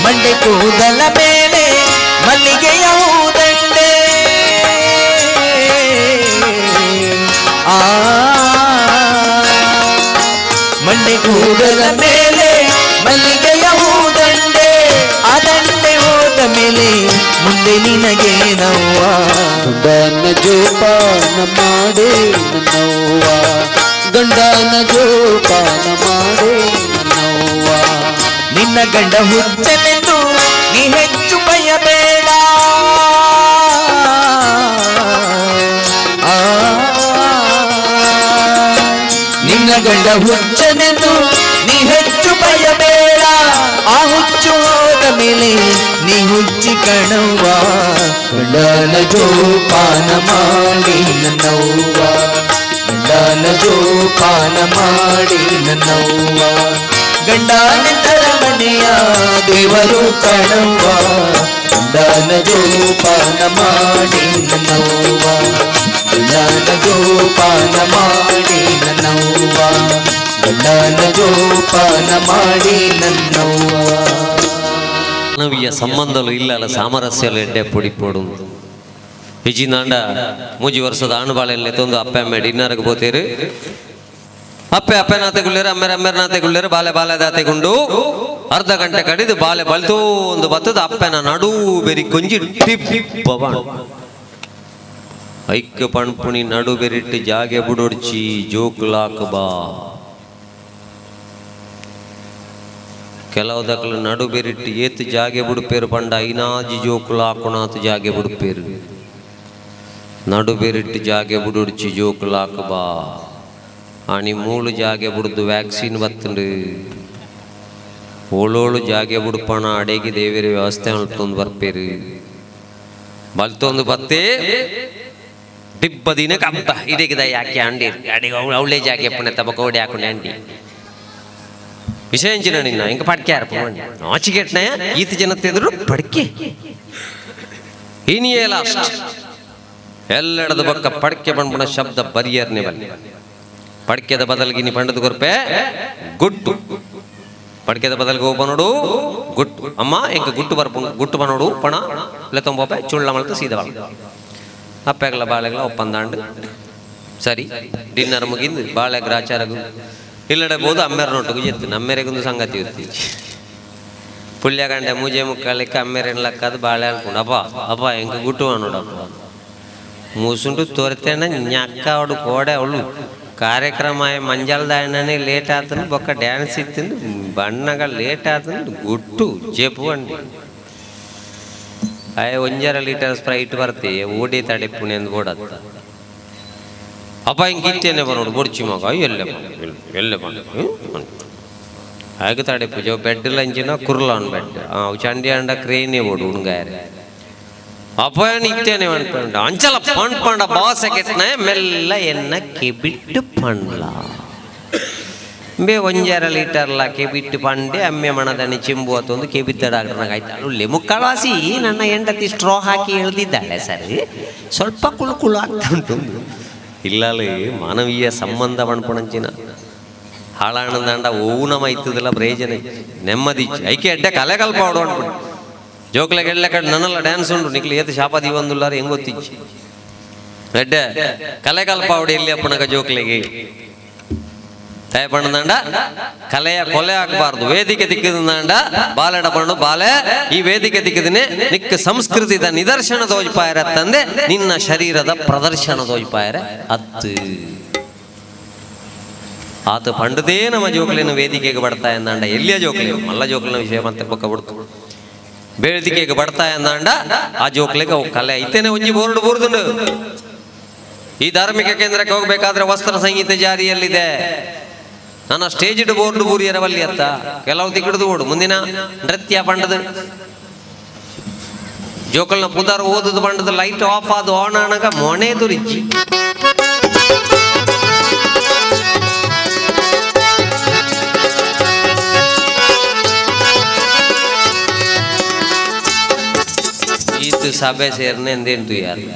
ಮಂಡೆ ಕೂದಲ ಮೇಲೆ ಮಲ್ಲಿಗೆಯ ಹೂದಂಡೆ ಆ ಮಂಡೆ ಕೂದಲ ಮೇಲೆ ಮಲ್ಲಿಗೆಯ ಹೂದಂಡೆ ಆ ದಂಡೆ ಹೋದ ಮೇಲೆ ಮುಂದೆ ನಿನಗೇನವ್ವ ಗಂಡನ ಜೋಪಾನ ಮಾಡಿ ನನ್ನವ್ವ ಗಂಡನ ಜೋಪಾನ ಮಾಡಿ ನನ್ನವ್ವ ನಿನ್ನ ಗಂಡ ಹುಚ್ಚನೆಂದು ನೀ ಹೆಚ್ಚು ಭಯಬೇಡ ಆ ನಿನ್ನ ಗಂಡ ಹುಚ್ಚನೆಂದು ನೀ ಹೆಚ್ಚು ಭಯಬೇಡ ಆ ಹುಚ್ಚು ಹೋದ ಮೇಲೆ ನೀ ಹುಚ್ಚಿ ಕಣವ್ವ ಗಂಡನ ಜೋಪಾನ ಮಾಡಿ ನನ್ನವ್ವ ಗಂಡನ ಜೋಪಾನ ಮಾಡಿ ನನ್ನವ್ವ ಗಂಡನೆಂದರ ಮನೆಯ ದೇವರು ಕಣವ್ವ ಗಂಡನ ಜೋಪಾನ ಮಾಡಿ ನನ್ನವ್ವ ಗಂಡನ ಜೋಪಾನ ಮಾಡಿ ನನ್ನವ್ವ ಗಂಡನ ಜೋಪಾನ ಮಾಡಿ ನನ್ನವ್ವ. ಮಾನವೀಯ ಸಂಬಂಧಲು ಇಲ್ಲ ಸಾಮರಸ್ಯಲು ಎಡ್ಡೆ ಪೊಡಿಪೋಡು ಇಜಿನಾಂಡ ಮೂಜಿ ವರ್ಷದ ಆಣು ತೊಂದು ಅಪ್ಪೆ ಅಮ್ಮೆ ಡಿನ್ನರ್ಗೆ ಬೋತೇರು ಅಪ್ಪೆ ಅಪ್ಪೆ ನಾತೆಗುಳ್ಳೇರು ಅಮ್ಮೆರ ಅಮ್ಮೆರ ನಾತೆಗುಳ್ಳೇರು ಬಾಲೆ ಬಾಲೆ ದಾತೆಗುಂಡು ಅರ್ಧ ಗಂಟೆ ಕಡಿದು ಬಾಲೆ ಬಲ್ತೋ ಒಂದು ಬತ್ತದ ಅಪ್ಪೆನ ನಡು ಬೆರಿ ಕೊಂಜಿ ಟಿಪ್ ಐಕ್ಯ ಪಣ್ಪುಣಿ ನಡು ಬೆರಿಟ್ಟು ಜಾಗೆ ಬುಡೊಡ್ಚಿ ಜೋಕ್ಲಾಕ್ ಬಾ ಕೆಲವು ದಕ್ಕಲು ನಡು ಬೆರಿಟ್ಟು ಏತು ಜಾಗೆ ಬುಡುಪೇರು ಪಂಡ ಐನಾಜಿ ಜೋಕುಲಾಕುಣಾತು ಜಾಗೆ ಬುಡುಪೇರು ನಡು ಬೆರಿಟ್ಟು ಜಾಗೆ ಬುಡುಡ್ಚಿ ಜೋಕುಲಾಕ್ ಬಾ ಆಣಿ ಮೂಳು ಜಾಗೆ ಬುಡ್ದು ವ್ಯಾಕ್ಸಿನ್ ಬತ್ತುಂಡು ಓಳೋಳು ಜಾಗೆ ಬುಡುಪಣ ಅಡೆಗೆ ದೇವಿರ ವ್ಯವಸ್ಥೆ ಅಲ್ತೊಂದು ಬರ್ಪೇರು ಬಲ್ತೊಂದು ಬತ್ತೇ ಡಿಬ್ಬ ದಿನಕ್ಕೆ ಅಪ್ಪ ಇಡೀಗಿದ ಯಾಕೆ ಅಂಡಿ ಅಡಿಗೆ ಅವಳೇ ಜಾಗೆ ಪುಣೆ ತಬಕ ಓಡಿ ಹಾಕೊಂಡೆ ಅಂಡಿ ವಿಷಯ ನಿನ್ನ ಇಂಕ ಪಡ್ಕೆ ಯಾರು ಆಚಿಗೆಟ್ನ ಈತ ಜನ ತೆಗೆದ್ರು ಪಡ್ಕೆ ಇನಿಯೇ ಲಾಸ್ಟ್ ಎಲ್ಲೆಡದ ಬಕ್ಕ ಪಡ್ಕೆ ಬಂಡ್ಬಣ ಶಬ್ದ ಬರಿಯರ್ನೆ ಬಲ್ಲಿ ಪಡ್ಕೆದ ಬದಲಿಗೆ ನೀ ಪಂಡದ ಕೊರ್ಪೆ ಗುಟ್ಟು ಪಡ್ಕೆದ ಬದಲಿಗೆ ಹೋಗ ನೋಡು ಗುಟ್ಟು ಅಮ್ಮ ಇಂಕ ಗುಟ್ಟು ಬರ್ಪು ಗುಟ್ಟು ಬನೋಡು ಪಣ ಲೆತ್ತೊಂಬೋಪೆ ಚುಳ್ಳ ಮಳ್ತು ಸೀದಾ ಅಪ್ಪೆಗಳ ಬಾಳೆಗಳ ಒಪ್ಪಂದಾಂಡು ಸರಿ ಡಿನ್ನರ್ ಮುಗಿಂದು ಬಾಳೆ ಗ್ರಾಚಾರಗು ಇಲ್ಲಡೆ ಬೋದು ಅಮ್ಮೆರ ನೋಟುಗು ಎತ್ತು ನಮ್ಮೆರೆಗೊಂದು ಸಂಗತಿ ಇರ್ತೀವಿ ಪುಳ್ಯಗಂಡೆ ಮೂಜೆ ಮುಕ್ಕಾಲಿಕ್ಕೆ ಅಮ್ಮೆರೇನು ಲಕ್ಕದು ಬಾಳೆ ಅನ್ಕೊಂಡು ಅಪ್ಪ ಅಪ್ಪ ಎಂಕ ಗುಟ್ಟು ನೋಡಪ್ಪ ಮೂಸುಂಟು ತೋರ್ತೇನೆ ñಕ್ಕ ಅವಡು ಕೋಡೆ ಅವಳು ಕಾರ್ಯಕ್ರಮ ಮಂಜಲ್ದಾಯಣನೇ ಲೇಟ್ ಆತನು ಬೊಕ್ಕ ಡ್ಯಾನ್ಸ್ ಇತ್ತು ಬಣ್ಣಗ ಲೇಟ್ ಆತನು ಗುಟ್ಟು ಜೇಪು ಅಂಡಿ ಅಯ್ಯ ಒಂಜರ ಲೀಟರ್ ಸ್ಪ್ರೈಟ್ ಬರ್ತಿ ಓಡಿ ತಡೆಪುಣೆ ಅಂದು ಓಡತ್ತ ಅಪ್ಪ ಹಿಂಗೆ ಇತ್ತೇನೆ ಬರೋಡು ಬೊಡ್ಚಿ ಮಗ ಎಲ್ಲೆ ಎಲ್ಲೆ ಆಗ ತಡೆಪು ಜೋ ಬೆಡ್ ಲಂಚಿನ ಕುರ್ಲಾನ್ ಬೆಡ್ ಅವು ಚಂಡಿ ಅಂಡ ಕ್ರೇನೇ ಓಡು ಉಣ್ಗಾಯರೆ ಅಪ್ಪ ಇತ್ತೇನೆ ಅನ್ಪಂಡ ಅಂಚಲ ಪಂಡ ಬಾಸ ಕೆತ್ತನ ಮೆಲ್ಲ ಎನ್ನ ಕೆಬಿಟ್ಟು ಪಂಡ್ಲ ಬೇ ಒಂಜರ ಲೀಟರ್ಲ ಕೆಬಿಟ್ಟು ಪಂಡೆ ಅಮ್ಮೆ ಮಣದಣಿ ಚೆಂಬು ಅತ್ತೊಂದು ಕೆಬಿತ್ತ ಡಾಕ್ಟರ್ನಾಗ ಆಯ್ತು ಅಲ್ಲೇ ಮುಕ್ಕಳವಾಸಿ ನನ್ನ ಹೆಂಡತಿ ಸ್ಟ್ರಾ ಹಾಕಿ ಎಳ್ದಿದ್ದಾಳೆ ಸರಿ ಸ್ವಲ್ಪ ಕುಳು ಕುಳು ಆಗ್ತಾ ಉಂಟು ಇಲ್ಲಲ್ಲಿ ಮಾನವೀಯ ಸಂಬಂಧ ಪಣ್ಪಣಂಚಿನ ಹಾಳಾಣದಂಡ ಓವು ನಮ್ಮ ಇತ್ತದಲ್ಲ ಪ್ರಯೋಜನ ನೆಮ್ಮದಿ ಐಕೆ ಎಡ್ಡೆ ಕಲೆ ಕಲ್ಪ ಆಡು ಅನ್ಕೊಂಡು ಜೋಕ್ಲೆಗೆ ಎಳ್ಳೆ ಕಡೆ ನನ್ನೆಲ್ಲ ಡ್ಯಾನ್ಸ್ ಉಂಟು ನಿಕ್ಲಿ ಏತು ಶಾಪ ದೀವಂದುಲ್ಲಾರ ಹೆಂಗ್ ಗೊತ್ತಿಚ್ಚಿ ಎಡ್ಡೆ ಕಲೆ ಕಲ್ಪ ಆಡು ಎಲ್ಲಿ ಅಪ್ಪನಗ ಜೋಕ್ಲೆಗೆ ದಯಪಣ್ಣದಂಡ ಕಲೆಯ ಕೊಲೆ ಆಗಬಾರ್ದು ವೇದಿಕೆ ದಿಕ್ಕದಂಡ ಬಾಲೆಡ ಪಣ್ಣು ಬಾಲೆ ಈ ವೇದಿಕೆ ದಿಕ್ಕದನೆ ನಿಕ್ಕ ಸಂಸ್ಕೃತಿದ ನಿದರ್ಶನ ದೋಜ್ಪಾಯರ ತಂದೆ ನಿನ್ನ ಶರೀರದ ಪ್ರದರ್ಶನ ದೋಜ್ಪಾಯರ ಅತ್ತು ಆತ ಪಂಡದೇ ನಮ್ಮ ಜೋಕ್ಲಿನ ವೇದಿಕೆಗೆ ಬರ್ತಾ ಎಂದಾಂಡ ಎಲ್ಲಿಯ ಜೋಕ್ಲಿ ಮಲ್ಲ ಜೋಕ್ಲಿನ ವಿಷಯ ಮತ್ತೆ ಪಕ್ಕ ಬಿಡ್ತು ವೇದಿಕೆಗೆ ಬರ್ತಾ ಎಂದಾಂಡ ಆ ಜೋಕ್ಲಿಗೆ ಅವು ಕಲೆ ಐತೇನೆ ಒಂಜಿ ಬೋರ್ಡ್ ಬೋರ್ದುಂಡು. ಈ ಧಾರ್ಮಿಕ ಕೇಂದ್ರಕ್ಕೆ ಹೋಗ್ಬೇಕಾದ್ರೆ ವಸ್ತ್ರ ಸಂಹಿತೆ ಜಾರಿಯಲ್ಲಿದೆ. ನನ್ನ ಸ್ಟೇಜ್ ಬೋರ್ಡ್ ಬೂರಿಯರವಲ್ಲಿ ಅತ್ತ ಕೆಲವು ತಿಕ್ಕಿಡ್ದು ಓಡು ಮುಂದಿನ ನೃತ್ಯ ಪಂಡದ ಜೋಕಲ್ನ ಪುದಾರ್ ಓದದು ಬಂಡದ ಲೈಟ್ ಆಫ್ ಆದ ಆನ್ ಆನಗ ಮೊಣೆ ದುರಿಜ್ಜಿ. ಈತ ಸಭೆ ಸೇರ್ನೆ ಎಂದೆಂಟು ಯಾರು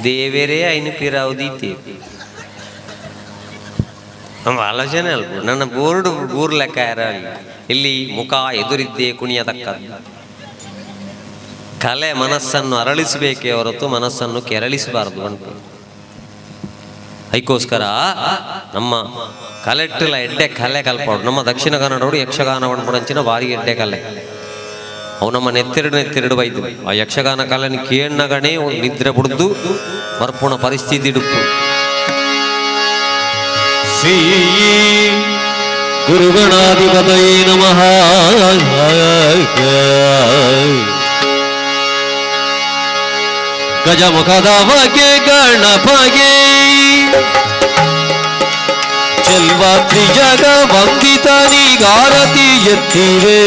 ದೇವರೇ ಐನು ಪಿರಾವುದೀತೆ ನಮ್ಮ ಆಲೋಚನೆ ಅಲ್ಪ ನನ್ನ ಬೋರ್ಡ್ ಊರ್ ಲೆಕ್ಕ ಯಾರ ಇಲ್ಲಿ ಮುಖ ಎದುರಿದ್ದೇ ಕುಣಿಯತಕ್ಕದ್ದು. ಕಲೆ ಮನಸ್ಸನ್ನು ಅರಳಿಸಬೇಕೇ ಹೊರತು ಮನಸ್ಸನ್ನು ಕೆರಳಿಸಬಾರದು ಅಂತ. ಅದಕ್ಕೋಸ್ಕರ ನಮ್ಮ ಕಲೆಟ್ಟಲ ಎಡ್ಡೆ ಕಲೆ ಕಲ್ಪಾಡು. ನಮ್ಮ ದಕ್ಷಿಣ ಕನ್ನಡೋಡು ಯಕ್ಷಗಾನ ಪಂಚಿನ ಭಾರಿ ಎಡ್ಡೆ ಕಲೆ. ಅವು ನಮ್ಮ ನೆತ್ತೆರಡು ನೆತ್ತೆರಡು ಬೈದು ಆ ಯಕ್ಷಗಾನ ಕಲೆನ ಕೇಣ್ಣಗಣೆ ನಿದ್ರೆ ಬಿಡ್ದು ಬರ್ಪುಣ ಪರಿಸ್ಥಿತಿ ಇಡುಪ್ಪು. ಶ್ರೀ ಗುರುಗಣಾಧಿಪತಯೇ ನಮಃ. ಗಜಮುಖದವಗೆ ಗಣಪಗೆ ಚೆಲ್ವಾತ್ರಿ ಜಗ ವಂದಿತನಿಗಾರತಿ ಎತ್ತಿರೆ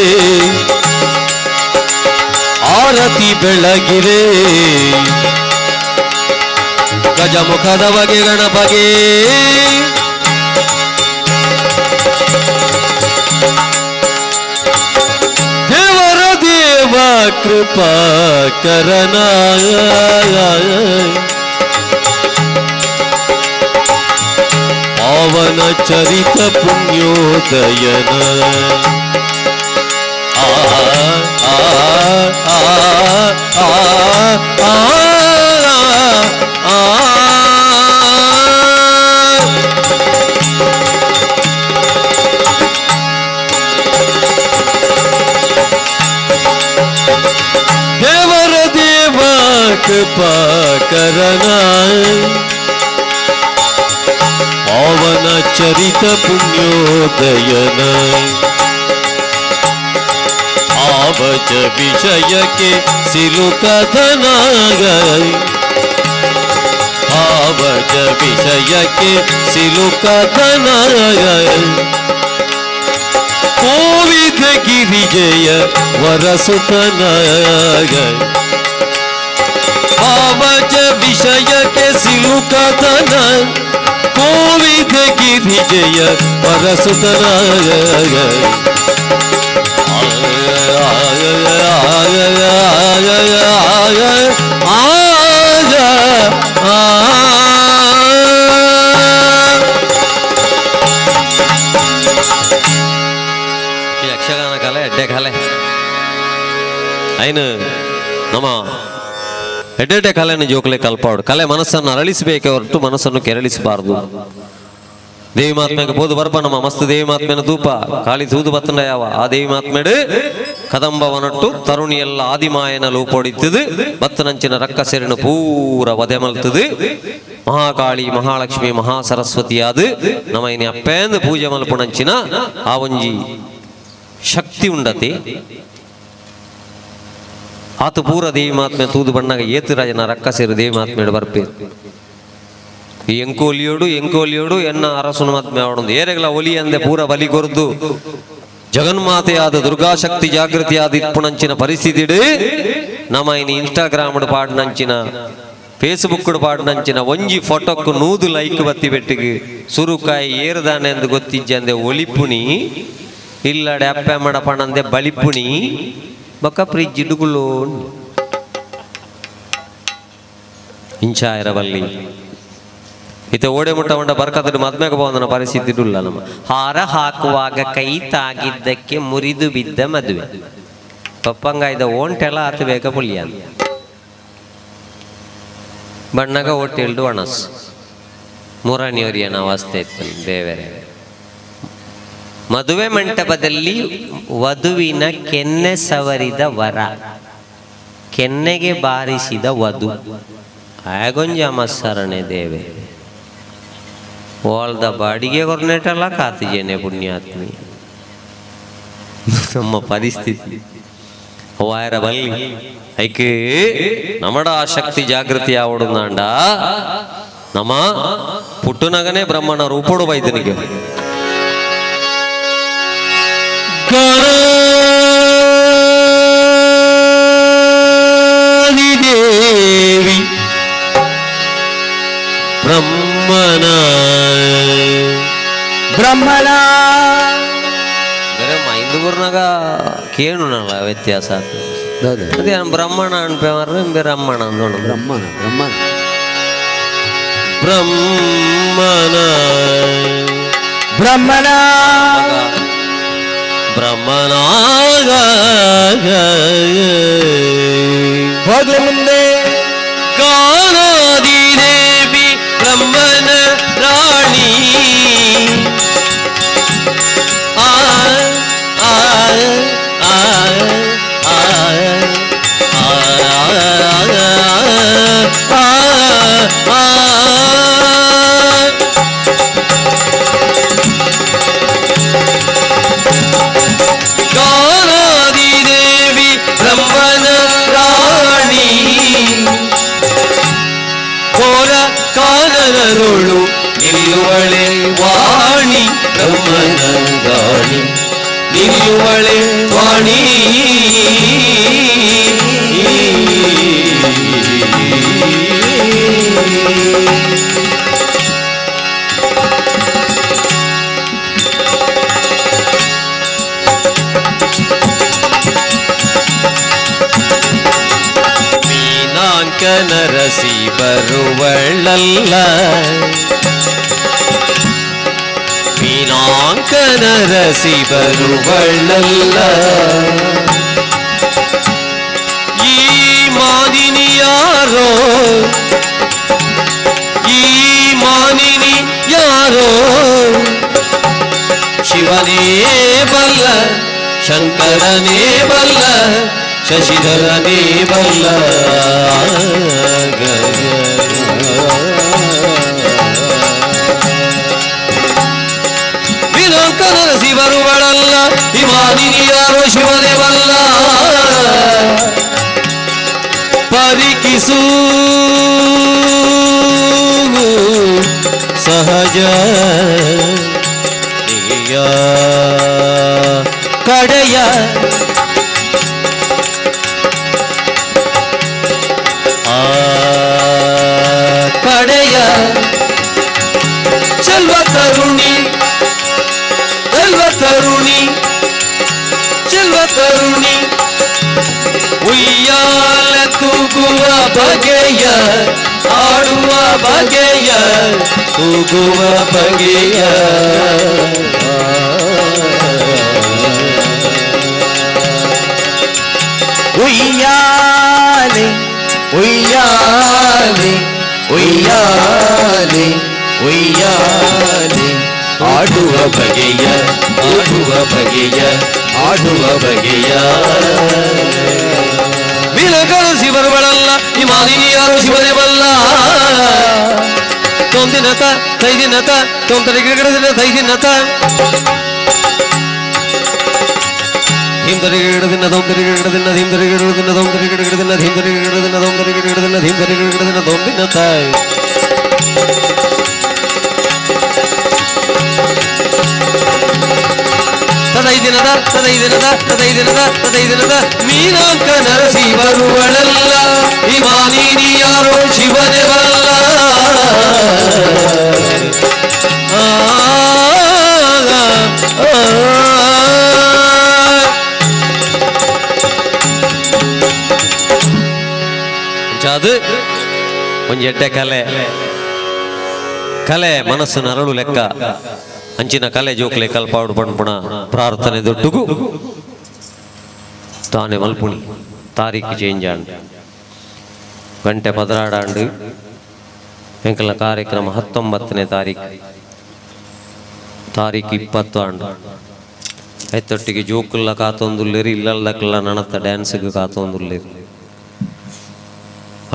ಆರತಿ ಬೆಳಗಿರೆ. ಗಜಮುಖದವಗೆ ಗಣಪಗೆ ದೇವರ ದೇವ ಕೃಪಾ ಕರಣ ಪಾವನ ಚರಿತ ಪುಣ್ಯೋದಯನ. ಆ ಕೃಪಾಕರನ ಪಾವನ ಚರಿತ ಪುಣ್ಯೋದಯನ ಆವಚ ವಿಷಯಕ್ಕೆ ಸಿಲುಕಧನಾಗ ಆವಚ ವಿಷಯಕ್ಕೆ ಸಿಲುಕಧನಾಗ ಕೋವಿದ ಗಿರಿಜಯ ವರಸುತನಾಗ ಆವಚ ವಿಷಯಕ್ಕೆ ಸಿಲುಕಧನ ಕೋವಿದ ಗಿರಿಜಯ ವರಸುತನಾಗ ಯಕ್ಷಗಾನ ಕಲೆ ಎಡ್ಡೆ ಕಲೆ ಐನು ನಮ್ಮ ಎಡ್ಡೆಡ್ಡೆ ಕಲೆಯನ್ನು ಜೋಕಲೆ ಕಲ್ಪಾಡು ಕಲೆ ಮನಸ್ಸನ್ನು ಅರಳಿಸಬೇಕೆ ಹೊರತು ಮನಸ್ಸನ್ನು ಕೆರಳಿಸಬಾರದು. ದೇವಿ ಮಾತ್ಮೆಗೆ ಬೋದು ಬರ್ಪ ನಮ್ಮ ಮಸ್ತ್ ದೇವಿ ಮಾತ್ಮೆನ ಧೂಪ ಕಾಳಿ ತೂದು ಬತ್ತಂಡ ಯಾವ ಆ ದೇವಿ ಮಾತ್ಮೆಡು ಕದಂಬವನಟ್ಟು ತರುಣಿಯೆಲ್ಲ ಆದಿಮಾಯನ ಲೂಪೊಡಿತ್ತದು ಬತ್ತನಂಚಿನ ರಕ್ಕ ಸೆರನು ಪೂರ ವಧೆ ಮಲ್ತದು ಮಹಾಕಾಳಿ ಮಹಾಲಕ್ಷ್ಮಿ ಮಹಾಸರಸ್ವತಿಯಾದ ನಮ್ಮ ಇನಿ ಅಪ್ಪೇಂದು ಪೂಜೆ ಮಲ್ಪುಣಂಚಿನ ಆ ಒಂಜಿ ಶಕ್ತಿ ಉಂಡತಿ ಆತು ಪೂರ ದೇವಿ ಮಾತ್ಮೆ ತೂದು ಬಣ್ಣಾಗ ಏತುರಾಜನ ರಕ್ಕ ಸೇರು ದೇವಿ ಮಾತ್ಮೆಡು ಬರ್ಪೆ ಈ ಎಂಕೋಲಿಯೋಡು ಎಂಕೋಲಿಯೋಡು ಎನ್ನ ಅರಸುನ ಮಾತ್ಮೆ ಅವಡೊಂದು ಏರೆಗಳ ಒಲಿ ಅಂದೆ ಪೂರ ಬಲಿ ಕೊರ್ದು ಜಗನ್ಮಾತೆಯಾದ ದುರ್ಗಾಶಕ್ತಿ ಜಾಗೃತಿಯಾದ ಇಪ್ಪುಣಂಚಿನ ಪರಿಸ್ಥಿತಿಡು ನಮ್ಮ ಇನಿ ಇನ್ಸ್ಟಾಗ್ರಾಮ್ ಪಾಡ್ನಂಚಿನ ಫೇಸ್ಬುಕ್ ಪಾಡ್ನಂಚಿನ ಒಂಜಿ ಫೋಟೋಕ್ಕೆ 100 ಲೈಕ್ ಬತ್ತಿ ಬೆಟ್ಟಿಗೆ ಸುರುಕಾಯಿ ಏರುದಾನೆ ಎಂದು ಗೊತ್ತಿಜ್ಜಂದೆ ಒಲಿಪುಣಿ ಇಲ್ಲಡೆ ಅಪ್ಪೆ ಮಡಪಣಂದೆ ಬಲಿಪುಣಿ ಬೊಕ್ಕ ಫ್ರಿಜ್ ಇಡುಗುಲು ಇಂಚಾಯಿರಬಲ್ಲಿ ಇತ ಓಡೆ ಮುಟ್ಟ ಉಂಡ ಬರ್ಕದಡು ಮದ್ಮೆಗೆ ಬಂದನ ಪರಿಸ್ಥಿತಿ ಇಲ್ಲ ನಮ್ಮ ಹಾರ ಹಾಕುವಾಗ ಕೈ ತಾಗಿದ್ದಕ್ಕೆ ಮುರಿದು ಬಿದ್ದ ಮದುವೆ ಪಪ್ಪಂಗಾಯ್ದ ಓಂಟೆಲ್ಲ ಆತ ಬೇಗ ಪುಳಿಯ ಬಣ್ಣಗ ಹೋಟೆಲ್ಡು ಒಣಸ್ ಮುರಾಣಿಯವರಿಯನ ಅವಸ್ಥೆ ಇತ್ತು ಬೇರೆ ಮದುವೆ ಮಂಟಪದಲ್ಲಿ ವಧುವಿನ ಕೆನ್ನೆ ಸವರಿದ ವರ ಕೆನ್ನೆಗೆ ಬಾರಿಸಿದ ವಧು ಆಗೊಂಜ ಮಸ್ಸರಣೆ ದೇವೆ ಓಲ್ದ ಬಾಡಿಗೆ ಕೊರ್ನೆಟಲ್ಲ ಕಾತಿಜೇನೆ ಪುಣ್ಯಾತ್ಮಿ ನಮ್ಮ ಪರಿಸ್ಥಿತಿ ವಾಯರ ಬಲ್ಲಿ ಐಕೆ ನಮಡ ಆ ಶಕ್ತಿ ಜಾಗೃತಿ ಆವಡುಂದಾಂಡ ನಮ್ಮ ಪುಟ್ಟುನಗನೇ ಬ್ರಹ್ಮನ ರೂಪೋಡು ಬೈದನಿಗೆ ದೇವಿ ಬ್ರಹ್ಮನ ಬ್ರಹ್ಮಣ ಐಂದುಗುರ್ನಾಗ ಕೇಳುನಲ್ಲ ವ್ಯತ್ಯಾಸ ಅದೇ ಬ್ರಹ್ಮಣ ಅನ್ಪೆ ಮಾರ್ರೆ ಬ್ರಹ್ಮಣ ಅಂದೋಣ ಬ್ರಹ್ಮಣ ಬ್ರಹ್ಮಣ ಬ್ರಹ್ಮಣ ಬ್ರಹ್ಮಣ ಬ್ರಹ್ಮನಾಗ ಹೋಗ್ಲಿ ಮುಂದೆ ಗಾನಾದಿ ದೇವಿ ಬ್ರಹ್ಮನ ರಾಣಿ ಆ ಆ ಆ ಆ ಆ ಆ ಗಾನಾದಿ ದೇವಿ ಬ್ರಹ್ಮನ ರಾಣಿ ಘೋರ ಕಾನನರುಳು ನಿಲ್ಲುವಳೆ ವಾಣಿ ಬ್ರಹ್ಮನ ರಾಣಿ ನಿಲ್ಲುವಳೆ ವಾಣಿ ಮೀನಾಂಕನರಸಿ ಬರುವಳಲ್ಲ ಮೀನಾಂಕನರಸಿ ಬರುವಳಲ್ಲ ಈ ಮಾನಿನಿ ಯಾರೋ ಈ ಮಾನಿನಿ ಯಾರೋ ಶಿವನೇ ಬಲ್ಲ ಶಂಕರನೇ ಬಲ್ಲ ಶಶಿಧರನೇ ಬಲ್ಲ ವಿನಾಂಕ ನರಸಿ ಬರುವಳಲ್ಲ ಹಿಮಾನಿನಿ ಯಾರೋ ಶಿವನೇ ಬಲ್ಲ ಪರಿಕಿಸು ಸಹಜ ಕಡೆಯ ಆ ಕಡೆಯ ಚೆಲ್ವ ತರುಣಿ ಚೆಲ್ವ ತರುಣಿ ಚೆಲ್ವ ತರುಣಿ ಉಯ್ಯಾಲ ತೂಗುವ ಬಗೆಯ ಆಡುವ ಬಗೆಯ ತೂಗುವ ಬಗೆಯ ಉಯ್ಯಾಲೆ ಉಯ್ಯಾಲೆ ಉಯ್ಯಾಲೆ ಉಯ್ಯಾಲೆ ಆಡುವ ಬಗೆಯ ಆಡುವ ಬಗೆಯ ಆಡುವ ಬಗೆಯ ವೀರಕರಸಿ ಬರುವಳಲ್ಲ ಈ ಮಾಲಿನಿ ಯಾರು ಶಿವನೇ ಬಲ್ಲ ತೊಂದಿನತ ತೈದಿನತ ತೊಂದರೆ ಗಿಡದಿನ ತೈದಿನತ ಧಿಂದರಿಗಿಡದಿನ ದೊಂದರಿಗಿಡದಿನ ಧಿಂದರಿಗಿಡದಿನ ದೊಂದರಿಗಿಡದಿನ ಧಿಂದರಿಗಿಡದಿನ ದೊಂದರಿಗಿಡದಿನ ಧಿಂದರಿಗಿಡದಿನ ದೊಂದಿನ ತಾಯಿ ತದೈದಿನದ ತದೈದಿನದ ತದೈದಿನದ ತದೈದಿನದ ಮೀನಾಂಕ ನರಸಿ ಬರುವಳಲ್ಲ ಈ ಮಾನಿನಿ ಯಾರೋ ಶಿವನೇ ಬಲ್ಲ ಆ ಅದು ಒಂಜಿ ಎಡ್ಡೆ ಕಲೆ ಕಲೆ ಮನಸ್ಸು ನರಳು ಲೆಕ್ಕ ಅಂಚಿನ ಕಲೆ ಜೋಕ್ಲೆ ಕಲ್ಪಾಡು ಪಣ್ಪುಣ ಪ್ರಾರ್ಥನೆ ದೊಡ್ಡುಗು ತಾನೆ ಮಲ್ಪುಣಿ ತಾರೀಕು ಚೇಂಜ್ ಆಂಡ್ ಗಂಟೆ ಪದರಾಡಾಂಡು ಎಂಕಲ್ನ ಕಾರ್ಯಕ್ರಮ 19ನೇ ತಾರೀಕು ತಾರೀಕು 20 ಆಂಡು ಐತೊಟ್ಟಿಗೆ ಜೋಕುಲ್ಲ ಕಾತೊಂದುಲ್ಲೇರಿ ಇಲ್ಲಲ್ಲಕ್ಕೆಲ್ಲ ನನತ್ತ ಡ್ಯಾನ್ಸ್ಗೆ ಕಾತೊಂದುಲ್ಲೇರಿ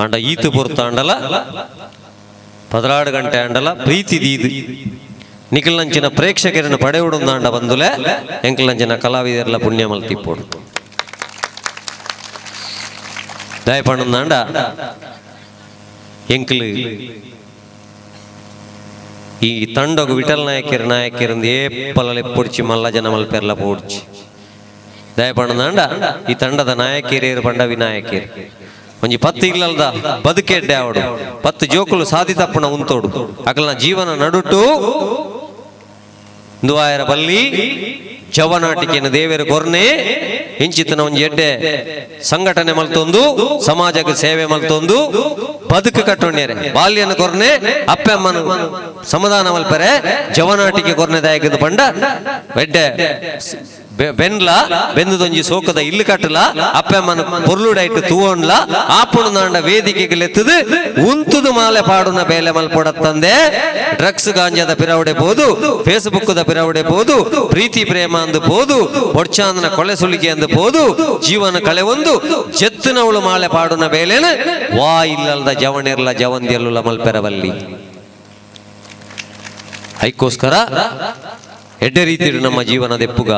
ಆಂಡ ಈತು ಪೊರ್ತಾಂಡಲ 16 ಗಂಟೆ ಆಂಡಲ ಪ್ರೀತಿ ದೀದು ನಿಖಿಲ್ನಂಚಿನ ಪ್ರೇಕ್ಷಕರನ್ನು ಪಡೆಯುವುದಾಂಡ ಬಂದುಲೆ ಎಂಕಲ್ನಂಚಿನ ಕಲಾವಿದರೆಲ್ಲ ಪುಣ್ಯ ಮಲ್ತಿಪ್ಪೋಡು ದಯಪಣ್ಣಂದಾಂಡ ಎಂಕಲ್ ಈ ತಂಡಗು ವಿಠಲ್ ನಾಯಕರು ನಾಯಕರಿಂದ ಏಪಲಲೆ ಪೊಡ್ಚಿ ಮಲ್ಲ ಜನ ಮಲ್ಪೆರ್ಲ ಪೋಡ್ಚಿ ದಯಪಣ್ಣಂದಾಂಡ ಈ ತಂಡದ ನಾಯಕಿರೇರು ಪಂಡ ವಿನಾಯಕಿರು ಒಂಜಿ ಪತ್ತು ಇಲ್ಲಲ್ದ ಬದುಕೆಡ್ಡೆ ಅವಡು ಪತ್ತು ಜೋಕುಲು ಸಾಧಿ ತಪ್ಪುನ ಉಂತೋಡು ಅಕಲ್ನ ಜೀವನ ನಡುಟು ದುವಾಯರ ಬಲ್ಲಿ ಜವನಾಟಿಕೆಯನ್ನು ದೇವೇರು ಕೊರ್ನೆ ಇಂಚಿತನ ಒಂಜಿ ಎಡ್ಡೆ ಸಂಘಟನೆ ಮಲ್ತೊಂದು ಸಮಾಜಕ್ಕೆ ಸೇವೆ ಮಲ್ತೊಂದು ಬದುಕು ಕಟ್ಟೊಣ್ಯರೆ ಬಾಲ್ಯನ ಕೊರ್ನೆ ಅಪ್ಪಮ್ಮನ ಸಮಾಧಾನ ಮಲ್ಪರೆ ಜವನಾಟಿಕೆ ಕೊರ್ನೆ ದಾಯಕದ ಪಂಡ ಎಡ್ಡೆ ಬೆನ್ಲ ಬೆಂದದೊಂಜಿ ಸೋಕದ ಇಲ್ಲು ಕಟ್ಟಲ ಅಪ್ಪಮ್ಮನ ಪೊರ್ಲುಡೈಟ್ ತೂವೊಂಡ್ಲ ಆಪುಣದಾಂಡ ವೇದಿಕೆಗೆ ಲೆತ್ತದು ಉಂತುದು ಮಾಲೆ ಪಾಡುನ ಬೇಲೆ ಮಲ್ಪೊಡತ್ತಂದೆ ಡ್ರಗ್ಸ್ ಗಾಂಜಾದ ಪಿರವಡೆ ಪೋದು ಫೇಸ್ಬುಕ್ the ಪಿರವಡೆ ಪೋದು ಪ್ರೀತಿ ಪ್ರೇಮ ಅಂದು ಪೋದು ಬೊಡ್ಚಾಂದನ ಕೊಳೆ ಸುಲಿಗೆ ಅಂದು ಪೋದು ಜೀವನ ಕಳೆ ಒಂದು ಜೆತ್ತಿನವಳು ಮಾಲೆ ಪಾಡುನ ಬೇಲೆನ ವಾ ಇಲ್ಲಲ್ದ ಜವನಿರ್ಲ ಜವಂದಿಯಲ್ಲುಲ ಮಲ್ಪೆರವಲ್ಲಿ ಐಕ್ಕೋಸ್ಕರ ಎಡ್ಡೆ ರೀತಿ ನಮ್ಮ ಜೀವನದ ಎಪ್ಪುಗ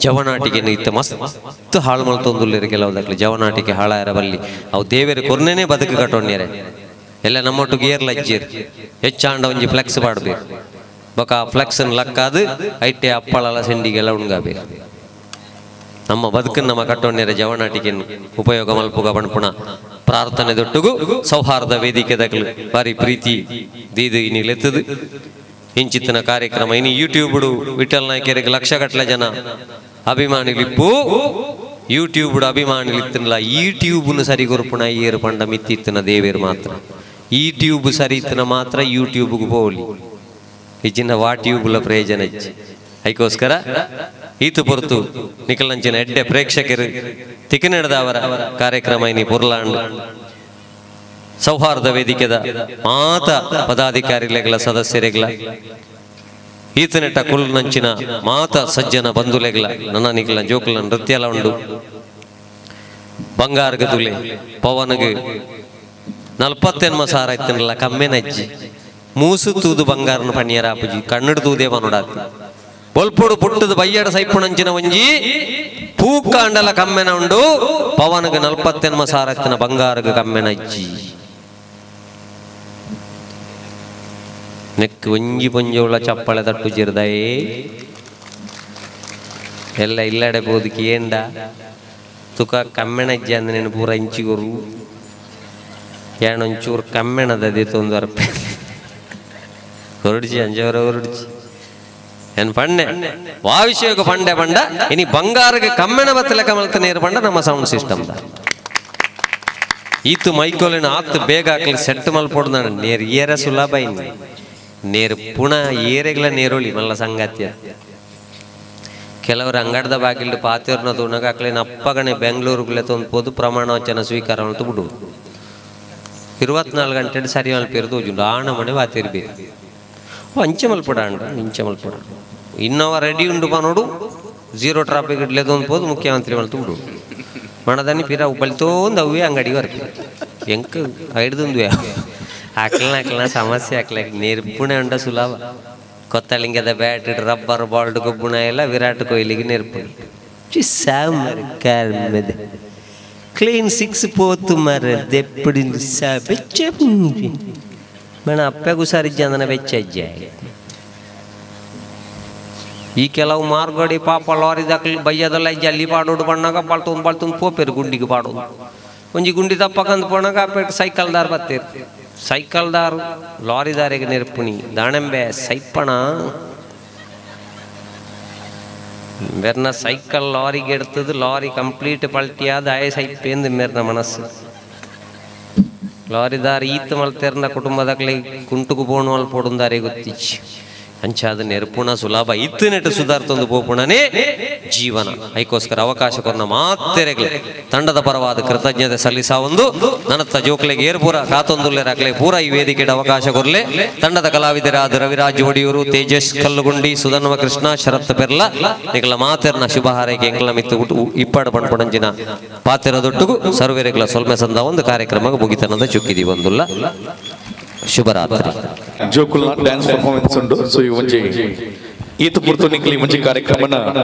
ಜವನಾಟಿಕೆ ಇತ್ತ ಮಸ್ತ್ ಹಾಳು ಮಲ್ತೊಂದುಲ್ಲೇರು ಕೆಲವುದಕ್ಕೆ ಜವನಾಟಿಕೆ ಹಾಳಾಯರಬಲ್ಲಿ ಅವು ದೇವೇರು ಕೊರ್ನೇನೆ ಬದುಕು ಕಟ್ಟೊಣ್ಯರೆ ಎಲ್ಲ ನಮ್ಮೊಟ್ಟು ಗೇರ್ಲ ಅಜ್ಜಿರು ಹೆಚ್ಚಾಂಡ ಒಂಜಿ ಫ್ಲೆಕ್ಸ್ ಪಾಡ್ಬೇಕು ಬೊಕ ಆ ಫ್ಲೆಕ್ಸ್ ಲಕ್ಕಾದು ಐಟೆ ಅಪ್ಪಳಲ ಸೆಂಡಿಗೆಲ್ಲ ಉಣ್ಗಾಬೇಕು ನಮ್ಮ ಬದುಕನ್ನು ನಮ್ಮ ಕಟ್ಟೊಣ್ಯರೆ ಜವನಾಟಿಕೆ ಉಪಯೋಗ ಮಲ್ಪುಗ ಪಣ್ಪುಣ ಪ್ರಾರ್ಥನೆ ದೊಟ್ಟುಗು ಸೌಹಾರ್ದ ವೇದಿಕೆ ದಕ್ಲು ಬಾರಿ ಪ್ರೀತಿ ದೀದು ಇನ್ನಿಲೆತ್ತದು ಇಂಚಿತ್ತಿನ ಕಾರ್ಯಕ್ರಮ ಇನ್ನು ಯೂಟ್ಯೂಬ್ಡು ವಿಠಲ್ ನಾಯಕರಿಗೆ ಲಕ್ಷಗಟ್ಟಲೆ ಜನ ಅಭಿಮಾನಿಲಿಪ್ಪು ಯೂಟ್ಯೂಬ್ಡು ಅಭಿಮಾನಿಲಿತ್ತಿನಲ್ಲ ಈ ಟ್ಯೂಬ್ನು ಸರಿ ಕೊರ್ಪುಣ ಏರು ಪಂಡ ಮಿತ್ತಿತ್ತಿನ ದೇವೇರು ಮಾತ್ರ ಈ ಟ್ಯೂಬ್ ಸರಿ ಇತ್ತಿನ ಮಾತ್ರ ಯೂಟ್ಯೂಬ್ಗೆ ಪೋಲಿ ಇಚ್ಚಿನ ವಾ ಟ್ಯೂಬ್ಲ ಪ್ರಯೋಜನ ಇಚ್ಚಿ ಅದಕ್ಕೋಸ್ಕರ ಈತು ಪೊರ್ತು ನಿಖಲಂಚಿನ ಎಡ್ಡೆ ಪ್ರೇಕ್ಷಕರು ತಿಕ್ಕನೆಡೆದವರ ಕಾರ್ಯಕ್ರಮ ಇನಿ ಪೊರ್ಲಾಂಡ್ ಸೌಹಾರ್ದ ವೇದಿಕೆದ ಮಾತ ಪದಾಧಿಕಾರಿಲೆಗಳ ಸದಸ್ಯರೆಗಳ ಈತನೆಟ್ಟ ಕುಲ್ನಂಚಿನ ಮಾತ ಸಜ್ಜನ ಬಂಧುಲೆಗಳ ನನ್ನ ನಿಖಲ ಜೋಕುಲ ನೃತ್ಯಲ ಉಂಡು. ಬಂಗಾರಗ ತುಲೆ ಪವನಗ 48 ಸಾರ ಇತ್ತನಲ್ಲ ಕಮ್ಮೆನಜ್ಜಿ ಮೂಸು ತೂದು ಬಂಗಾರನ ಪಣ್ಯರ ಆಪುಜಿ ಕಣ್ಣಡು ತೂದೇ ಪನುಡಾತಿ ಬೊಲ್ಪುಡು ಪುಟ್ಟದ ಬಯ್ಯಡ ಸೈಪುಣಂಚಿನ ಒಂಜಿ ಪೂಕಾಂಡಲ ಕಮ್ಮೆನ ಉಂಡು ಪವನಗ 48 ಸಾರ ಇತ್ತನ ಬಂಗಾರಗ ಕಮ್ಮೆನಜ್ಜಿ ನೆಕ್ ಒಂಜಿ ಪೊಂಜೋಳ ಚಪ್ಪಳೆ ತಟ್ಟು ಜಿರ್ದಯೇ ಎಲ್ಲ ಇಲ್ಲಡೆ ಬೋದಕ್ಕೆ ಏಂಡ ತುಕ ಕಮ್ಮೆಣಜ್ಜಿ ಅಂದ್ರೆ నేను ಪೂರ ಇಂಚಿಗುರು ಏನೊಂಚೂರು ಕಮ್ಮೆಣದ ಅದೇ ತೊಂದು ಅರ್ಪೆ ಹೊರಡಿಸಿ ಅಂಜವರ ಹೊರಡಿಸಿ ಏನು ಪಣ್ಣೆ ವಾ ವಿಷಯಕ್ಕೆ ಪಂಡೆ ಪಂಡ ಇನಿ ಬಂಗಾರಗೆ ಕಮ್ಮೆಣ ಬತ್ತಲೆ ಕಮಲ್ತ ನೇರು ಪಂಡ ನಮ್ಮ ಸೌಂಡ್ ಸಿಸ್ಟಮ್ the ಈತು ಮೈಕೋಲಿನ ಆತು ಬೇಗ ಹಾಕ್ಲಿ ಸೆಟ್ ಮಲ್ಪೊಡ್ದು ನಾನು ನೇರು ಏರ ಸುಲಭ ಇನ್ನು ನೇರು ಪುನಃ ಏರೆಗ್ಲ ನೇರೋಳಿ ಮಲ್ಲ ಸಂಗತಿಯ ಕೆಲವರು ಅಂಗಡದ ಬಾಗಿಲು ಪಾತಿಯವ್ರನ್ನ ತುಣಗಾಕ್ಲೇನ ಅಪ್ಪಗಣೆ ಬೆಂಗಳೂರುಗಳೇ ತೊಂದು ಪ್ರಮಾಣ ವಚನ ಸ್ವೀಕಾರ ಅಂತ ಬಿಡು 24 ಗಂಟೆ ಸರಿ ಮಲ್ಪಿರೋದು ಉಂಟು ಆಣ ಮನೆ ವಾತಿರ್ಬೇಕು ಅಂಚೆ ಮಲ್ಪಡ ಅಂಡ ಇಂಚೆ ಮಲ್ಪಡ ಇನ್ನವ ರೆಡಿ ಉಂಡು ನೋಡು ಜೀರೋ ಟ್ರಾಫಿಕ್ ಇಡ್ಲೇದು ಪೋದು ಮುಖ್ಯಮಂತ್ರಿ ಮಲ್ತು ಬಿಡು ಮಣದಾನಿ ಪಿರ ಬಲಿತೋಂದು ಅವೇ ಅಂಗಡಿ ಬರ್ಪಿ ಎಂಕ್ ಹಿಡ್ದುಂದು ಹಾಕ್ಲನ ಹಾಕ್ಲನ ಸಮಸ್ಯೆ ಹಾಕ್ಲಕ್ಕೆ ನೆರ್ಪುಣೆ ಉಂಡ ಸುಲಭ ಕೊತ್ತಳಿಂಗದ ಬ್ಯಾಟ್ ರಬ್ಬರ್ ಬಾಲ್ಡ್ ಗೊಬ್ಬುಣ ಎಲ್ಲ ವಿರಾಟ್ ಕೊಹ್ಲಿಗೆ ನೆರ್ಪುಣೆ ಕ್ಲೀನ್ ಸಿಕ್ಸ್ ಪೋತು ಮರ ದೆಪ್ಪಡಿ ಬೆಚ್ಚ ಮೇಣ ಅಪ್ಪಗೂ ಸರಿ ಬೆಚ್ಚ ಅಜ್ಜ ಈ ಕೆಲವು ಮಾರ್ಗಡಿ ಪಾಪ ಲಾರಿ ದಾಖಲಿ ಬಯ್ಯದಲ್ಲ ಜಲ್ಲಿ ಪಾಡೋಡು ಬಣ್ಣಾಗ ಬಾಳ್ತೊಂದು ಬಾಳ್ತೊಂದು ಪೋಪೇರು ಗುಂಡಿಗೆ ಪಾಡೋದು ಒಂಜಿ ಗುಂಡಿ ತಪ್ಪಕಂದು ಪೋಣಾಗ ಅಪ್ಪೆ ಸೈಕಲ್ದಾರ್ ಬತ್ತೀರು ಸೈಕಲ್ದಾರು ಲಾರಿದಾರಿಗೆ ನೆರ್ಪುಣಿ ದಾಣಂಬೆ ಸೈಪಣ ಮೆರ್ನ ಸೈಕಲ್ ಲಾರಿಗೆ ಎಡ್ತದು ಲಾರಿ ಕಂಪ್ಲೀಟ್ ಪಲ್ಟಿಯಾದ ಆಯ ಸೈಪೇಂದು ಮೆರ್ನ ಮನಸ್ಸು ಲಾರಿದಾರ್ ಈತ ಮಲ್ತೆರ್ನ ಕುಟುಂಬದಾಗಲಿ ಕುಂಟುಕು ಬೋಣು ಅಲ್ಲಿ ಪೋಡುಂದಾರೆ ಗೊತ್ತಿಚ್ಚಿ ಅಂಚಾದ ನೆರ್ಪುಣ ಸುಲಭ ಇತ್ತು ನೆಟ್ಟು ಸುಧಾರ್ತೊಂದು ಪೋಪುಣನೇ ಜೀವನ ಐಕೋಸ್ಕರ ಅವಕಾಶ ಕೊರ್ನ ಮಾತೆರೆಗ್ಲೆ ತಂಡದ ಪರವಾದ ಕೃತಜ್ಞತೆ ಸಲ್ಲಿಸ ಒಂದು ನನ್ನ ಜೋಕ್ಲೆಗೆ ಏರ್ಪೂರ ಕಾತೊಂದುಲ್ಲೆರಾಕ್ಲೆ ಪೂರ ಈ ವೇದಿಕೆಗೆ ಅವಕಾಶ ಕೊರ್ಲೆ ತಂಡದ ಕಲಾವಿದರಾದ ರವಿರಾಜ್ ಒಡಿಯೂರು ತೇಜಸ್ ಕಲ್ಲುಗುಂಡಿ ಸುಧನ್ವ ಕೃಷ್ಣ ಶರತ್ ಪೆರ್ಲ ನಿಗಲ ಮಾತೆರ್ನ ಶುಭ ಹಾರೈಕೆ ಎಂಗ್ಲ ಮಿತ್ತು ಇಪ್ಪಾಡು ಪಣ್ಪಡಂಜಿನ ಪಾತೆರ ದೊಟ್ಟುಗು ಸರ್ವೇರೆಗ್ಲ ಸೊಲ್ಮೆ ಸಂದ ಒಂದು ಕಾರ್ಯಕ್ರಮ ಮುಗಿತನದ ಚುಕ್ಕಿದಿ ಬಂದುಲ್ಲ ಶುಭರಾತ್ರಿ. ಜೋಕುಲ್ನ ಡ್ಯಾನ್ಸ್ ಪರ್ಫಾರ್ಮೆನ್ಸ್ ಉಂಟು. ಸೊ ಈ ಒಂಜಿ ಈತ ಪುರ್ತು ನಿಕ್ಲಿ ಒಂಜಿ ಕಾರ್ಯಕ್ರಮನ